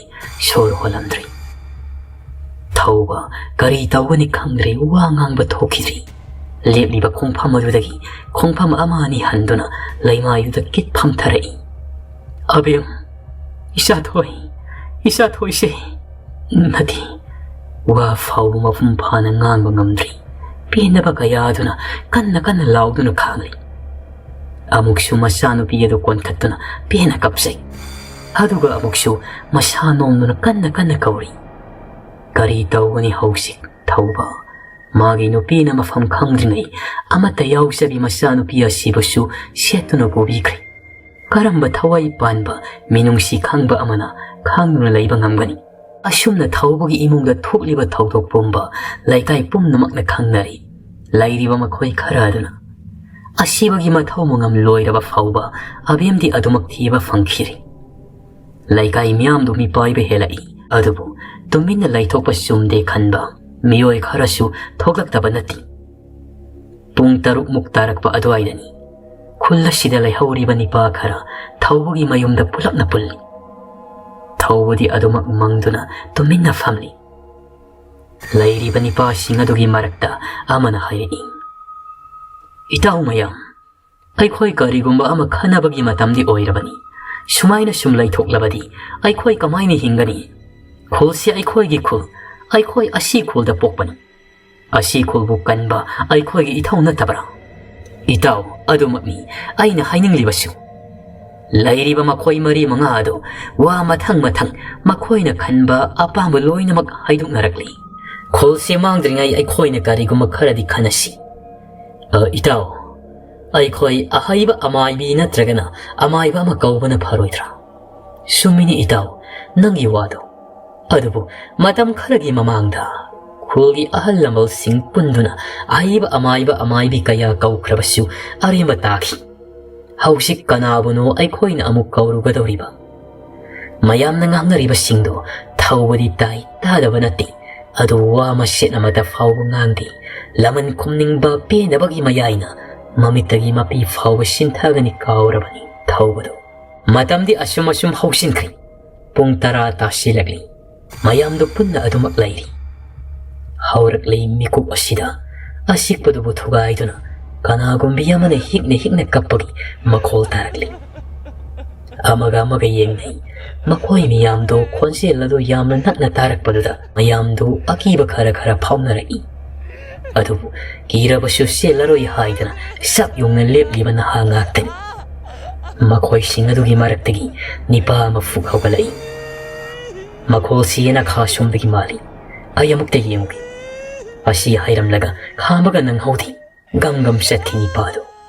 ꯁꯣꯔ ꯍꯣꯜꯂꯝꯗ꯭ꯔꯤ꯫ ꯊꯧꯕ ꯀꯔꯤ ꯇꯧꯒꯅꯤ ꯈꯪꯗ꯭ꯔꯦ, ꯋꯥ ꯉꯥꯡꯕ ꯊꯣꯛꯈꯤꯗ꯭ꯔꯤ꯫ ꯂꯦꯞꯂꯤꯕ ꯈꯣꯡꯐꯝ ꯑꯗꯨꯗꯒꯤ ꯈꯣꯡꯐꯝ ꯑꯃ ꯑꯅꯤ ꯍꯟꯗꯨꯅ ꯂꯩꯃꯥꯏꯗꯨꯗ ꯀꯤꯠ ꯐꯝꯊꯔꯛꯏ꯫ "ꯑꯕꯦꯝ, ꯏꯆꯥ ꯊꯣꯏ, ꯏꯆꯥ ꯊꯣꯏꯁꯦ!" ꯅꯠꯇꯦ, ꯋꯥ ꯐꯥꯎꯕ ꯃꯄꯨꯡ ꯐꯥꯅ ꯉꯥꯡꯕ ꯉꯝꯗ꯭ꯔꯤ꯫ ꯄꯦꯟꯗꯕ ꯀꯌꯥ ꯑꯗꯨꯅ ꯀꯟꯅ ꯀꯟꯅ ꯂꯥꯎꯗꯨꯅ ꯈꯥꯡꯂꯤ꯫ ꯑꯃꯨꯛꯁꯨ ꯃꯆꯥꯅꯨꯄꯤ ꯑꯗꯨ ꯀꯣꯟꯈꯠꯇꯨꯅ ꯄꯦꯟꯅ ꯀꯞꯆꯩ꯫ ꯑꯗꯨꯒ ꯑꯃꯨꯛꯁꯨ ꯃꯁꯥ ꯅꯣꯝꯗꯨꯅ ꯀꯟꯅ ꯀꯟꯅ ꯀꯧꯔꯤ꯫ ꯀꯔꯤ ꯇꯧꯒꯅꯤ ꯍꯧꯖꯤꯛ ꯊꯧꯕ? ꯃꯥꯒꯤ ꯅꯨꯄꯤꯅ ꯃꯐꯝ ꯈꯪꯗ꯭ꯔꯤꯉꯩ ꯑꯃꯠꯇ ꯌꯥꯎꯖꯕꯤ ꯃꯆꯥꯅꯨꯄꯤ ꯑꯁꯤꯕꯨꯁꯨ ꯁꯦꯠꯇꯨꯅ ꯄꯨꯕꯤꯈ꯭ꯔꯦ꯫ ꯀꯔꯝꯕ ꯊꯋꯥꯏ ꯄꯥꯟꯕ, ꯃꯤꯅꯨꯡꯁꯤ ꯈꯪꯕ ꯑꯃꯅ ꯈꯥꯡꯗꯨꯅ ꯂꯩꯕ ꯉꯝꯒꯅꯤ? ꯑꯁꯨꯝꯅ ꯊꯧꯕꯒꯤ ꯏꯃꯨꯡꯗ ꯊꯣꯛꯂꯤꯕ ꯊꯧꯗꯣꯛ ꯄꯨꯝꯕ ꯂꯩꯀꯥꯏ ꯄꯨꯝꯅꯃꯛꯅ ꯈꯪꯅꯔꯤ꯫ ꯂꯩꯔꯤꯕ ꯃꯈꯣꯏ ꯈꯔ ꯑꯗꯨꯅ ꯑꯁꯤꯕꯒꯤ ꯃꯊꯧ ꯃꯉꯝ ꯂꯣꯏꯔꯕ ꯐꯥꯎꯕ ꯑꯕꯦꯝꯗꯤ ꯑꯗꯨꯃꯛ ꯊꯤꯕ ꯐꯪꯈꯤꯔꯤ꯫ ꯂꯩꯀꯥꯏ ꯃꯤꯌꯥꯝꯗꯨ ꯃꯤꯄꯥꯏꯕ ꯍꯦꯜꯂꯛꯏ꯫ ꯑꯗꯨꯕꯨ ꯇꯨꯃꯤꯟꯅ ꯂꯩꯊꯣꯛꯄ ꯆꯨꯝꯗꯦ ꯈꯟꯕ ꯃꯤꯑꯣꯏ ꯈꯔꯁꯨ ꯊꯣꯛꯂꯛꯇꯕ ꯅꯠꯇꯦ꯫ ꯄꯨꯡ ꯇꯔꯨꯛꯃꯨꯛ ꯇꯥꯔꯛꯄ ꯑꯗꯨꯋꯥꯏꯗꯅꯤ꯫ ꯈꯨꯜ ꯑꯁꯤꯗ ꯂꯩꯍꯧꯔꯤꯕ ꯅꯤꯄꯥ ꯈꯔ ꯊꯧꯕꯒꯤ ꯃꯌꯨꯝꯗ ꯄꯨꯂꯞꯅ ꯄꯨꯜꯂꯤ꯫ ꯊꯧꯕꯗꯤ ꯑꯗꯨꯃꯛ ꯃꯪꯗꯨꯅ ꯇꯨꯃꯤꯟꯅ ꯐꯝꯂꯤ꯫ ꯂꯩꯔꯤꯕ ꯅꯤꯄꯥꯁꯤꯡ ꯑꯗꯨꯒꯤ ꯃꯔꯛꯇ ꯑꯃꯅ ꯍꯥꯏꯔꯛꯏ, "ꯏꯇꯥꯎ ꯃꯌꯥꯝ, ꯑꯩꯈꯣꯏ ꯀꯔꯤꯒꯨꯝꯕ ꯑꯃ ꯈꯟꯅꯕꯒꯤ ꯃꯇꯝꯗꯤ ꯑꯣꯏꯔꯕꯅꯤ꯫ ꯁꯨꯃꯥꯏꯅ ꯁꯨꯝ ꯂꯩꯊꯣꯛꯂꯕꯗꯤ ꯑꯩꯈꯣꯏ ꯀꯃꯥꯏꯅ ꯍꯤꯡꯒꯅꯤ? ꯈꯨꯜꯁꯤ ꯑꯩꯈꯣꯏꯒꯤ ꯈꯨꯜ, ꯑꯩꯈꯣꯏ ꯑꯁꯤ ꯈꯨꯜꯗ ꯄꯣꯛꯄꯅꯤ꯫ ꯑꯁꯤ ꯈꯨꯜꯕꯨ ꯀꯟꯕ ꯑꯩꯈꯣꯏꯒꯤ ꯏꯊꯧ ꯅꯠꯇꯕ꯭ꯔꯥ?" "ꯏꯇꯥꯎ, ꯑꯗꯨꯃꯛꯅꯤ ꯑꯩꯅ ꯍꯥꯏꯅꯤꯡꯂꯤꯕꯁꯨ꯫ ꯂꯩꯔꯤꯕ ꯃꯈꯣꯏ ꯃꯔꯤ ꯃꯉꯥ ꯑꯗꯨ ꯋꯥ ꯃꯊꯪ ꯃꯊꯪ ꯃꯈꯣꯏꯅ ꯈꯟꯕ ꯑꯄꯥꯝꯕ ꯂꯣꯏꯅꯃꯛ ꯍꯥꯏꯗꯣꯛꯅꯔꯛꯂꯤ꯫ ꯈꯨꯜꯁꯦ ꯃꯥꯡꯗ꯭ꯔꯤꯉꯩ ꯑꯩꯈꯣꯏꯅ ꯀꯔꯤꯒꯨꯝꯕ ꯈꯔꯗꯤ ꯈꯟꯅꯁꯤ꯫ ꯑ, ꯏꯇꯥꯎ, ꯑꯩꯈꯣꯏ ꯑꯍꯩꯕ ꯑꯃꯥꯏꯕꯤ ꯅꯠꯇ꯭ꯔꯒꯅ ꯑꯃꯥꯏꯕ ꯑꯃ ꯀꯧꯕꯅ ꯐꯔꯣꯏꯗ꯭ꯔꯥ?" "ꯆꯨꯝꯃꯤꯅꯤ ꯏꯇꯥꯎ, ꯅꯪꯒꯤ ꯋꯥꯗꯣ꯫ ꯑꯗꯨꯕꯨ ꯃꯇꯝ ꯈꯔꯒꯤ ꯃꯃꯥꯡꯗ ꯈꯨꯜꯒꯤ ꯑꯍꯜ ꯂꯃꯟꯁꯤꯡ ꯄꯨꯟꯗꯨꯅ ꯑꯍꯩꯕ ꯑꯃꯥꯏꯕ ꯑꯃꯥꯏꯕꯤ ꯀꯌꯥ ꯀꯧꯈ꯭ꯔꯕꯁꯨ ꯑꯔꯦꯝꯕ ꯇꯥꯈꯤ꯫ ꯍꯧꯖꯤꯛ ꯀꯅꯥꯕꯨꯅꯣ ꯑꯩꯈꯣꯏꯅ ꯑꯃꯨꯛ ꯀꯧꯔꯨꯒꯗꯧꯔꯤꯕ?" ꯃꯌꯥꯝꯅ ꯉꯥꯡꯅꯔꯤꯕꯁꯤꯡꯗꯣ ꯊꯧꯕꯗꯤ ꯇꯥꯏ, ꯇꯥꯗꯕ ꯅꯠꯇꯦ꯫ ꯑꯗꯨ ꯋꯥ ꯃꯆꯦꯠ ꯑꯃꯠꯇ ꯐꯥꯎꯕ ꯉꯥꯡꯗꯦ꯫ ꯂꯃꯟ ꯈꯨꯝꯅꯤꯡꯕ ꯄꯦꯟꯗꯕꯒꯤ ꯃꯌꯥꯏꯅ ꯃꯃꯤꯠꯇꯒꯤ ꯃꯄꯤ ꯐꯥꯎꯕ ꯁꯤꯟꯊꯒꯅꯤ ꯀꯥꯎꯔꯕꯅꯤ ꯊꯧꯕꯗꯣ꯫ ꯃꯇꯝꯗꯤ ꯑꯁꯨꯝ ꯑꯁꯨꯝ ꯍꯧꯁꯤꯟꯈ꯭ꯔꯦ꯫ ꯄꯨꯡ ꯇꯔꯥ ꯇꯥꯁꯤꯜꯂꯛꯂꯤ꯫ ꯃꯌꯥꯝꯗꯨ ꯄꯨꯟꯅ ꯑꯗꯨꯃꯛ ꯂꯩꯔꯤ꯫ ꯍꯧꯔꯛꯂꯤ ꯃꯤꯀꯨꯞ ꯑꯁꯤꯗ ꯑꯆꯤꯛꯄꯗꯨꯕꯨ ꯊꯨꯒꯥꯏꯗꯨꯅ ꯀꯅꯥꯒꯨꯝꯕꯤ ꯑꯃꯅ ꯍꯤꯛꯅ ꯍꯤꯛꯅ ꯀꯞꯄꯒꯤ ꯃꯈꯣꯜ ꯇꯥꯔꯛꯂꯤ꯫ ꯑꯃꯒ ꯑꯃꯒ ꯌꯦꯡꯅꯩ꯫ ꯃꯈꯣꯏ ꯃꯤꯌꯥꯝꯗꯣ ꯈꯣꯟꯖꯦꯜ ꯑꯗꯨ ꯌꯥꯝꯅ ꯅꯛꯅ ꯇꯥꯔꯛꯄꯗꯨꯗ ꯃꯌꯥꯝꯗꯨ ꯑꯀꯤꯕ ꯈꯔ ꯈꯔ ꯐꯥꯎꯅꯔꯛꯏ꯫ ꯑꯗꯨꯕꯨ ꯀꯤꯔꯕꯁꯨ ꯆꯦꯜꯂꯔꯣꯏ ꯍꯥꯏꯗꯅ ꯆꯞ ꯌꯨꯡꯅ ꯂꯦꯞꯂꯤꯕ ꯅꯍꯥ ꯉꯥꯛꯇꯅꯤ꯫ ꯃꯈꯣꯏꯁꯤꯡ ꯑꯗꯨꯒꯤ ꯃꯔꯛꯇꯒꯤ ꯅꯤꯄꯥ ꯑꯃ ꯐꯨꯛ ꯍꯧꯒꯠꯂꯛꯏ꯫ ꯃꯈꯣꯜꯁꯤ ꯌꯦꯅꯈꯥ ꯁꯣꯝꯗꯒꯤ ꯃꯥꯜꯂꯤ꯫ ꯑꯩ ꯑꯃꯨꯛꯇ ꯌꯦꯡꯉꯨꯒꯦ꯫ ꯑꯁꯤ ꯍꯥꯏꯔꯝꯂꯒ ꯈꯥꯝꯕꯒ ꯅꯪꯍꯧꯗꯦ꯫ ꯒꯝ ꯒꯝ ꯆꯠꯈꯤ ꯅꯤꯄꯥꯗꯨ꯫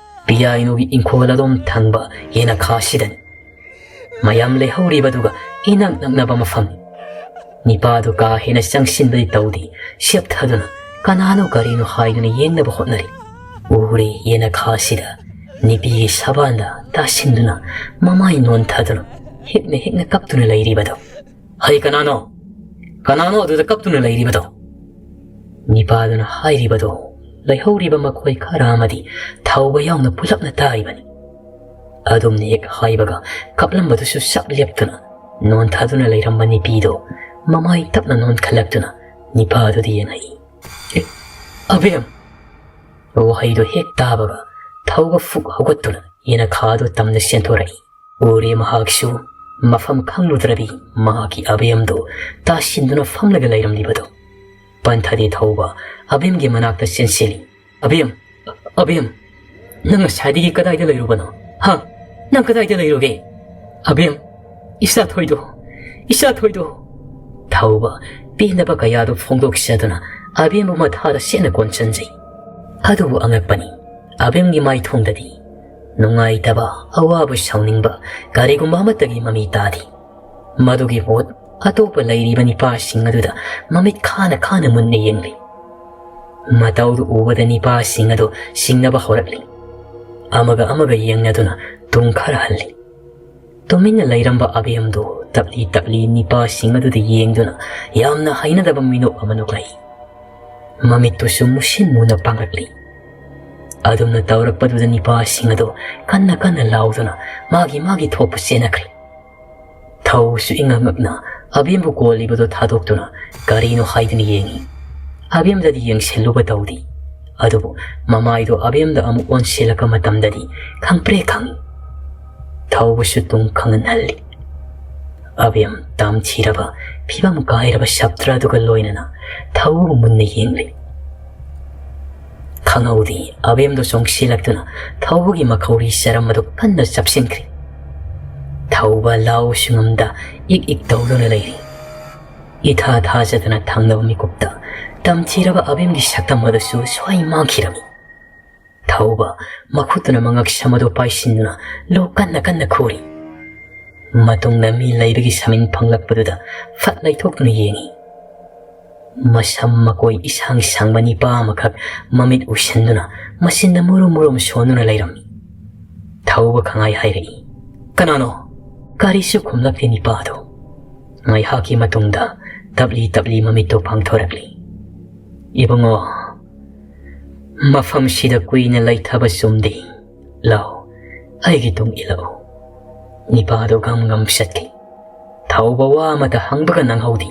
ꯄꯤꯌꯥꯏꯅꯨꯒꯤ ꯏꯪꯈꯣꯜ ꯑꯗꯣꯝ ꯊꯪꯕ ꯌꯦꯅꯈꯥꯁꯤꯗꯅꯤ꯫ ꯃꯌꯥꯝ ꯂꯩꯍꯧꯔꯤꯕꯗꯨꯒ ꯏꯅꯛ ꯅꯛꯅꯕ ꯃꯐꯝꯅꯤ꯫ ꯅꯤꯄꯥꯗꯨ ꯀꯥ ꯍꯦꯟꯅ ꯆꯪꯁꯤꯟꯕꯗꯤ ꯇꯧꯗꯦ꯫ ꯁꯦꯞꯊꯗꯨꯅ ꯀꯅꯥꯅꯣ ꯀꯔꯤꯅꯣ ꯍꯥꯏꯗꯨꯅ ꯌꯦꯡꯅꯕ ꯍꯣꯠꯅꯔꯤ꯫ ꯎꯔꯦ ꯌꯦꯅꯈꯥꯁꯤꯗ ꯅꯤꯄꯤꯒꯤ ꯁꯕꯥꯟꯗ ꯇꯥꯁꯤꯟꯗꯨꯅ ꯃꯃꯥꯏ ꯅꯣꯟꯊꯗꯨꯅ ꯍꯤꯛꯅ ꯍꯤꯛꯅ ꯀꯞꯇꯨꯅ ꯂꯩꯔꯤꯕꯗꯣ꯫ "ꯍꯩ, ꯀꯅꯥꯅꯣ? ꯀꯅꯥꯅꯣ ꯑꯗꯨꯗ ꯀꯞꯇꯨꯅ ꯂꯩꯔꯤꯕꯗꯣ?" ꯅꯤꯄꯥꯗꯨꯅ ꯍꯥꯏꯔꯤꯕꯗꯣ ꯂꯩꯍꯧꯔꯤꯕ ꯃꯈꯣꯏ ꯈꯔ ꯑꯃꯗꯤ ꯊꯧꯕ ꯌꯥꯎꯅ ꯄꯨꯂꯞꯅ ꯇꯥꯔꯤꯕꯅꯤ꯫ ꯑꯗꯨꯝꯅ ꯍꯦꯛ ꯍꯥꯏꯕꯒ ꯀꯞꯂꯝꯕꯗꯨꯁꯨ ꯁꯞ ꯂꯦꯞꯇꯨꯅ ꯅꯣꯟꯊꯗꯨꯅ ꯂꯩꯔꯝꯕ ꯅꯤꯄꯤꯗꯣ ꯃꯃꯥꯏ ꯇꯞꯅ ꯅꯣꯟꯈꯠꯂꯛꯇꯨꯅ ꯅꯤꯄꯥꯗꯨꯗ ꯌꯦꯡꯉꯛꯏ꯫ "ꯑꯦ, ꯑꯕꯦꯝ!" ꯋꯥꯍꯩꯗꯣ ꯍꯦꯛ ꯇꯥꯕꯒ ꯊꯧꯕ ꯐꯨꯛ ꯍꯧꯒꯠꯇꯨꯅ ꯌꯦꯅꯈꯥꯗꯨ ꯇꯝꯅ ꯆꯦꯟꯊꯣꯔꯛꯏ꯫ ꯎꯔꯦ ꯃꯍꯥꯛꯁꯨ ꯃꯐꯝ ꯈꯪꯂꯨꯗ꯭ꯔꯕꯤ ꯃꯍꯥꯛꯀꯤ ꯑꯕꯦꯝꯗꯨ ꯇꯥꯁꯤꯟꯗꯨꯅ ꯐꯝꯂꯒ ꯂꯩꯔꯝꯂꯤꯕꯗꯨ꯫ ꯄꯟꯊꯗꯦ ꯊꯧꯕ ꯑꯕꯦꯝꯒꯤ ꯃꯅꯥꯛꯇ ꯆꯦꯟꯁꯤꯜꯂꯤ꯫ "ꯑꯕꯦꯝ, ꯑꯕꯦꯝ, ꯅꯪ ꯉꯁꯥꯏꯗꯒꯤ ꯀꯗꯥꯏꯗ ꯂꯩꯔꯨꯕꯅꯣ? ꯍꯥ? ꯅꯪ ꯀꯗꯥꯏꯗ ꯂꯩꯔꯨꯒꯦ? ꯑꯕꯦꯝ, ꯏꯆꯥ ꯊꯣꯏꯗꯣ, ꯏꯆꯥ ꯊꯣꯏꯗꯣ!" ꯊꯧꯕ ꯄꯦꯟꯗꯕ ꯀꯌꯥꯗꯨ ꯐꯣꯡꯗꯣꯛꯆꯗꯨꯅ ꯑꯕꯦꯝꯕꯨ ꯃꯊꯥꯗ ꯁꯦꯠꯅ ꯀꯣꯟꯁꯤꯟꯖꯩ꯫ ꯑꯗꯨꯕꯨ ꯑꯉꯛꯄꯅꯤ, ꯑꯕꯦꯝꯒꯤ ꯃꯥꯏꯊꯣꯡꯗꯗꯤ ꯅꯨꯡꯉꯥꯏꯇꯕ, ꯑꯋꯥꯕ, ꯁꯥꯎꯅꯤꯡꯕ ꯀꯔꯤꯒꯨꯝꯕ ꯑꯃꯠꯇꯒꯤ ꯃꯃꯤ ꯇꯥꯗꯦ꯫ ꯃꯗꯨꯒꯤ ꯃꯍꯨꯠ ꯑꯇꯣꯞꯄ ꯂꯩꯔꯤꯕ ꯅꯤꯄꯥꯁꯤꯡ ꯑꯗꯨꯗ ꯃꯃꯤꯠ ꯈꯥꯅ ꯈꯥꯅ ꯃꯨꯟꯅ ꯌꯦꯡꯂꯤ꯫ ꯃꯇꯧꯗꯨ ꯎꯕꯗ ꯅꯤꯄꯥꯁꯤꯡ ꯑꯗꯨ ꯁꯤꯡꯅꯕ ꯍꯧꯔꯛꯂꯤ꯫ ꯑꯃꯒ ꯑꯃꯒ ꯌꯦꯡꯅꯗꯨꯅ ꯇꯨꯡ ꯈꯔ ꯍꯜꯂꯤ꯫ ꯇꯨꯃꯤꯟꯅ ꯂꯩꯔꯝꯕ ꯑꯕꯦꯝꯗꯨ ꯇꯞꯂꯤ ꯇꯞꯂꯤ ꯅꯤꯄꯥꯁꯤꯡ ꯑꯗꯨꯗ ꯌꯦꯡꯗꯨꯅ ꯌꯥꯝꯅ ꯍꯩꯅꯗꯕ ꯃꯤꯅꯣꯛ ꯑꯃ ꯅꯣꯛꯂꯛꯏ꯫ ꯃꯃꯤꯠꯇꯨꯁꯨ ꯃꯨꯁꯤꯟ ꯃꯨꯅ ꯄꯥꯡꯂꯛꯂꯤ꯫ ꯑꯗꯨꯝꯅ ꯇꯧꯔꯛꯄꯗꯨꯗ ꯅꯤꯄꯥꯁꯤꯡ ꯑꯗꯨ ꯀꯟꯅ ꯀꯟꯅ ꯂꯥꯎꯗꯨꯅ ꯃꯥꯒꯤ ꯃꯥꯒꯤ ꯊꯣꯛꯄ ꯆꯦꯟꯅꯈ꯭ꯔꯦ꯫ ꯊꯧꯁꯨ ꯏꯉꯛ ꯉꯛꯅ ꯑꯕꯦꯝꯕꯨ ꯀꯣꯜꯂꯤꯕꯗꯨ ꯊꯥꯗꯣꯛꯇꯨꯅ ꯀꯔꯤꯅꯣ ꯍꯥꯏꯗꯨꯅ ꯌꯦꯡꯏ꯫ ꯑꯕꯦꯝꯗꯗꯤ ꯌꯦꯡꯁꯤꯜꯂꯨꯕ ꯇꯧꯗꯦ꯫ ꯑꯗꯨꯕꯨ ꯃꯃꯥꯏꯗꯨ ꯑꯕꯦꯝꯗ ꯑꯃꯨꯛ ꯑꯣꯟꯁꯤꯜꯂꯛꯄ ꯃꯇꯝꯗꯗꯤ ꯈꯪꯄ꯭ꯔꯦꯛ ꯈꯪꯏ꯫ ꯊꯧꯕꯁꯨ ꯇꯨꯡ ꯈꯪꯍꯟꯍꯜꯂꯤ꯫ ꯑꯕꯦꯝ ꯇꯝꯊꯤꯔꯕ ꯐꯤꯕꯝ ꯀꯥꯏꯔꯕ ꯁꯞꯇ꯭ꯔ ꯑꯗꯨꯒ ꯂꯣꯏꯅꯅ ꯊꯧꯕꯕꯨ ꯃꯨꯟꯅ ꯌꯦꯡꯂꯤ꯫ ꯈꯪꯍꯧꯗꯦ, ꯑꯕꯦꯝꯗꯣ ꯆꯣꯡꯁꯤꯜꯂꯛꯇꯨꯅ ꯊꯧꯕꯒꯤ ꯃꯈꯧꯔꯤ ꯆꯔꯝ ꯑꯗꯨ ꯀꯟꯅ ꯆꯞꯁꯤꯟꯈ꯭ꯔꯦ꯫ ꯊꯧꯕ ꯂꯥꯎꯁꯨ ꯉꯝꯗ ꯏꯛ ꯏꯛ ꯇꯧꯗꯨꯅ ꯂꯩꯔꯤ꯫ ꯏꯊꯥ ꯊꯥꯖꯗꯅ ꯊꯪꯅꯕ ꯃꯤꯀꯨꯞꯇ ꯇꯝꯊꯤꯔꯕ ꯑꯕꯦꯝꯒꯤ ꯁꯛꯇꯝ ꯑꯗꯨꯁꯨ ꯁ꯭ꯋꯥꯏ ꯃꯥꯡꯈꯤꯔꯝꯃꯤ꯫ ꯊꯧꯕ ꯃꯈꯨꯠꯇꯨꯅ ꯃꯉꯛꯁꯝ ꯑꯗꯨ ꯄꯥꯏꯁꯤꯟꯗꯨꯅ ꯂꯣꯛ ꯀꯟꯅ ꯀꯟꯅ ꯈꯨꯔꯤ꯫ ꯃꯇꯨꯡꯗ ꯃꯤ ꯂꯩꯕꯒꯤ ꯁꯃꯤꯟ ꯐꯪꯂꯛꯄꯗꯨꯗ ꯐꯠ ꯂꯩꯊꯣꯛꯇꯨꯅ ꯌꯦꯡꯏ꯫ ꯃꯁꯝ ꯃꯀꯣꯏ ꯏꯁꯥꯡ ꯁꯥꯡꯕ ꯅꯤꯄꯥ ꯑꯃꯈꯛ ꯃꯃꯤꯠ ꯎꯏꯁꯤꯟꯗꯨꯅ ꯃꯆꯤꯟꯗ ꯃꯨꯔꯨꯝ ꯃꯨꯔꯨꯝ ꯁꯣꯟꯗꯨꯅ ꯂꯩꯔꯝꯃꯤ꯫ ꯊꯧꯕ ꯈꯪꯍꯥꯏ ꯍꯥꯏꯔꯛꯏ, "ꯀꯅꯥꯅꯣ?" ꯀꯔꯤꯁꯨ ꯈꯨꯝꯂꯛꯇꯦ ꯅꯤꯄꯥꯗꯨ꯫ ꯉꯥꯏꯍꯥꯛꯀꯤ ꯃꯇꯨꯡꯗ ꯇꯞꯂꯤ ꯇꯞꯂꯤ ꯃꯃꯤꯠꯇꯨ ꯄꯥꯡꯊꯣꯔꯛꯂꯤ꯫ "ꯏꯕꯨꯡꯉꯣ, "ꯃꯐꯝꯁꯤꯗ ꯀꯨꯏꯅ ꯂꯩꯊꯕ ꯆꯨꯝꯗꯦ꯫ ꯂꯥꯛꯑꯣ, ꯑꯩꯒꯤ ꯇꯨꯡ ꯏꯜꯂꯛꯎ꯫" ꯅꯤꯄꯥꯗꯨ ꯒꯝ ꯒꯝ ꯆꯠꯈꯤ꯫ ꯊꯧꯕ ꯋꯥ ꯑꯃꯠꯇ ꯍꯪꯕꯒ ꯅꯪꯍꯧꯗꯦ꯫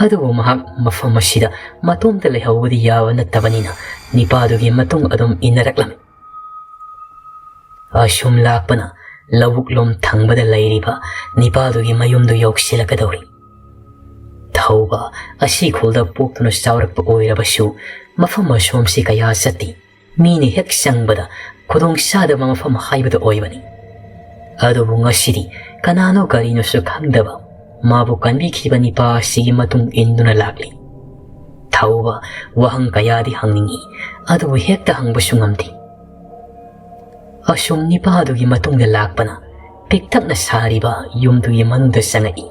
ꯑꯗꯨꯕꯨ ꯃꯍꯥꯛ ꯃꯐꯝ ꯑꯁꯤꯗ ꯃꯇꯣꯝꯇ ꯂꯩꯍꯧꯕꯗꯤ ꯌꯥꯕ ꯅꯠꯇꯕꯅꯤꯅ ꯅꯤꯄꯥꯗꯨꯒꯤ ꯃꯇꯨꯡ ꯑꯗꯨꯝ ꯏꯟꯅꯔꯛꯂꯝꯃꯤ꯫ ꯑꯁꯨꯝ ꯂꯥꯛꯄꯅ ꯂꯧꯕꯨꯛꯂꯣꯝ ꯊꯪꯕꯗ ꯂꯩꯔꯤꯕ ꯅꯤꯄꯥꯗꯨꯒꯤ ꯃꯌꯨꯝꯗꯨ ꯌꯧꯁꯤꯜꯂꯛꯀꯗꯧꯔꯤ꯫ ꯊꯧꯕ ꯑꯁꯤ ꯈꯨꯜꯗ ꯄꯣꯛꯇꯨꯅ ꯆꯥꯎꯔꯛꯄ ꯑꯣꯏꯔꯕꯁꯨ ꯃꯐꯝ ꯑꯁꯣꯝꯁꯤ ꯀꯌꯥ ꯆꯠꯇꯦ꯫ ꯃꯤꯅ ꯍꯦꯛ ꯆꯪꯕꯗ ꯈꯨꯗꯣꯡ ꯆꯥꯗꯕ ꯃꯐꯝ ꯍꯥꯏꯕꯗꯨ ꯑꯣꯏꯕꯅꯤ꯫ ꯑꯗꯨꯕꯨ ꯉꯁꯤꯗꯤ ꯀꯅꯥꯅꯣ ꯀꯔꯤꯅꯣꯁꯨ ꯈꯪꯗꯕ ꯃꯥꯕꯨ ꯀꯟꯕꯤꯈꯤꯕ ꯅꯤꯄꯥ ꯑꯁꯤꯒꯤ ꯃꯇꯨꯡ ꯏꯟꯗꯨꯅ ꯂꯥꯛꯂꯤ꯫ ꯊꯧꯕ ꯋꯥꯍꯪ ꯀꯌꯥꯗꯤ ꯍꯪꯅꯤꯡꯏ, ꯑꯗꯨꯕꯨ ꯍꯦꯛꯇ ꯍꯪꯕꯁꯨ ꯉꯝꯗꯦ꯫ ꯑꯁꯨꯝ ꯅꯤꯄꯥꯗꯨꯒꯤ ꯃꯇꯨꯡꯗ ꯂꯥꯛꯄꯅ ꯄꯤꯛꯇꯛꯅ ꯁꯥꯔꯤꯕ ꯌꯨꯝꯗꯨꯒꯤ ꯃꯅꯨꯡꯗ ꯆꯪꯉꯛꯏ꯫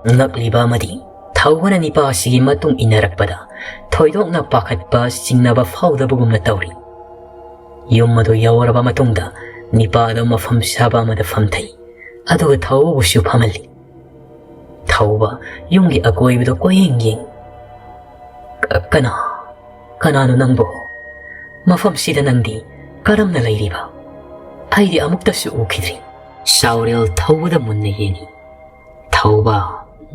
ꯉꯛꯂꯤꯕ ꯑꯃꯗꯤ ꯊꯧꯕꯅ ꯅꯤꯄꯥ ꯑꯁꯤꯒꯤ ꯃꯇꯨꯡ ꯏꯟꯅꯔꯛꯄꯗ ꯊꯣꯏꯗꯣꯛꯅ ꯄꯥꯈꯠꯄ ꯆꯤꯡꯅꯕ ꯐꯥꯎꯗꯕꯒꯨꯝꯅ ꯇꯧꯔꯤ꯫ ꯌꯨꯝ ꯑꯗꯨ ꯌꯧꯔꯕ ꯃꯇꯨꯡꯗ ꯅꯤꯄꯥꯗꯨ ꯃꯐꯝ ꯆꯥꯕ ꯑꯃꯗ ꯐꯝꯊꯩ, ꯑꯗꯨꯒ ꯊꯧꯕꯕꯨꯁꯨ ꯐꯝꯍꯜꯂꯤ꯫ ꯊꯧꯕ ꯌꯨꯝꯒꯤ ꯑꯀꯣꯏꯕꯗꯨ ꯀꯣꯏꯌꯦꯡ ꯌꯦꯡ꯫ "ꯀ-, ꯀꯅꯥ? ꯀꯅꯥꯅꯣ ꯅꯪꯕꯨ? ꯃꯐꯝꯁꯤꯗ ꯅꯪꯗꯤ ꯀꯔꯝꯅ ꯂꯩꯔꯤꯕ? ꯑꯩꯗꯤ ꯑꯃꯨꯛꯇꯁꯨ ꯎꯈꯤꯗ꯭ꯔꯤ꯫" ꯆꯥꯎꯔꯦꯜ ꯊꯧꯕꯗ ꯃꯨꯟꯅ ꯌꯦꯡꯏ꯫ "ꯊꯧꯕ,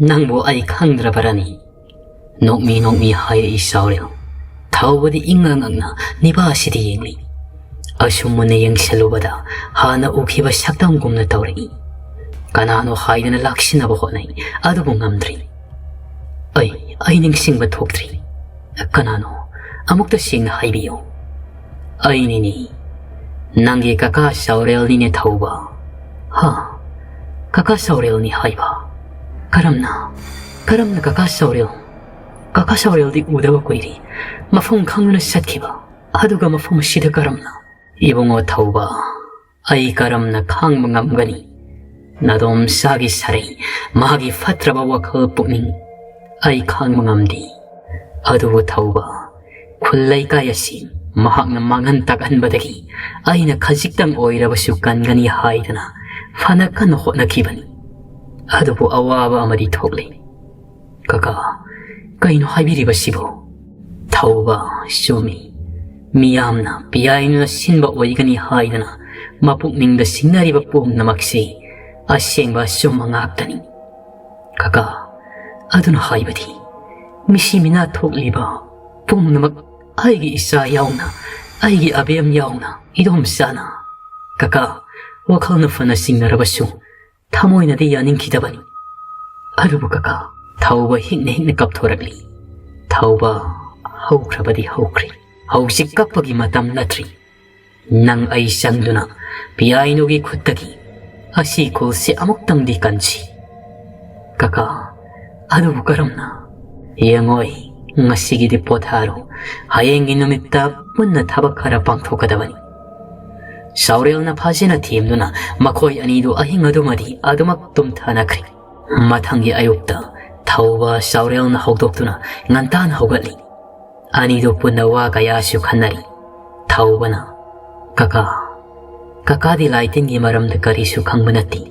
ꯅꯪꯕꯨ ꯑꯩ ꯈꯪꯗ꯭ꯔꯕꯔꯅꯤ?" ꯅꯣꯛꯃꯤ ꯅꯣꯛꯃꯤ ꯍꯥꯏꯔꯛꯏ ꯆꯥꯎꯔꯦꯜ꯫ ꯊꯧꯕꯗꯤ ꯏꯪꯉ ꯉꯛꯅ ꯅꯤꯄꯥ ꯑꯁꯤꯗ ꯌꯦꯡꯂꯤ꯫ ꯑꯁꯨꯝ ꯃꯨꯟꯅ ꯌꯦꯡꯁꯤꯜꯂꯨꯕꯗ ꯍꯥꯟꯅ ꯎꯈꯤꯕ ꯁꯛꯇꯝꯒꯨꯝꯅ ꯇꯧꯔꯛꯏ꯫ ꯀꯅꯥꯅꯣ ꯍꯥꯏꯗꯨꯅ ꯂꯥꯛꯁꯤꯟꯅꯕ ꯍꯣꯠꯅꯩ, ꯑꯗꯨꯕꯨ ꯉꯝꯗ꯭ꯔꯤ꯫ "ꯑꯩ, ꯑꯩ ꯅꯤꯡꯁꯤꯡꯕ ꯊꯣꯛꯇ꯭ꯔꯤ꯫ ꯀꯅꯥꯅꯣ? ꯑꯃꯨꯛꯇ ꯁꯦꯡꯅ ꯍꯥꯏꯕꯤꯌꯨ꯫" "ꯑꯩꯅꯤꯅꯦ, ꯅꯪꯒꯤ ꯀꯀꯥ ꯆꯥꯎꯔꯦꯜꯅꯤꯅꯦ ꯊꯧꯕ꯫" "ꯍꯥ? ꯀꯀꯥ ꯆꯥꯎꯔꯦꯜꯅꯤ ꯍꯥꯏꯕ? ꯀꯔꯝꯅ? ꯀꯔꯝꯅ ꯀꯀꯥ ꯆꯥꯎꯔꯦꯜ? ꯀꯀꯥ ꯆꯥꯎꯔꯦꯜꯗꯤ ꯎꯗꯕ ꯀꯨꯏꯔꯦ꯫ ꯃꯐꯝ ꯈꯪꯗꯨꯅ ꯆꯠꯈꯤꯕ, ꯑꯗꯨꯒ ꯃꯐꯝ ꯑꯁꯤꯗ ꯀꯔꯝꯅ?" "ꯏꯕꯨꯡꯉꯣ ꯊꯧꯕ, ꯑꯩ ꯀꯔꯝꯅ ꯈꯥꯡꯕ ꯉꯝꯒꯅꯤ? ꯅꯥꯗꯣꯝꯆꯥꯒꯤ ꯁꯥꯔꯩ, ꯃꯍꯥꯛꯀꯤ ꯐꯠꯇ꯭ꯔꯕ ꯋꯥꯈꯜ ꯄꯨꯛꯅꯤꯡ ꯑꯩ ꯈꯥꯡꯕ ꯉꯝꯗꯦ꯫ ꯑꯗꯨꯕꯨ ꯊꯧꯕ, ꯈꯨꯜ ꯂꯩꯀꯥꯏ ꯑꯁꯤ ꯃꯍꯥꯛꯅ ꯃꯥꯡꯍꯟ ꯇꯥꯛꯍꯟꯕꯗꯒꯤ ꯑꯩꯅ ꯈꯖꯤꯛꯇꯪ ꯑꯣꯏꯔꯕꯁꯨ ꯀꯟꯒꯅꯤ ꯍꯥꯏꯗꯅ ꯐꯅ ꯀꯟꯅ ꯍꯣꯠꯅꯈꯤꯕꯅꯤ꯫ ꯑꯗꯨꯕꯨ ꯑꯋꯥꯕ ꯑꯃꯗꯤ ꯊꯣꯛꯂꯦ꯫" "ꯀꯀꯥ, ꯀꯩꯅꯣ ꯍꯥꯏꯕꯤꯔꯤꯕꯁꯤꯕꯨ?" "ꯊꯧꯕ, ꯆꯨꯝꯃꯤ꯫ ꯃꯤꯌꯥꯝꯅ ꯄꯤꯌꯥꯏꯅꯨꯅ ꯁꯤꯟꯕ ꯑꯣꯏꯒꯅꯤ ꯍꯥꯏꯗꯅ ꯃꯄꯨꯛꯅꯤꯡꯗ ꯁꯤꯡꯅꯔꯤꯕ ꯄꯨꯝꯅꯃꯛꯁꯤ ꯑꯁꯦꯡꯕ ꯑꯆꯨꯝꯕ ꯉꯥꯛꯇꯅꯤ꯫ ꯀꯀꯥ, ꯑꯗꯨꯅ ꯍꯥꯏꯕꯗꯤ ꯃꯤꯁꯤ ꯃꯤꯅꯥ ꯊꯣꯛꯂꯤꯕ ꯄꯨꯝꯅꯃꯛ, ꯑꯩꯒꯤ ꯏꯆꯥ ꯌꯥꯎꯅ, ꯑꯩꯒꯤ ꯑꯕꯦꯝ ꯌꯥꯎꯅ, ꯏꯗꯣꯝꯆꯥꯅ꯫ ꯀꯀꯥ, ꯋꯥꯈꯜꯅ ꯐꯅ ꯆꯤꯡꯅꯔꯕꯁꯨ ꯊꯃꯣꯏꯅꯗꯤ ꯌꯥꯅꯤꯡꯈꯤꯗꯕꯅꯤ꯫ ꯑꯗꯨꯕꯨ ꯀꯀꯥ, ꯊꯧꯕ ꯍꯤꯛꯅ ꯍꯤꯛꯅ ꯀꯞꯊꯣꯔꯛꯂꯤ꯫ ꯊꯧꯕ, ꯍꯧꯈ꯭ꯔꯕꯗꯤ ꯍꯧꯈ꯭ꯔꯦ꯫ ꯍꯧꯖꯤꯛ ꯀꯞꯄꯒꯤ ꯃꯇꯝ ꯅꯠꯇ꯭ꯔꯤ꯫ ꯅꯪ ꯑꯩ ꯆꯪꯗꯨꯅ ꯄꯤꯌꯥꯏꯅꯨꯒꯤ ꯈꯨꯠꯇꯒꯤ ꯑꯁꯤ ꯈꯨꯜꯁꯦ ꯑꯃꯨꯛꯇꯪꯗꯤ ꯀꯟꯁꯤ꯫ ꯀꯀꯥ, ꯑꯗꯨꯕꯨ ꯀꯔꯝꯅ? ꯌꯦꯡꯉꯣꯏ, ꯉꯁꯤꯒꯤꯗꯤ ꯄꯣꯊꯥꯔꯣ꯫ ꯍꯌꯦꯡꯒꯤ ꯅꯨꯃꯤꯠꯇ ꯄꯨꯟꯅ ꯊꯕꯛ ꯈꯔ ꯄꯥꯡꯊꯣꯛꯀꯗꯕꯅꯤ꯫ ꯆꯥꯎꯔꯦꯜꯅ ꯐꯥꯖꯤꯅ ꯊꯦꯝꯗꯨꯅ ꯃꯈꯣꯏ ꯑꯅꯤꯗꯨ ꯑꯍꯤꯡ ꯑꯗꯨꯃꯗꯤ ꯑꯗꯨꯃꯛ ꯇꯨꯝꯊꯅꯈ꯭ꯔꯦ꯫ ꯃꯊꯪꯒꯤ ꯑꯌꯨꯛꯇ ꯊꯧꯕ ꯆꯥꯎꯔꯦꯜꯅ ꯍꯧꯗꯣꯛꯇꯨꯅ ꯉꯟꯇꯥꯅ ꯍꯧꯒꯠꯂꯤ꯫ ꯑꯅꯤꯗꯨ ꯄꯨꯟꯅ ꯋꯥ ꯀꯌꯥꯁꯨ ꯈꯟꯅꯔꯤ꯫ ꯊꯧꯕꯅ, "ꯀꯀꯥ, ꯀꯀꯥꯗꯤ ꯂꯥꯏꯇꯤꯟꯒꯤ ꯃꯔꯝꯗ ꯀꯔꯤꯁꯨ ꯈꯪꯕ ꯅꯠꯇꯦ꯫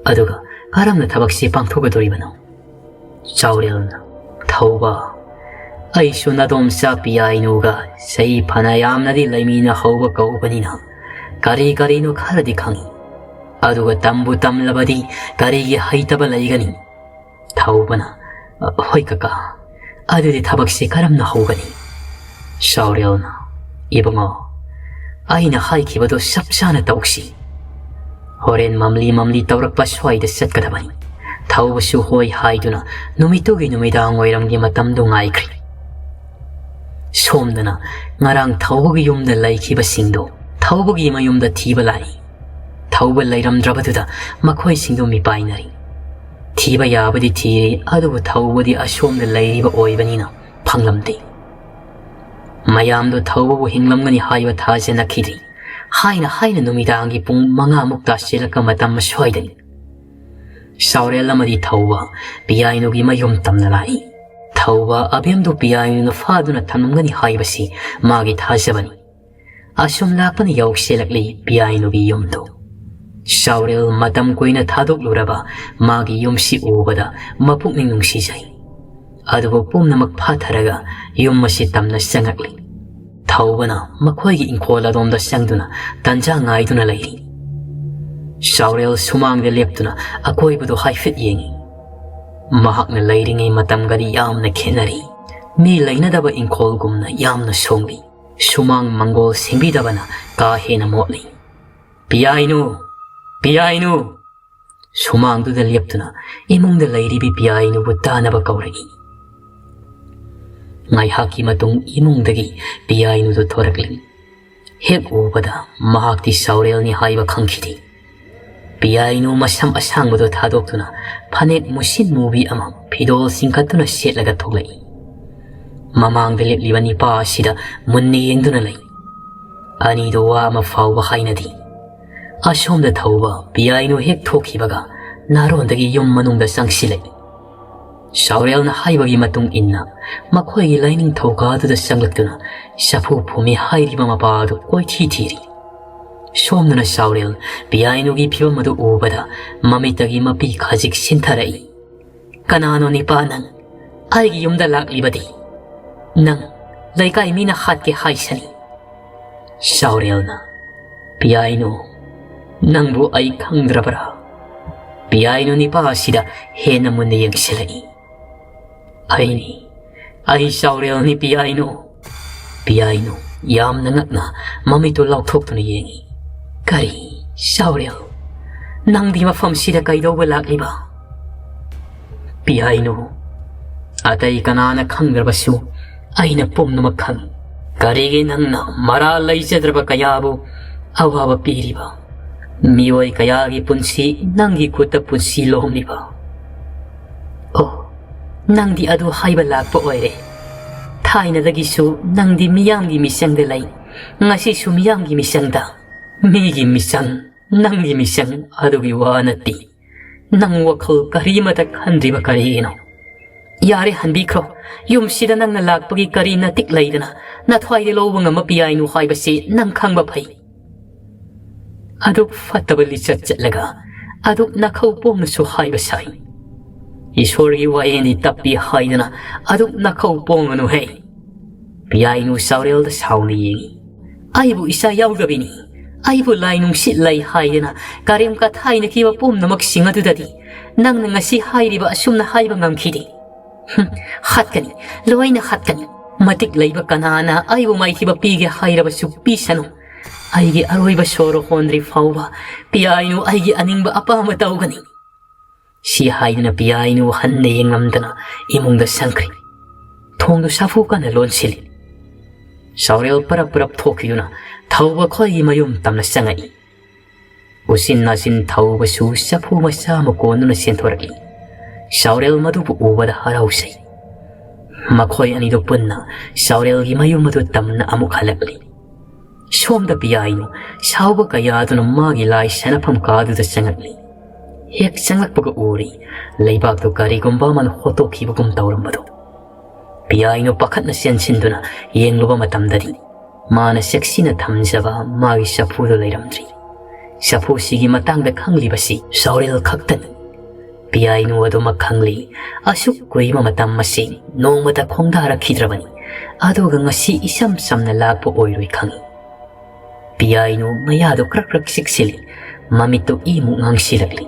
ꯑꯗꯨꯒ ꯀꯔꯝꯅ ꯊꯕꯛꯁꯤ ꯄꯥꯡꯊꯣꯛꯀꯗꯣꯔꯤꯕꯅꯣ?" ꯆꯥꯎꯔꯦꯜꯅ, "ꯊꯧꯕ, ꯑꯩꯁꯨ ꯅꯗꯣꯝꯆꯥ ꯄꯤꯌꯥꯏꯅꯨꯒ ꯆꯍꯤ ꯐꯅ ꯌꯥꯝꯅꯗꯤ ꯂꯩꯃꯤꯟꯅ ꯍꯧꯕ ꯀꯧꯕꯅꯤꯅ ꯀꯔꯤ ꯀꯔꯤꯅꯣ ꯈꯔꯗꯤ ꯈꯪꯏ꯫ ꯑꯗꯨꯒ ꯇꯝꯕꯨ ꯇꯝꯂꯕꯗꯤ ꯀꯔꯤꯒꯤ ꯍꯩꯇꯕ ꯂꯩꯒꯅꯤ?" ꯊꯧꯕꯅ, "ꯍꯣꯏ ꯀꯀꯥ, ꯑꯗꯨꯗꯤ ꯊꯕꯛꯁꯤ ꯀꯔꯝꯅ ꯍꯧꯒꯅꯤ?" ꯆꯥꯎꯔꯦꯜꯅ, "ꯏꯕꯨꯡꯉꯣ, ꯑꯩꯅ ꯍꯥꯏꯈꯤꯕꯗꯣ ꯆꯞ ꯆꯥꯅ ꯇꯧꯁꯤ꯫ ꯍꯣꯔꯦꯟ ꯃꯝꯂꯤ ꯃꯝꯂꯤ ꯇꯧꯔꯛꯄ ꯁ꯭ꯋꯥꯏꯗ ꯆꯠꯀꯗꯕꯅꯤ꯫" ꯊꯧꯕꯁꯨ ꯍꯣꯏ ꯍꯥꯏꯗꯨꯅ ꯅꯨꯃꯤꯠꯇꯨꯒꯤ ꯅꯨꯃꯤꯗꯥꯡ ꯋꯥꯏꯔꯝꯒꯤ ꯃꯇꯝꯗꯨ ꯉꯥꯏꯈ꯭ꯔꯤ꯫ ꯁꯣꯝꯗꯅ ꯉꯔꯥꯡ ꯊꯧꯕꯒꯤ ꯌꯨꯝꯗ ꯂꯩꯈꯤꯕꯁꯤꯡꯗꯣ ꯊꯧꯕꯒꯤ ꯃꯌꯨꯝꯗ ꯊꯤꯕ ꯂꯥꯛꯏ꯫ ꯊꯧꯕ ꯂꯩꯔꯝꯗ꯭ꯔꯕꯗꯨꯗ ꯃꯈꯣꯏꯁꯤꯡꯗꯨ ꯃꯤꯄꯥꯏꯅꯔꯤ꯫ ꯊꯤꯕ ꯌꯥꯕꯗꯤ ꯊꯤꯔꯤ, ꯑꯗꯨꯕꯨ ꯊꯧꯕꯗꯤ ꯑꯁꯣꯝꯗ ꯂꯩꯔꯤꯕ ꯑꯣꯏꯕꯅꯤꯅ ꯐꯪꯂꯝꯗꯦ꯫ ꯃꯌꯥꯝꯗꯣ ꯊꯧꯕꯕꯨ ꯍꯤꯡꯂꯝꯒꯅꯤ ꯍꯥꯏꯕ ꯊꯥꯖꯅꯈꯤꯗ꯭ꯔꯤ꯫ ꯍꯥꯏꯅ ꯍꯥꯏꯅ ꯅꯨꯃꯤꯗꯥꯡꯒꯤ ꯄꯨꯡ ꯃꯉꯥꯃꯨꯛ ꯇꯥꯁꯤꯜꯂꯛꯄ ꯃꯇꯝ ꯑꯁ꯭ꯋꯥꯏꯗꯅꯤ꯫ ꯆꯥꯎꯔꯦꯜ ꯑꯃꯗꯤ ꯊꯧꯕ ꯄꯤꯌꯥꯏꯅꯨꯒꯤ ꯃꯌꯨꯝ ꯇꯝꯅ ꯂꯥꯛꯏ꯫ ꯊꯧꯕ ꯑꯕꯦꯝꯗꯨ ꯄꯤꯌꯥꯏꯅꯨꯅ ꯐꯥꯗꯨꯅ ꯊꯝꯂꯝꯒꯅꯤ ꯍꯥꯏꯕꯁꯤ ꯃꯥꯒꯤ ꯊꯥꯖꯕꯅꯤ꯫ ꯑꯁꯨꯝ ꯂꯥꯛꯄꯅ ꯌꯧꯁꯤꯜꯂꯛꯂꯤ ꯄꯤꯌꯥꯏꯅꯨꯒꯤ ꯌꯨꯝꯗꯨ꯫ ꯆꯥꯎꯔꯦꯜ ꯃꯇꯝ ꯀꯨꯏꯅ ꯊꯥꯗꯣꯛꯂꯨꯔꯕ ꯃꯥꯒꯤ ꯌꯨꯝꯁꯤ ꯎꯕꯗ ꯃꯄꯨꯛꯅꯤꯡ ꯅꯨꯡꯁꯤꯖꯩ꯫ ꯑꯗꯨꯕꯨ ꯄꯨꯝꯅꯃꯛ ꯐꯥꯊꯔꯒ ꯌꯨꯝ ꯑꯁꯤ ꯇꯝꯅ ꯆꯪꯉꯛꯂꯤ꯫ ꯊꯧꯕꯅ ꯃꯈꯣꯏꯒꯤ ꯏꯪꯈꯣꯜ ꯑꯗꯣꯝꯗ ꯆꯪꯗꯨꯅ ꯇꯟꯖꯥ ꯉꯥꯏꯗꯨꯅ ꯂꯩꯔꯤ꯫ ꯁꯥꯎꯔꯦꯜ ꯁꯨꯃꯥꯡꯗ ꯂꯦꯞꯇꯨꯅ ꯑꯀꯣꯏꯕꯗꯨ ꯍꯥꯏꯐꯦꯠ ꯌꯦꯡꯏ꯫ ꯃꯍꯥꯛꯅ ꯂꯩꯔꯤꯉꯩ ꯃꯇꯝꯒꯗꯤ ꯌꯥꯝꯅ ꯈꯦꯠꯅꯔꯤ꯫ ꯃꯤ ꯂꯩꯅꯗꯕ ꯏꯪꯈꯣꯜꯒꯨꯝꯅ ꯌꯥꯝꯅ ꯁꯣꯡꯂꯤ꯫ ꯁꯨꯃꯥꯡ ꯃꯪꯒꯣꯜ ꯁꯦꯡꯕꯤꯗꯕꯅ ꯀꯥ ꯍꯦꯟꯅ ꯃꯣꯠꯂꯤ꯫ "ꯄꯤꯌꯥꯏꯅꯨ! ꯄꯤꯌꯥꯏꯅꯨ!" ꯁꯨꯃꯥꯡꯗꯨꯗ ꯂꯦꯞꯇꯨꯅ ꯏꯃꯨꯡꯗ ꯂꯩꯔꯤꯕꯤ ꯄꯤꯌꯥꯏꯅꯨꯕꯨ ꯇꯥꯅꯕ ꯀꯧꯔꯛꯏ꯫ ꯉꯥꯏꯍꯥꯛꯀꯤ ꯃꯇꯨꯡ ꯏꯃꯨꯡꯗꯒꯤ ꯄꯤꯌꯥꯏꯅꯨꯗꯨ ꯊꯣꯔꯛꯂꯤ꯫ ꯍꯦꯛ ꯎꯕꯗ ꯃꯍꯥꯛꯇꯤ ꯁꯥꯎꯔꯦꯜꯅꯤ ꯍꯥꯏꯕ ꯈꯪꯈꯤꯗꯦ꯫ ꯄꯤꯌꯥꯏꯅꯨ ꯃꯁꯝ ꯑꯁꯥꯡꯕꯗꯨ ꯊꯥꯗꯣꯛꯇꯨꯅ ꯐꯅꯦꯛ ꯃꯨꯁꯤꯟ ꯃꯨꯕꯤ ꯑꯃ ꯐꯤꯗꯣꯜ ꯆꯤꯡꯈꯠꯇꯨꯅ ꯁꯦꯠꯂꯒ ꯊꯣꯛꯂꯛꯏ꯫ ꯃꯃꯥꯡꯗ ꯂꯦꯞꯂꯤꯕ ꯅꯤꯄꯥ ꯑꯁꯤꯗ ꯃꯨꯟꯅ ꯌꯦꯡꯗꯨꯅ ꯂꯩ꯫ ꯑꯅꯤꯗꯨ ꯋꯥ ꯑꯃ ꯐꯥꯎꯕ ꯍꯥꯏꯅꯗꯦ꯫ ꯑꯁꯣꯝꯗ ꯊꯧꯕ ꯄꯤꯌꯥꯏꯅꯨ ꯍꯦꯛ ꯊꯣꯛꯈꯤꯕꯒ ꯅꯥꯔꯣꯟꯗꯒꯤ ꯌꯨꯝ ꯃꯅꯨꯡꯗ ꯆꯪꯁꯤꯜꯂꯛꯏ꯫ ꯁꯥꯎꯔꯦꯜꯅ ꯍꯥꯏꯕꯒꯤ ꯃꯇꯨꯡ ꯏꯟꯅ ꯃꯈꯣꯏꯒꯤ ꯂꯥꯏꯅꯤꯡꯊꯧ ꯀꯥꯗꯨꯗ ꯆꯪꯂꯛꯇꯨꯅ ꯆꯐꯨ ꯐꯨꯝꯃꯤ ꯍꯥꯏꯔꯤꯕ ꯃꯄꯥ ꯑꯗꯨ ꯀꯣꯏꯊꯤ ꯊꯤꯔꯤ꯫ ꯁꯣꯝꯗꯅ ꯁꯥꯎꯔꯦꯜ ꯄꯤꯌꯥꯏꯅꯨꯒꯤ ꯐꯤꯕꯝ ꯑꯗꯨ ꯎꯕꯗ ꯃꯃꯤꯠꯇꯒꯤ ꯃꯄꯤ ꯈꯖꯤꯛ ꯁꯤꯟꯊꯔꯛꯏ꯫ "ꯀꯅꯥꯅꯣ ꯅꯤꯄꯥ ꯅꯪ? ꯑꯩꯒꯤ ꯌꯨꯝꯗ ꯂꯥꯛꯂꯤꯕꯗꯤ? ꯅꯪ ꯂꯩꯀꯥꯏ ꯃꯤꯅ ꯍꯥꯠꯀꯦ ꯍꯥꯏꯁꯅꯤ꯫" ꯁꯥꯎꯔꯦꯜꯅ, "ꯄꯤꯌꯥꯏꯅꯨ, ꯅꯪꯕꯨ ꯑꯩ ꯈꯪꯗ꯭ꯔꯕ꯭ꯔꯥ?" ꯄꯤꯌꯥꯏꯅꯨ ꯅꯤꯄꯥ ꯑꯁꯤꯗ ꯍꯦꯟꯅ ꯃꯨꯟꯅ ꯌꯦꯡꯁꯤꯜꯂꯛꯏ꯫ "ꯑꯩꯅꯤ, ꯑꯩ ꯁꯥꯎꯔꯦꯜꯅꯤ ꯄꯤꯌꯥꯏꯅꯨ꯫" ꯄꯤꯌꯥꯏꯅꯨ ꯌꯥꯝꯅ ꯉꯛꯅ ꯃꯃꯤꯠꯇꯨ ꯂꯥꯎꯊꯣꯛꯇꯨꯅ ꯌꯦꯡꯏ꯫ "ꯀꯔꯤ, ꯁꯥꯎꯔꯦꯜ? ꯅꯪꯗꯤ ꯃꯐꯝꯁꯤꯗ ꯀꯩꯗꯧꯕ ꯂꯥꯛꯂꯤꯕ?" "ꯄꯤꯌꯥꯏꯅꯨ, ꯑꯇꯩ ꯀꯅꯥꯅ ꯈꯪꯗ꯭ꯔꯕꯁꯨ ꯑꯩꯅ ꯄꯨꯝꯅꯃꯛ ꯈꯪꯏ꯫ ꯀꯔꯤꯒꯤ ꯅꯪꯅ ꯃꯔꯥꯜ ꯂꯩꯖꯗ꯭ꯔꯕ ꯀꯌꯥꯕꯨ ꯑꯋꯥꯕ ꯄꯤꯔꯤꯕ? ꯃꯤꯑꯣꯏ ꯀꯌꯥꯒꯤ ꯄꯨꯟꯁꯤ ꯅꯪꯒꯤ ꯈꯨꯠꯇ ꯄꯨꯟꯁꯤ ꯂꯣꯝꯂꯤꯕ? ꯑꯣ, ꯅꯪꯗꯤ ꯑꯗꯨ ꯍꯥꯏꯕ ꯂꯥꯛꯄ ꯑꯣꯏꯔꯦ꯫ ꯊꯥꯏꯅꯗꯒꯤꯁꯨ ꯅꯪꯗꯤ ꯃꯤꯌꯥꯝꯒꯤ ꯃꯤꯆꯪꯗ ꯂꯩ, ꯉꯁꯤꯁꯨ ꯃꯤꯌꯥꯝꯒꯤ ꯃꯤꯆꯪꯗ꯫ ꯃꯤꯒꯤ ꯃꯤꯆꯪ, ꯅꯪꯒꯤ ꯃꯤꯆꯪ ꯑꯗꯨꯒꯤ ꯋꯥ ꯅꯠꯇꯦ꯫ ꯅꯪ ꯋꯥꯈꯜ ꯀꯔꯤꯃꯇ ꯈꯟꯗ꯭ꯔꯤꯕ ꯀꯔꯤꯒꯤꯅꯣ? ꯌꯥꯔꯦ, ꯍꯟꯕꯤꯈ꯭ꯔꯣ꯫ ꯌꯨꯝꯁꯤꯗ ꯅꯪꯅ ꯂꯥꯛꯄꯒꯤ ꯀꯔꯤ ꯅꯇꯤꯛ ꯂꯩꯗꯅ ꯅꯊ꯭ꯋꯥꯏꯗ ꯂꯧꯕ ꯉꯝꯕ ꯄꯤꯌꯥꯏꯅꯨ ꯍꯥꯏꯕꯁꯤ ꯅꯪ ꯈꯪꯕ ꯐꯩ꯫ ꯑꯗꯨꯛ ꯐꯠꯇꯕ ꯂꯤꯆꯠ ꯆꯠꯂꯒ ꯑꯗꯨꯛ ꯅꯈꯧ ꯄꯣꯡꯅꯁꯨ ꯍꯥꯏꯕ ꯁꯥꯏ꯫ ꯏꯁꯣꯔꯒꯤ ꯋꯥꯌꯦꯟꯗꯤ ꯇꯞꯄꯤ ꯍꯥꯏꯗꯅ ꯑꯗꯨꯛ ꯅꯈꯧ ꯄꯣꯡꯒꯅꯨ ꯍꯦ꯫ ꯄꯤꯌꯥꯏꯅꯨ ꯆꯥꯎꯔꯦꯜꯗ ꯁꯥꯎꯅ ꯌꯦꯡꯏ꯫ "ꯑꯩꯕꯨ ꯏꯆꯥ ꯌꯥꯎꯗꯕꯤꯅꯤ, ꯑꯩꯕꯨ ꯂꯥꯏ ꯅꯨꯡꯁꯤꯠ ꯂꯩ ꯍꯥꯏꯗꯅ ꯀꯔꯦꯝ ꯀꯊꯥꯏꯅꯈꯤꯕ ꯄꯨꯝꯅꯃꯛꯁꯤꯡ ꯑꯗꯨꯗꯗꯤ ꯅꯪꯅ ꯉꯁꯤ ꯍꯥꯏꯔꯤꯕ ꯑꯁꯨꯝꯅ ꯍꯥꯏꯕ ꯉꯝꯈꯤꯗꯦ꯫ ꯍꯨꯝ, ꯍꯥꯠꯀꯅꯤ, ꯂꯣꯏꯅ ꯍꯥꯠꯀꯅꯤ꯫ ꯃꯇꯤꯛ ꯂꯩꯕ ꯀꯅꯥꯅ ꯑꯩꯕꯨ ꯃꯥꯏꯊꯤꯕ ꯄꯤꯒꯦ ꯍꯥꯏꯔꯕꯁꯨ ꯄꯤꯁꯅꯨ꯫ ꯑꯩꯒꯤ ꯑꯔꯣꯏꯕ ꯁꯣꯔ ꯍꯣꯟꯗ꯭ꯔꯤ ꯐꯥꯎꯕ ꯄꯤꯌꯥꯏꯅꯨ ꯑꯩꯒꯤ ꯑꯅꯤꯡꯕ ꯑꯄꯥꯝꯕ ꯇꯧꯒꯅꯤ"꯫ ꯁꯤ ꯍꯥꯏꯗꯨꯅ ꯄꯤꯌꯥꯏꯅꯨ ꯍꯟꯅ ꯌꯦꯡꯂꯝꯗꯅ ꯏꯃꯨꯡꯗ ꯆꯪꯈ꯭ꯔꯦ꯫ ꯊꯣꯡꯗꯨ ꯁꯥꯐꯨ ꯀꯟꯅ ꯂꯣꯟꯁꯤꯜꯂꯤ꯫ ꯆꯥꯎꯔꯦꯜ ꯄꯔꯞ ꯄꯔꯞ ꯊꯣꯛꯈꯤꯗꯨꯅ ꯊꯧꯕ ꯈꯣꯏꯒꯤ ꯃꯌꯨꯝ ꯇꯝꯅ ꯆꯪꯉꯛꯏ꯫ ꯎꯆꯤꯟ ꯅꯥꯆꯤꯟ ꯊꯧꯕꯁꯨ ꯆꯐꯨ ꯃꯆꯥ ꯑꯃ ꯀꯣꯟꯗꯨꯅ ꯆꯦꯟꯊꯣꯔꯛꯏ꯫ ꯆꯥꯎꯔꯦꯜ ꯃꯗꯨꯕꯨ ꯎꯕꯗ ꯍꯔꯥꯎꯖꯩ꯫ ꯃꯈꯣꯏ ꯑꯅꯤꯗꯨ ꯄꯨꯟꯅ ꯆꯥꯎꯔꯦꯜꯒꯤ ꯃꯌꯨꯝ ꯑꯗꯨ ꯇꯝꯅ ꯑꯃꯨꯛ ꯍꯜꯂꯛꯂꯤ꯫ ꯁꯣꯝꯗ ꯄꯤꯌꯥꯏꯅꯨ ꯁꯥꯎꯕ ꯀꯌꯥꯗꯨꯅ ꯃꯥꯒꯤ ꯂꯥꯏ ꯁꯥꯟꯅꯐꯝ ꯀꯥꯗꯨꯗ ꯆꯪꯉꯛꯂꯤ꯫ ꯍꯦꯛ ꯆꯪꯂꯛꯄꯒ ꯎꯔꯤ ꯂꯩꯕꯥꯛꯇꯨ ꯀꯔꯤꯒꯨꯝꯕ ꯑꯃꯅ ꯍꯣꯠꯇꯣꯛꯈꯤꯕꯒꯨꯝ ꯇꯧꯔꯝꯕꯗꯨ꯫ ꯄꯤꯌꯥꯏꯅꯨ ꯄꯥꯈꯠꯅ ꯆꯦꯟꯁꯤꯟꯗꯨꯅ ꯌꯦꯡꯂꯨꯕ ꯃꯇꯝꯗꯗꯤ ꯃꯥꯅ ꯆꯦꯛꯁꯤꯟꯅ ꯊꯝꯖꯕ ꯃꯥꯒꯤ ꯆꯐꯨꯗꯨ ꯂꯩꯔꯝꯗ꯭ꯔꯤ꯫ ꯆꯐꯨꯁꯤꯒꯤ ꯃꯇꯥꯡꯗ ꯈꯪꯂꯤꯕꯁꯤ ꯆꯥꯎꯔꯦꯜ ꯈꯛꯇꯅꯤ꯫ ꯄꯤꯌꯥꯏꯅꯨ ꯑꯗꯨꯃꯛ ꯈꯪꯂꯤ꯫ ꯑꯁꯨꯛ ꯀꯨꯏꯕ ꯃꯇꯝ ꯑꯁꯤ ꯅꯣꯡꯃꯇ ꯈꯣꯡꯗꯥꯔꯛꯈꯤꯗ꯭ꯔꯕꯅꯤ꯫ ꯑꯗꯨꯒ ꯉꯁꯤ ꯏꯆꯝ ꯆꯝꯅ ꯂꯥꯛꯄ ꯑꯣꯏꯔꯣꯏ ꯈꯪꯏ꯫ ꯄꯤꯌꯥꯏꯅꯨ ꯃꯌꯥꯗꯨ ꯀ꯭ꯔꯛ ꯀ꯭ꯔꯛ ꯆꯤꯛꯁꯤꯜꯂꯤ꯫ ꯃꯃꯤꯠꯇꯨ ꯏꯃꯨꯛ ꯉꯥꯡꯁꯤꯜꯂꯛꯂꯤ꯫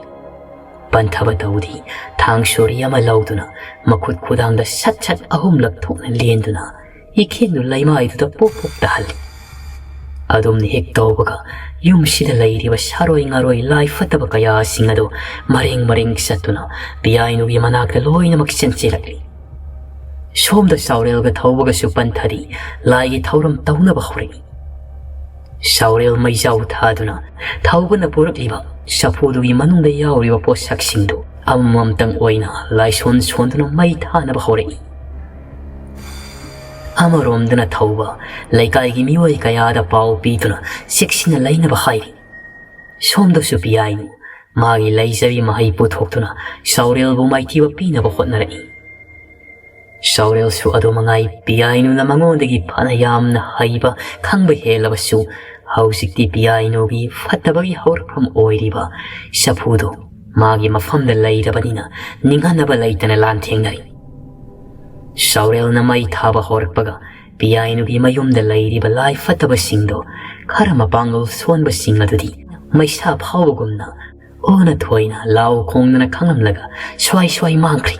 ꯄꯟꯊꯕ ꯇꯧꯗꯦ꯫ ꯊꯥꯡ ꯁꯣꯔꯤ ꯑꯃ ꯂꯧꯗꯨꯅ ꯃꯈꯨꯠ ꯈꯨꯗꯥꯡꯗ ꯁꯠ ꯁꯠ ꯑꯍꯨꯝꯂꯛ ꯊꯣꯛꯅ ꯂꯦꯟꯗꯨꯅ ꯏꯈꯦꯟꯗꯨ ꯂꯩꯃꯥꯏꯗꯨꯗ ꯄꯣꯞ ꯄꯣꯞ ꯇꯥꯍꯜꯂꯤ꯫ ꯑꯗꯨꯝꯅ ꯍꯦꯛ ꯇꯧꯕꯒ ꯌꯨꯝꯁꯤꯗ ꯂꯩꯔꯤꯕ ꯁꯥꯔꯣꯏ ꯉꯥꯔꯣꯏ ꯂꯥꯏ ꯐꯠꯇꯕ ꯀꯌꯥꯁꯤꯡ ꯑꯗꯨ ꯃꯔꯦꯡ ꯃꯔꯦꯡ ꯆꯠꯇꯨꯅ ꯄꯤꯌꯥꯏꯅꯨꯒꯤ ꯃꯅꯥꯛꯇ ꯂꯣꯏꯅꯃꯛ ꯆꯦꯟꯁꯤꯜꯂꯛꯂꯤ꯫ ꯁꯣꯝꯗ ꯆꯥꯎꯔꯦꯜꯒ ꯊꯧꯕꯒꯁꯨ ꯄꯟꯊꯔꯤ꯫ ꯂꯥꯏꯒꯤ ꯊꯧꯔꯝ ꯇꯧꯅꯕ ꯍꯧꯔꯛꯏ꯫ ꯆꯥꯎꯔꯦꯜ ꯃꯩꯖꯥꯎ ꯊꯥꯗꯨꯅ ꯊꯧꯕꯅ ꯄꯨꯔꯛꯂꯤꯕ ꯆꯐꯨꯗꯨꯒꯤ ꯃꯅꯨꯡꯗ ꯌꯥꯎꯔꯤꯕ ꯄꯣꯠꯁꯛꯁꯤꯡꯗꯨ ꯑꯃꯃꯝꯇꯪ ꯑꯣꯏꯅ ꯂꯥꯏꯁꯣꯟ ꯁꯣꯟꯗꯨꯅ ꯃꯩ ꯊꯥꯅꯕ ꯍꯧꯔꯛꯏ꯫ ꯑꯃꯔꯣꯝꯗꯅ ꯊꯧꯕ ꯂꯩꯀꯥꯏꯒꯤ ꯃꯤꯑꯣꯏ ꯀꯌꯥꯗ ꯄꯥꯎ ꯄꯤꯗꯨꯅ ꯆꯦꯛꯁꯤꯟꯅ ꯂꯩꯅꯕ ꯍꯥꯏꯔꯤ꯫ ꯁꯣꯝꯗꯁꯨ ꯄꯤꯌꯥꯏꯅꯨ ꯃꯥꯒꯤ ꯂꯩꯖꯕꯤ ꯃꯍꯩ ꯄꯨꯊꯣꯛꯇꯨꯅ ꯆꯥꯎꯔꯦꯜꯕꯨ ꯃꯥꯏꯊꯤꯕ ꯄꯤꯅꯕ ꯍꯣꯠꯅꯔꯛꯏ꯫ ꯆꯥꯎꯔꯦꯜꯁꯨ ꯑꯗꯨ ꯃꯉꯥꯏ꯫ ꯄꯤꯌꯥꯏꯅꯨꯅ ꯃꯉꯣꯟꯗꯒꯤ ꯐꯅ ꯌꯥꯝꯅ ꯍꯩꯕ ꯈꯪꯕ ꯍꯦꯜꯂꯕꯁꯨ ꯍꯧꯖꯤꯛꯇꯤ ꯄꯤꯌꯥꯏꯅꯨꯒꯤ ꯐꯠꯇꯕꯒꯤ ꯍꯧꯔꯛꯐꯝ ꯑꯣꯏꯔꯤꯕ ꯆꯐꯨꯗꯨ ꯃꯥꯒꯤ ꯃꯐꯝꯗ ꯂꯩꯔꯕꯅꯤꯅ ꯅꯤꯡꯍꯟꯅꯕ ꯂꯩꯇꯅ ꯂꯥꯟꯊꯦꯡꯅꯔꯤ꯫ ꯆꯥꯎꯔꯦꯜꯅ ꯃꯩ ꯊꯥꯕ ꯍꯧꯔꯛꯄꯒ ꯄꯤꯌꯥꯏꯅꯨꯒꯤ ꯃꯌꯨꯝꯗ ꯂꯩꯔꯤꯕ ꯂꯥꯏ ꯐꯠꯇꯕꯁꯤꯡꯗꯣ ꯈꯔ ꯃꯄꯥꯡꯒꯜ ꯁꯣꯟꯕꯁꯤꯡ ꯑꯗꯨꯗꯤ ꯃꯩꯁꯥ ꯐꯥꯎꯕꯒꯨꯝꯅ ꯑꯣꯟꯅ ꯊꯣꯏꯅ ꯂꯥꯎ ꯈꯣꯡꯗꯅ ꯈꯪꯂꯝꯂꯒ ꯁ꯭ꯋꯥꯏ ꯁ꯭ꯋꯥꯏ ꯃꯥꯡꯈ꯭ꯔꯤ꯫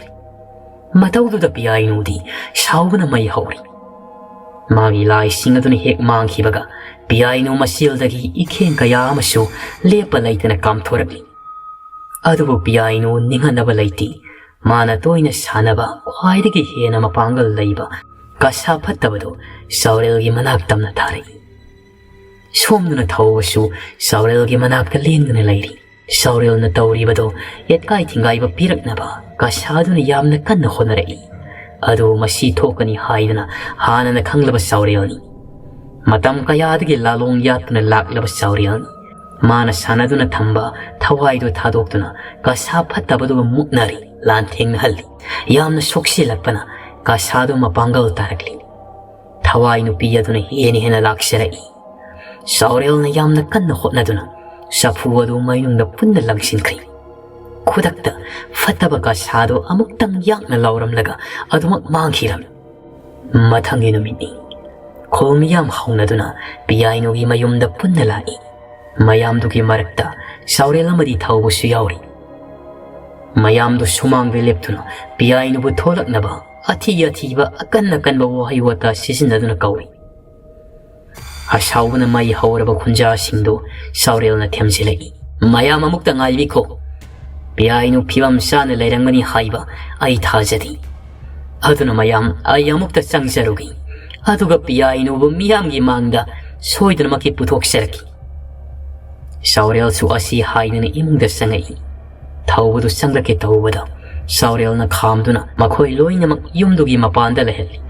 ꯃꯇꯧꯗꯨꯗ ꯄꯤꯌꯥꯏꯅꯨꯗꯤ ꯁꯥꯎꯕꯅ ꯃꯩ ꯍꯧꯔꯤ꯫ ꯃꯥꯒꯤ ꯂꯥꯏꯁꯤꯡ ꯑꯗꯨꯅ ꯍꯦꯛ ꯃꯥꯡꯈꯤꯕꯒ ꯄꯤꯌꯥꯏꯅꯨ ꯃꯁꯦꯜꯗꯒꯤ ꯏꯈꯦꯡ ꯀꯌꯥ ꯑꯃꯁꯨ ꯂꯦꯞꯄ ꯂꯩꯇꯅ ꯀꯥꯝꯊꯣꯔꯛꯂꯤ꯫ ꯑꯗꯨꯕꯨ ꯄꯤꯌꯥꯏꯅꯨ ꯅꯤꯡꯍꯟꯅꯕ ꯂꯩꯇꯦ꯫ ꯃꯥꯅ ꯇꯣꯏꯅ ꯁꯥꯟꯅꯕ ꯈ꯭ꯋꯥꯏꯗꯒꯤ ꯍꯦꯟꯅ ꯃꯄꯥꯡꯒꯜ ꯂꯩꯕ ꯀꯁꯥ ꯐꯠꯇꯕꯗꯨ ꯆꯥꯎꯔꯦꯜꯒꯤ ꯃꯅꯥꯛ ꯇꯝꯅ ꯊꯥꯔꯛꯏ꯫ ꯁꯣꯝꯗꯅ ꯊꯧꯕꯁꯨ ꯆꯥꯎꯔꯦꯜꯒꯤ ꯃꯅꯥꯛꯇ ꯂꯦꯡꯗꯅ ꯂꯩꯔꯤ꯫ ꯆꯥꯎꯔꯦꯜꯅ ꯇꯧꯔꯤꯕꯗꯣ ꯌꯦꯠꯀꯥꯏ ꯊꯤꯡꯒꯥꯏꯕ ꯄꯤꯔꯛꯅꯕ ꯀꯁꯥꯗꯨꯅ ꯌꯥꯝꯅ ꯀꯟꯅ ꯍꯣꯠꯅꯔꯛꯏ꯫ ꯑꯗꯨ ꯃꯁꯤ ꯊꯣꯛꯀꯅꯤ ꯍꯥꯏꯗꯅ ꯍꯥꯟꯅꯅ ꯈꯪꯂꯕ ꯆꯥꯎꯔꯦꯜꯅꯤ꯫ ꯃꯇꯝ ꯀꯌꯥꯗꯒꯤ ꯂꯥꯂꯣꯡ ꯌꯥꯠꯇꯨꯅ ꯂꯥꯛꯂꯕ ꯆꯥꯎꯔꯦꯜꯅꯤ꯫ ꯃꯥꯅ ꯁꯥꯟꯅꯗꯨꯅ ꯊꯝꯕ ꯊꯋꯥꯏꯗꯨ ꯊꯥꯗꯣꯛꯇꯨꯅ ꯀꯁꯥ ꯐꯠꯇꯕꯗꯨꯒ ꯃꯨꯛꯅꯔꯤ, ꯂꯥꯟꯊꯦꯡꯅꯍꯜꯂꯤ꯫ ꯌꯥꯝꯅ ꯁꯣꯛꯆꯤꯜꯂꯛꯄꯅ ꯀꯁꯥꯗꯨ ꯃꯄꯥꯡꯒꯜ ꯇꯥꯔꯛꯂꯤ꯫ ꯊꯋꯥꯏ ꯅꯨꯄꯤ ꯑꯗꯨꯅ ꯍꯦꯟꯅ ꯍꯦꯟꯅ ꯂꯥꯛꯆꯔꯛꯏ꯫ ꯆꯥꯎꯔꯦꯜꯅ ꯌꯥꯝꯅ ꯀꯟꯅ ꯍꯣꯠꯅꯗꯨꯅ ꯆꯐꯨ ꯑꯗꯨ ꯃꯩꯅꯨꯡꯗ ꯄꯨꯟꯅ ꯂꯪꯁꯤꯟꯈ꯭ꯔꯤ꯫ ꯈꯨꯗꯛꯇ ꯐꯠꯇꯕ ꯀꯁꯥꯗꯨ ꯑꯃꯨꯛꯇꯪ ꯌꯥꯛꯅ ꯂꯥꯎꯔꯝꯂꯒ ꯑꯗꯨꯃꯛ ꯃꯥꯡꯈꯤꯔꯝꯃꯤ꯫ ꯃꯊꯪꯒꯤ ꯅꯨꯃꯤꯠꯅꯤ꯫ ꯈꯨꯜ ꯃꯤꯌꯥꯝ ꯍꯧꯅꯗꯨꯅ ꯄꯤꯌꯥꯏꯅꯨꯒꯤ ꯃꯌꯨꯝꯗ ꯄꯨꯟꯅ ꯂꯥꯛꯏ꯫ ꯃꯌꯥꯝꯗꯨꯒꯤ ꯃꯔꯛꯇ ꯆꯥꯎꯔꯦꯜ ꯑꯃꯗꯤ ꯊꯧꯕꯁꯨ ꯌꯥꯎꯔꯤ꯫ ꯃꯌꯥꯝꯗꯨ ꯁꯨꯃꯥꯡꯗ ꯂꯦꯞꯇꯨꯅ ꯄꯤꯌꯥꯏꯅꯨꯕꯨ ꯊꯣꯂꯛꯅꯕ ꯑꯊꯤ ꯑꯊꯤꯕ ꯑꯀꯟ ꯑꯀꯟꯕ ꯋꯥꯍꯩ ꯋꯥꯇꯥ ꯁꯤꯖꯤꯟꯅꯗꯨꯅ ꯀꯧꯏ꯫ ꯑꯁꯥꯎꯕꯅ ꯃꯩ ꯍꯧꯔꯕ ꯈꯨꯟꯖꯥꯁꯤꯡꯗꯨ ꯆꯥꯎꯔꯦꯜꯅ ꯊꯦꯝꯖꯤꯜꯂꯛꯏ꯫ "ꯃꯌꯥꯝ ꯑꯃꯨꯛꯇ ꯉꯥꯏꯕꯤꯈꯣ꯫ ꯄꯤꯌꯥꯏꯅꯨ ꯐꯤꯕꯝ ꯆꯥꯅ ꯂꯩꯔꯝꯒꯅꯤ ꯍꯥꯏꯕ ꯑꯩ ꯊꯥꯖꯗꯦ꯫ ꯑꯗꯨꯅ ꯃꯌꯥꯝ, ꯑꯩ ꯑꯃꯨꯛꯇ ꯆꯪꯖꯔꯨꯒꯦ꯫ ꯑꯗꯨꯒ ꯄꯤꯌꯥꯏꯅꯨꯕꯨ ꯃꯤꯌꯥꯝꯒꯤ ꯃꯥꯡꯗ ꯁꯣꯏꯗꯅꯃꯛꯀꯤ ꯄꯨꯊꯣꯛꯆꯔꯛꯈꯤ"꯫ ꯆꯥꯎꯔꯦꯜꯁꯨ ꯑꯁꯤ ꯍꯥꯏꯗꯨꯅ ꯏꯃꯨꯡꯗ ꯆꯪꯉꯛꯏ꯫ ꯊꯧꯕꯗꯨ ꯆꯪꯂꯛꯀꯦ ꯇꯧꯕꯗ ꯆꯥꯎꯔꯦꯜꯅ ꯈꯥꯝꯗꯨꯅ ꯃꯈꯣꯏ ꯂꯣꯏꯅꯃꯛ ꯌꯨꯝꯗꯨꯒꯤ ꯃꯄꯥꯟꯗ ꯂꯩꯍꯜꯂꯤ꯫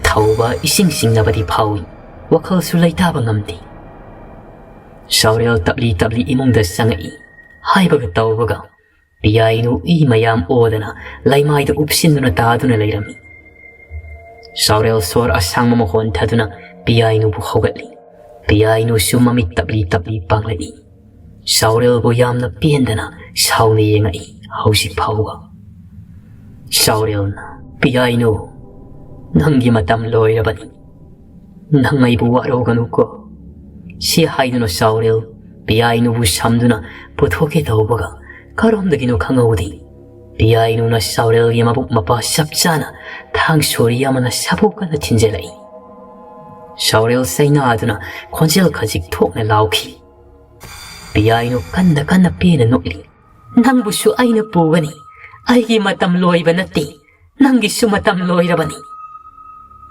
ꯊꯧꯕ ꯏꯁꯤꯡ ꯆꯤꯡꯅꯕꯗꯤ ꯐꯥꯎꯏ꯫ ꯋꯥꯈꯜꯁꯨ ꯂꯩꯇꯥꯕ ꯉꯝꯗꯦ꯫ ꯆꯥꯎꯔꯦꯜ ꯇꯞꯂꯤ ꯇꯞꯂꯤ ꯏꯃꯨꯡꯗ ꯆꯪꯉꯛꯏ꯫ ꯍꯥꯏꯕꯒ ꯇꯧꯕꯒ ꯄꯤꯌꯥꯏꯅꯨ ꯏ ꯃꯌꯥꯝ ꯑꯣꯗꯅ ꯂꯩꯃꯥꯏꯗ ꯎꯞꯁꯤꯟꯗꯨꯅ ꯇꯥꯗꯨꯅ ꯂꯩꯔꯝꯃꯤ꯫ ꯆꯥꯎꯔꯦꯜ ꯁꯣꯔ ꯑꯁꯥꯡꯕ ꯑꯃ ꯍꯣꯟꯊꯗꯨꯅ ꯄꯤꯌꯥꯏꯅꯨꯕꯨ ꯍꯧꯒꯠꯂꯤ꯫ ꯄꯤꯌꯥꯏꯅꯨꯁꯨ ꯃꯃꯤꯠ ꯇꯞꯂꯤ ꯇꯞꯂꯤ ꯄꯥꯡꯂꯛꯏ꯫ ꯆꯥꯎꯔꯦꯜꯕꯨ ꯌꯥꯝꯅ ꯄꯦꯟꯗꯅ ꯁꯥꯎꯅ ꯌꯦꯡꯉꯛꯏ ꯍꯧꯖꯤꯛ ꯐꯥꯎꯕ꯫ ꯆꯥꯎꯔꯦꯜꯅ, "ꯄꯤꯌꯥꯏꯅꯨ, "ꯅꯪꯒꯤ ꯃꯇꯝ ꯂꯣꯏꯔꯕꯅꯤ꯫ ꯅꯪ ꯑꯩꯕꯨ ꯋꯥꯔꯧꯒꯅꯨꯀꯣ"꯫ ꯁꯤ ꯍꯥꯏꯗꯨꯅ ꯁꯥꯎꯔꯦꯜ ꯄꯤꯌꯥꯏꯅꯨꯕꯨ ꯁꯝꯗꯨꯅ ꯄꯨꯊꯣꯛꯀꯦ ꯇꯧꯕꯒ, ꯀꯔꯣꯝꯗꯒꯤꯅꯣ ꯈꯪꯍꯧꯗꯦ, ꯄꯤꯌꯥꯏꯅꯨꯅ ꯁꯥꯎꯔꯦꯜꯒꯤ ꯃꯕꯨꯛ ꯃꯄꯥ ꯆꯞ ꯆꯥꯅ ꯊꯥꯡ ꯁꯣꯔꯤ ꯑꯃꯅ ꯁꯥꯄꯣꯛ ꯀꯟꯅ ꯊꯤꯟꯖꯤꯜꯂꯛꯏ꯫ ꯁꯥꯎꯔꯦꯜ ꯆꯩꯅꯥꯗꯨꯅ ꯈꯣꯟꯖꯦꯜ ꯈꯖꯤꯛ ꯊꯣꯛꯅ ꯂꯥꯎꯈꯤ꯫ ꯄꯤꯌꯥꯏꯅꯨ ꯀꯟꯅ ꯀꯟꯅ ꯄꯦꯟꯅ ꯅꯣꯛꯂꯤ꯫ "ꯅꯪꯕꯨꯁꯨ ꯑꯩꯅ ꯄꯨꯒꯅꯤ꯫ ꯑꯩꯒꯤ ꯃꯇꯝ ꯂꯣꯏꯕ ꯅꯠꯇꯦ, ꯅꯪꯒꯤꯁꯨ ꯃꯇꯝ ꯂꯣꯏꯔꯕꯅꯤ"꯫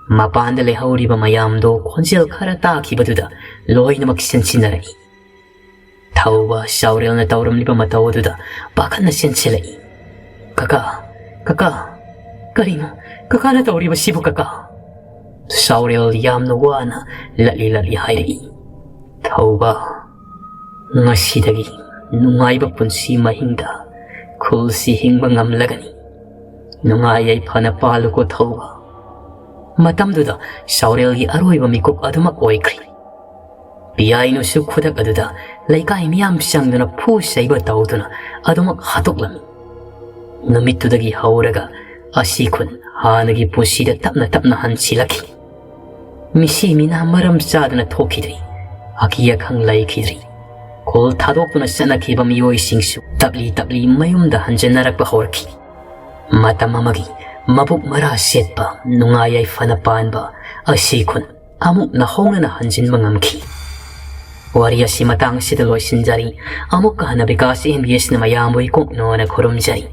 ꯃꯄꯥꯟꯗ ꯂꯩꯍꯧꯔꯤꯕ ꯃꯌꯥꯝꯗꯣ ꯈꯣꯟꯖꯦꯜ ꯈꯔ ꯇꯥꯈꯤꯕꯗꯨꯗ ꯂꯣꯏꯅꯃꯛ ꯆꯦꯟꯁꯤꯟꯅꯔꯛꯏ꯫ ꯊꯧꯕ ꯁꯥꯎꯔꯦꯜꯅ ꯇꯧꯔꯝꯂꯤꯕ ꯃꯇꯧ ꯑꯗꯨꯗ ꯄꯥꯈꯠꯅ ꯆꯦꯟꯁꯤꯜꯂꯛꯏ꯫ "ꯀꯀꯥ, ꯀꯀꯥ, ꯀꯔꯤꯅꯣ ꯀꯀꯥꯅ ꯇꯧꯔꯤꯕꯁꯤꯕꯨ, ꯀꯀꯥ?" ꯁꯥꯎꯔꯦꯜ ꯌꯥꯝꯅ ꯋꯥꯅ ꯂꯠꯂꯤ ꯂꯠꯂꯤ ꯍꯥꯏꯔꯛꯏ꯫ "ꯊꯧꯕ, ꯉꯁꯤꯗꯒꯤ ꯅꯨꯡꯉꯥꯏꯕ ꯄꯨꯟꯁꯤ ꯃꯍꯤꯡꯗ ꯈꯨꯜꯁꯤ ꯍꯤꯡꯕ ꯉꯝꯂꯒꯅꯤ꯫ ꯅꯨꯡꯉꯥꯏ ꯌꯥꯏꯐꯅ ꯄꯥꯜꯂꯨꯀꯣ, ꯊꯧꯕ"꯫ ꯃꯇꯝꯗꯨꯗ ꯁꯥꯎꯔꯦꯜꯒꯤ ꯑꯔꯣꯏꯕ ꯃꯤꯀꯨꯞ ꯑꯗꯨꯃꯛ ꯑꯣꯏꯈ꯭ꯔꯤ꯫ ꯄꯤꯌꯥꯏꯅꯨꯁꯨ ꯈꯨꯗꯛ ꯑꯗꯨꯗ ꯂꯩꯀꯥꯏ ꯃꯤꯌꯥꯝ ꯆꯪꯗꯨꯅ ꯐꯨ ꯆꯩꯕ ꯇꯧꯗꯨꯅ ꯑꯗꯨꯃꯛ ꯍꯥꯠꯇꯣꯛꯂꯝꯃꯤ꯫ ꯅꯨꯃꯤꯠꯇꯨꯗꯒꯤ ꯍꯧꯔꯒ ꯑꯁꯤ ꯈꯨꯟ ꯍꯥꯟꯅꯒꯤ ꯄꯨꯟꯁꯤꯗ ꯇꯞꯅ ꯇꯞꯅ ꯍꯟꯁꯤꯜꯂꯛꯈꯤ꯫ ꯃꯤꯁꯤ ꯃꯤꯅꯥ ꯃꯔꯝ ꯆꯥꯗꯅ ꯊꯣꯛꯈꯤꯗ꯭ꯔꯤ꯫ ꯑꯀꯤ ꯑꯈꯪ ꯂꯩꯈꯤꯗ꯭ꯔꯤ꯫ ꯈꯨꯜ ꯊꯥꯗꯣꯛꯇꯨꯅ ꯆꯠꯅꯈꯤꯕ ꯃꯤꯑꯣꯏꯁꯤꯡꯁꯨ ꯇꯞꯂꯤ ꯇꯞꯂꯤ ꯃꯌꯨꯝꯗ ꯍꯟꯖꯤꯟꯅꯔꯛꯄ ꯍꯧꯔꯛꯈꯤ꯫ ꯃꯇꯝ ꯑꯃꯒꯤ ꯃꯕꯨꯛ ꯃꯔꯥ ꯁꯦꯠꯄ, ꯅꯨꯡꯉꯥꯏ ꯌꯥꯏꯐꯅ ꯄꯥꯟꯕ ꯑꯁꯤ ꯈꯨꯟ ꯑꯃꯨꯛ ꯅꯧꯍꯧꯅꯅ ꯍꯟꯖꯤꯟꯕ ꯉꯝꯈꯤ꯫ ꯋꯥꯔꯤ ꯑꯁꯤ ꯃꯇꯥꯡ ꯑꯁꯤꯗ ꯂꯣꯏꯁꯤꯟꯖꯔꯤ꯫ ꯑꯃꯨꯛꯀ ꯍꯟꯅ ꯕꯤꯀꯥꯁ ꯑꯦꯝ ꯕꯤ ꯑꯦꯁꯅ ꯃꯌꯥꯝꯕꯨ ꯏꯀꯣꯛ ꯅꯣꯅ ꯈꯨꯔꯨꯝꯖꯔꯤ꯫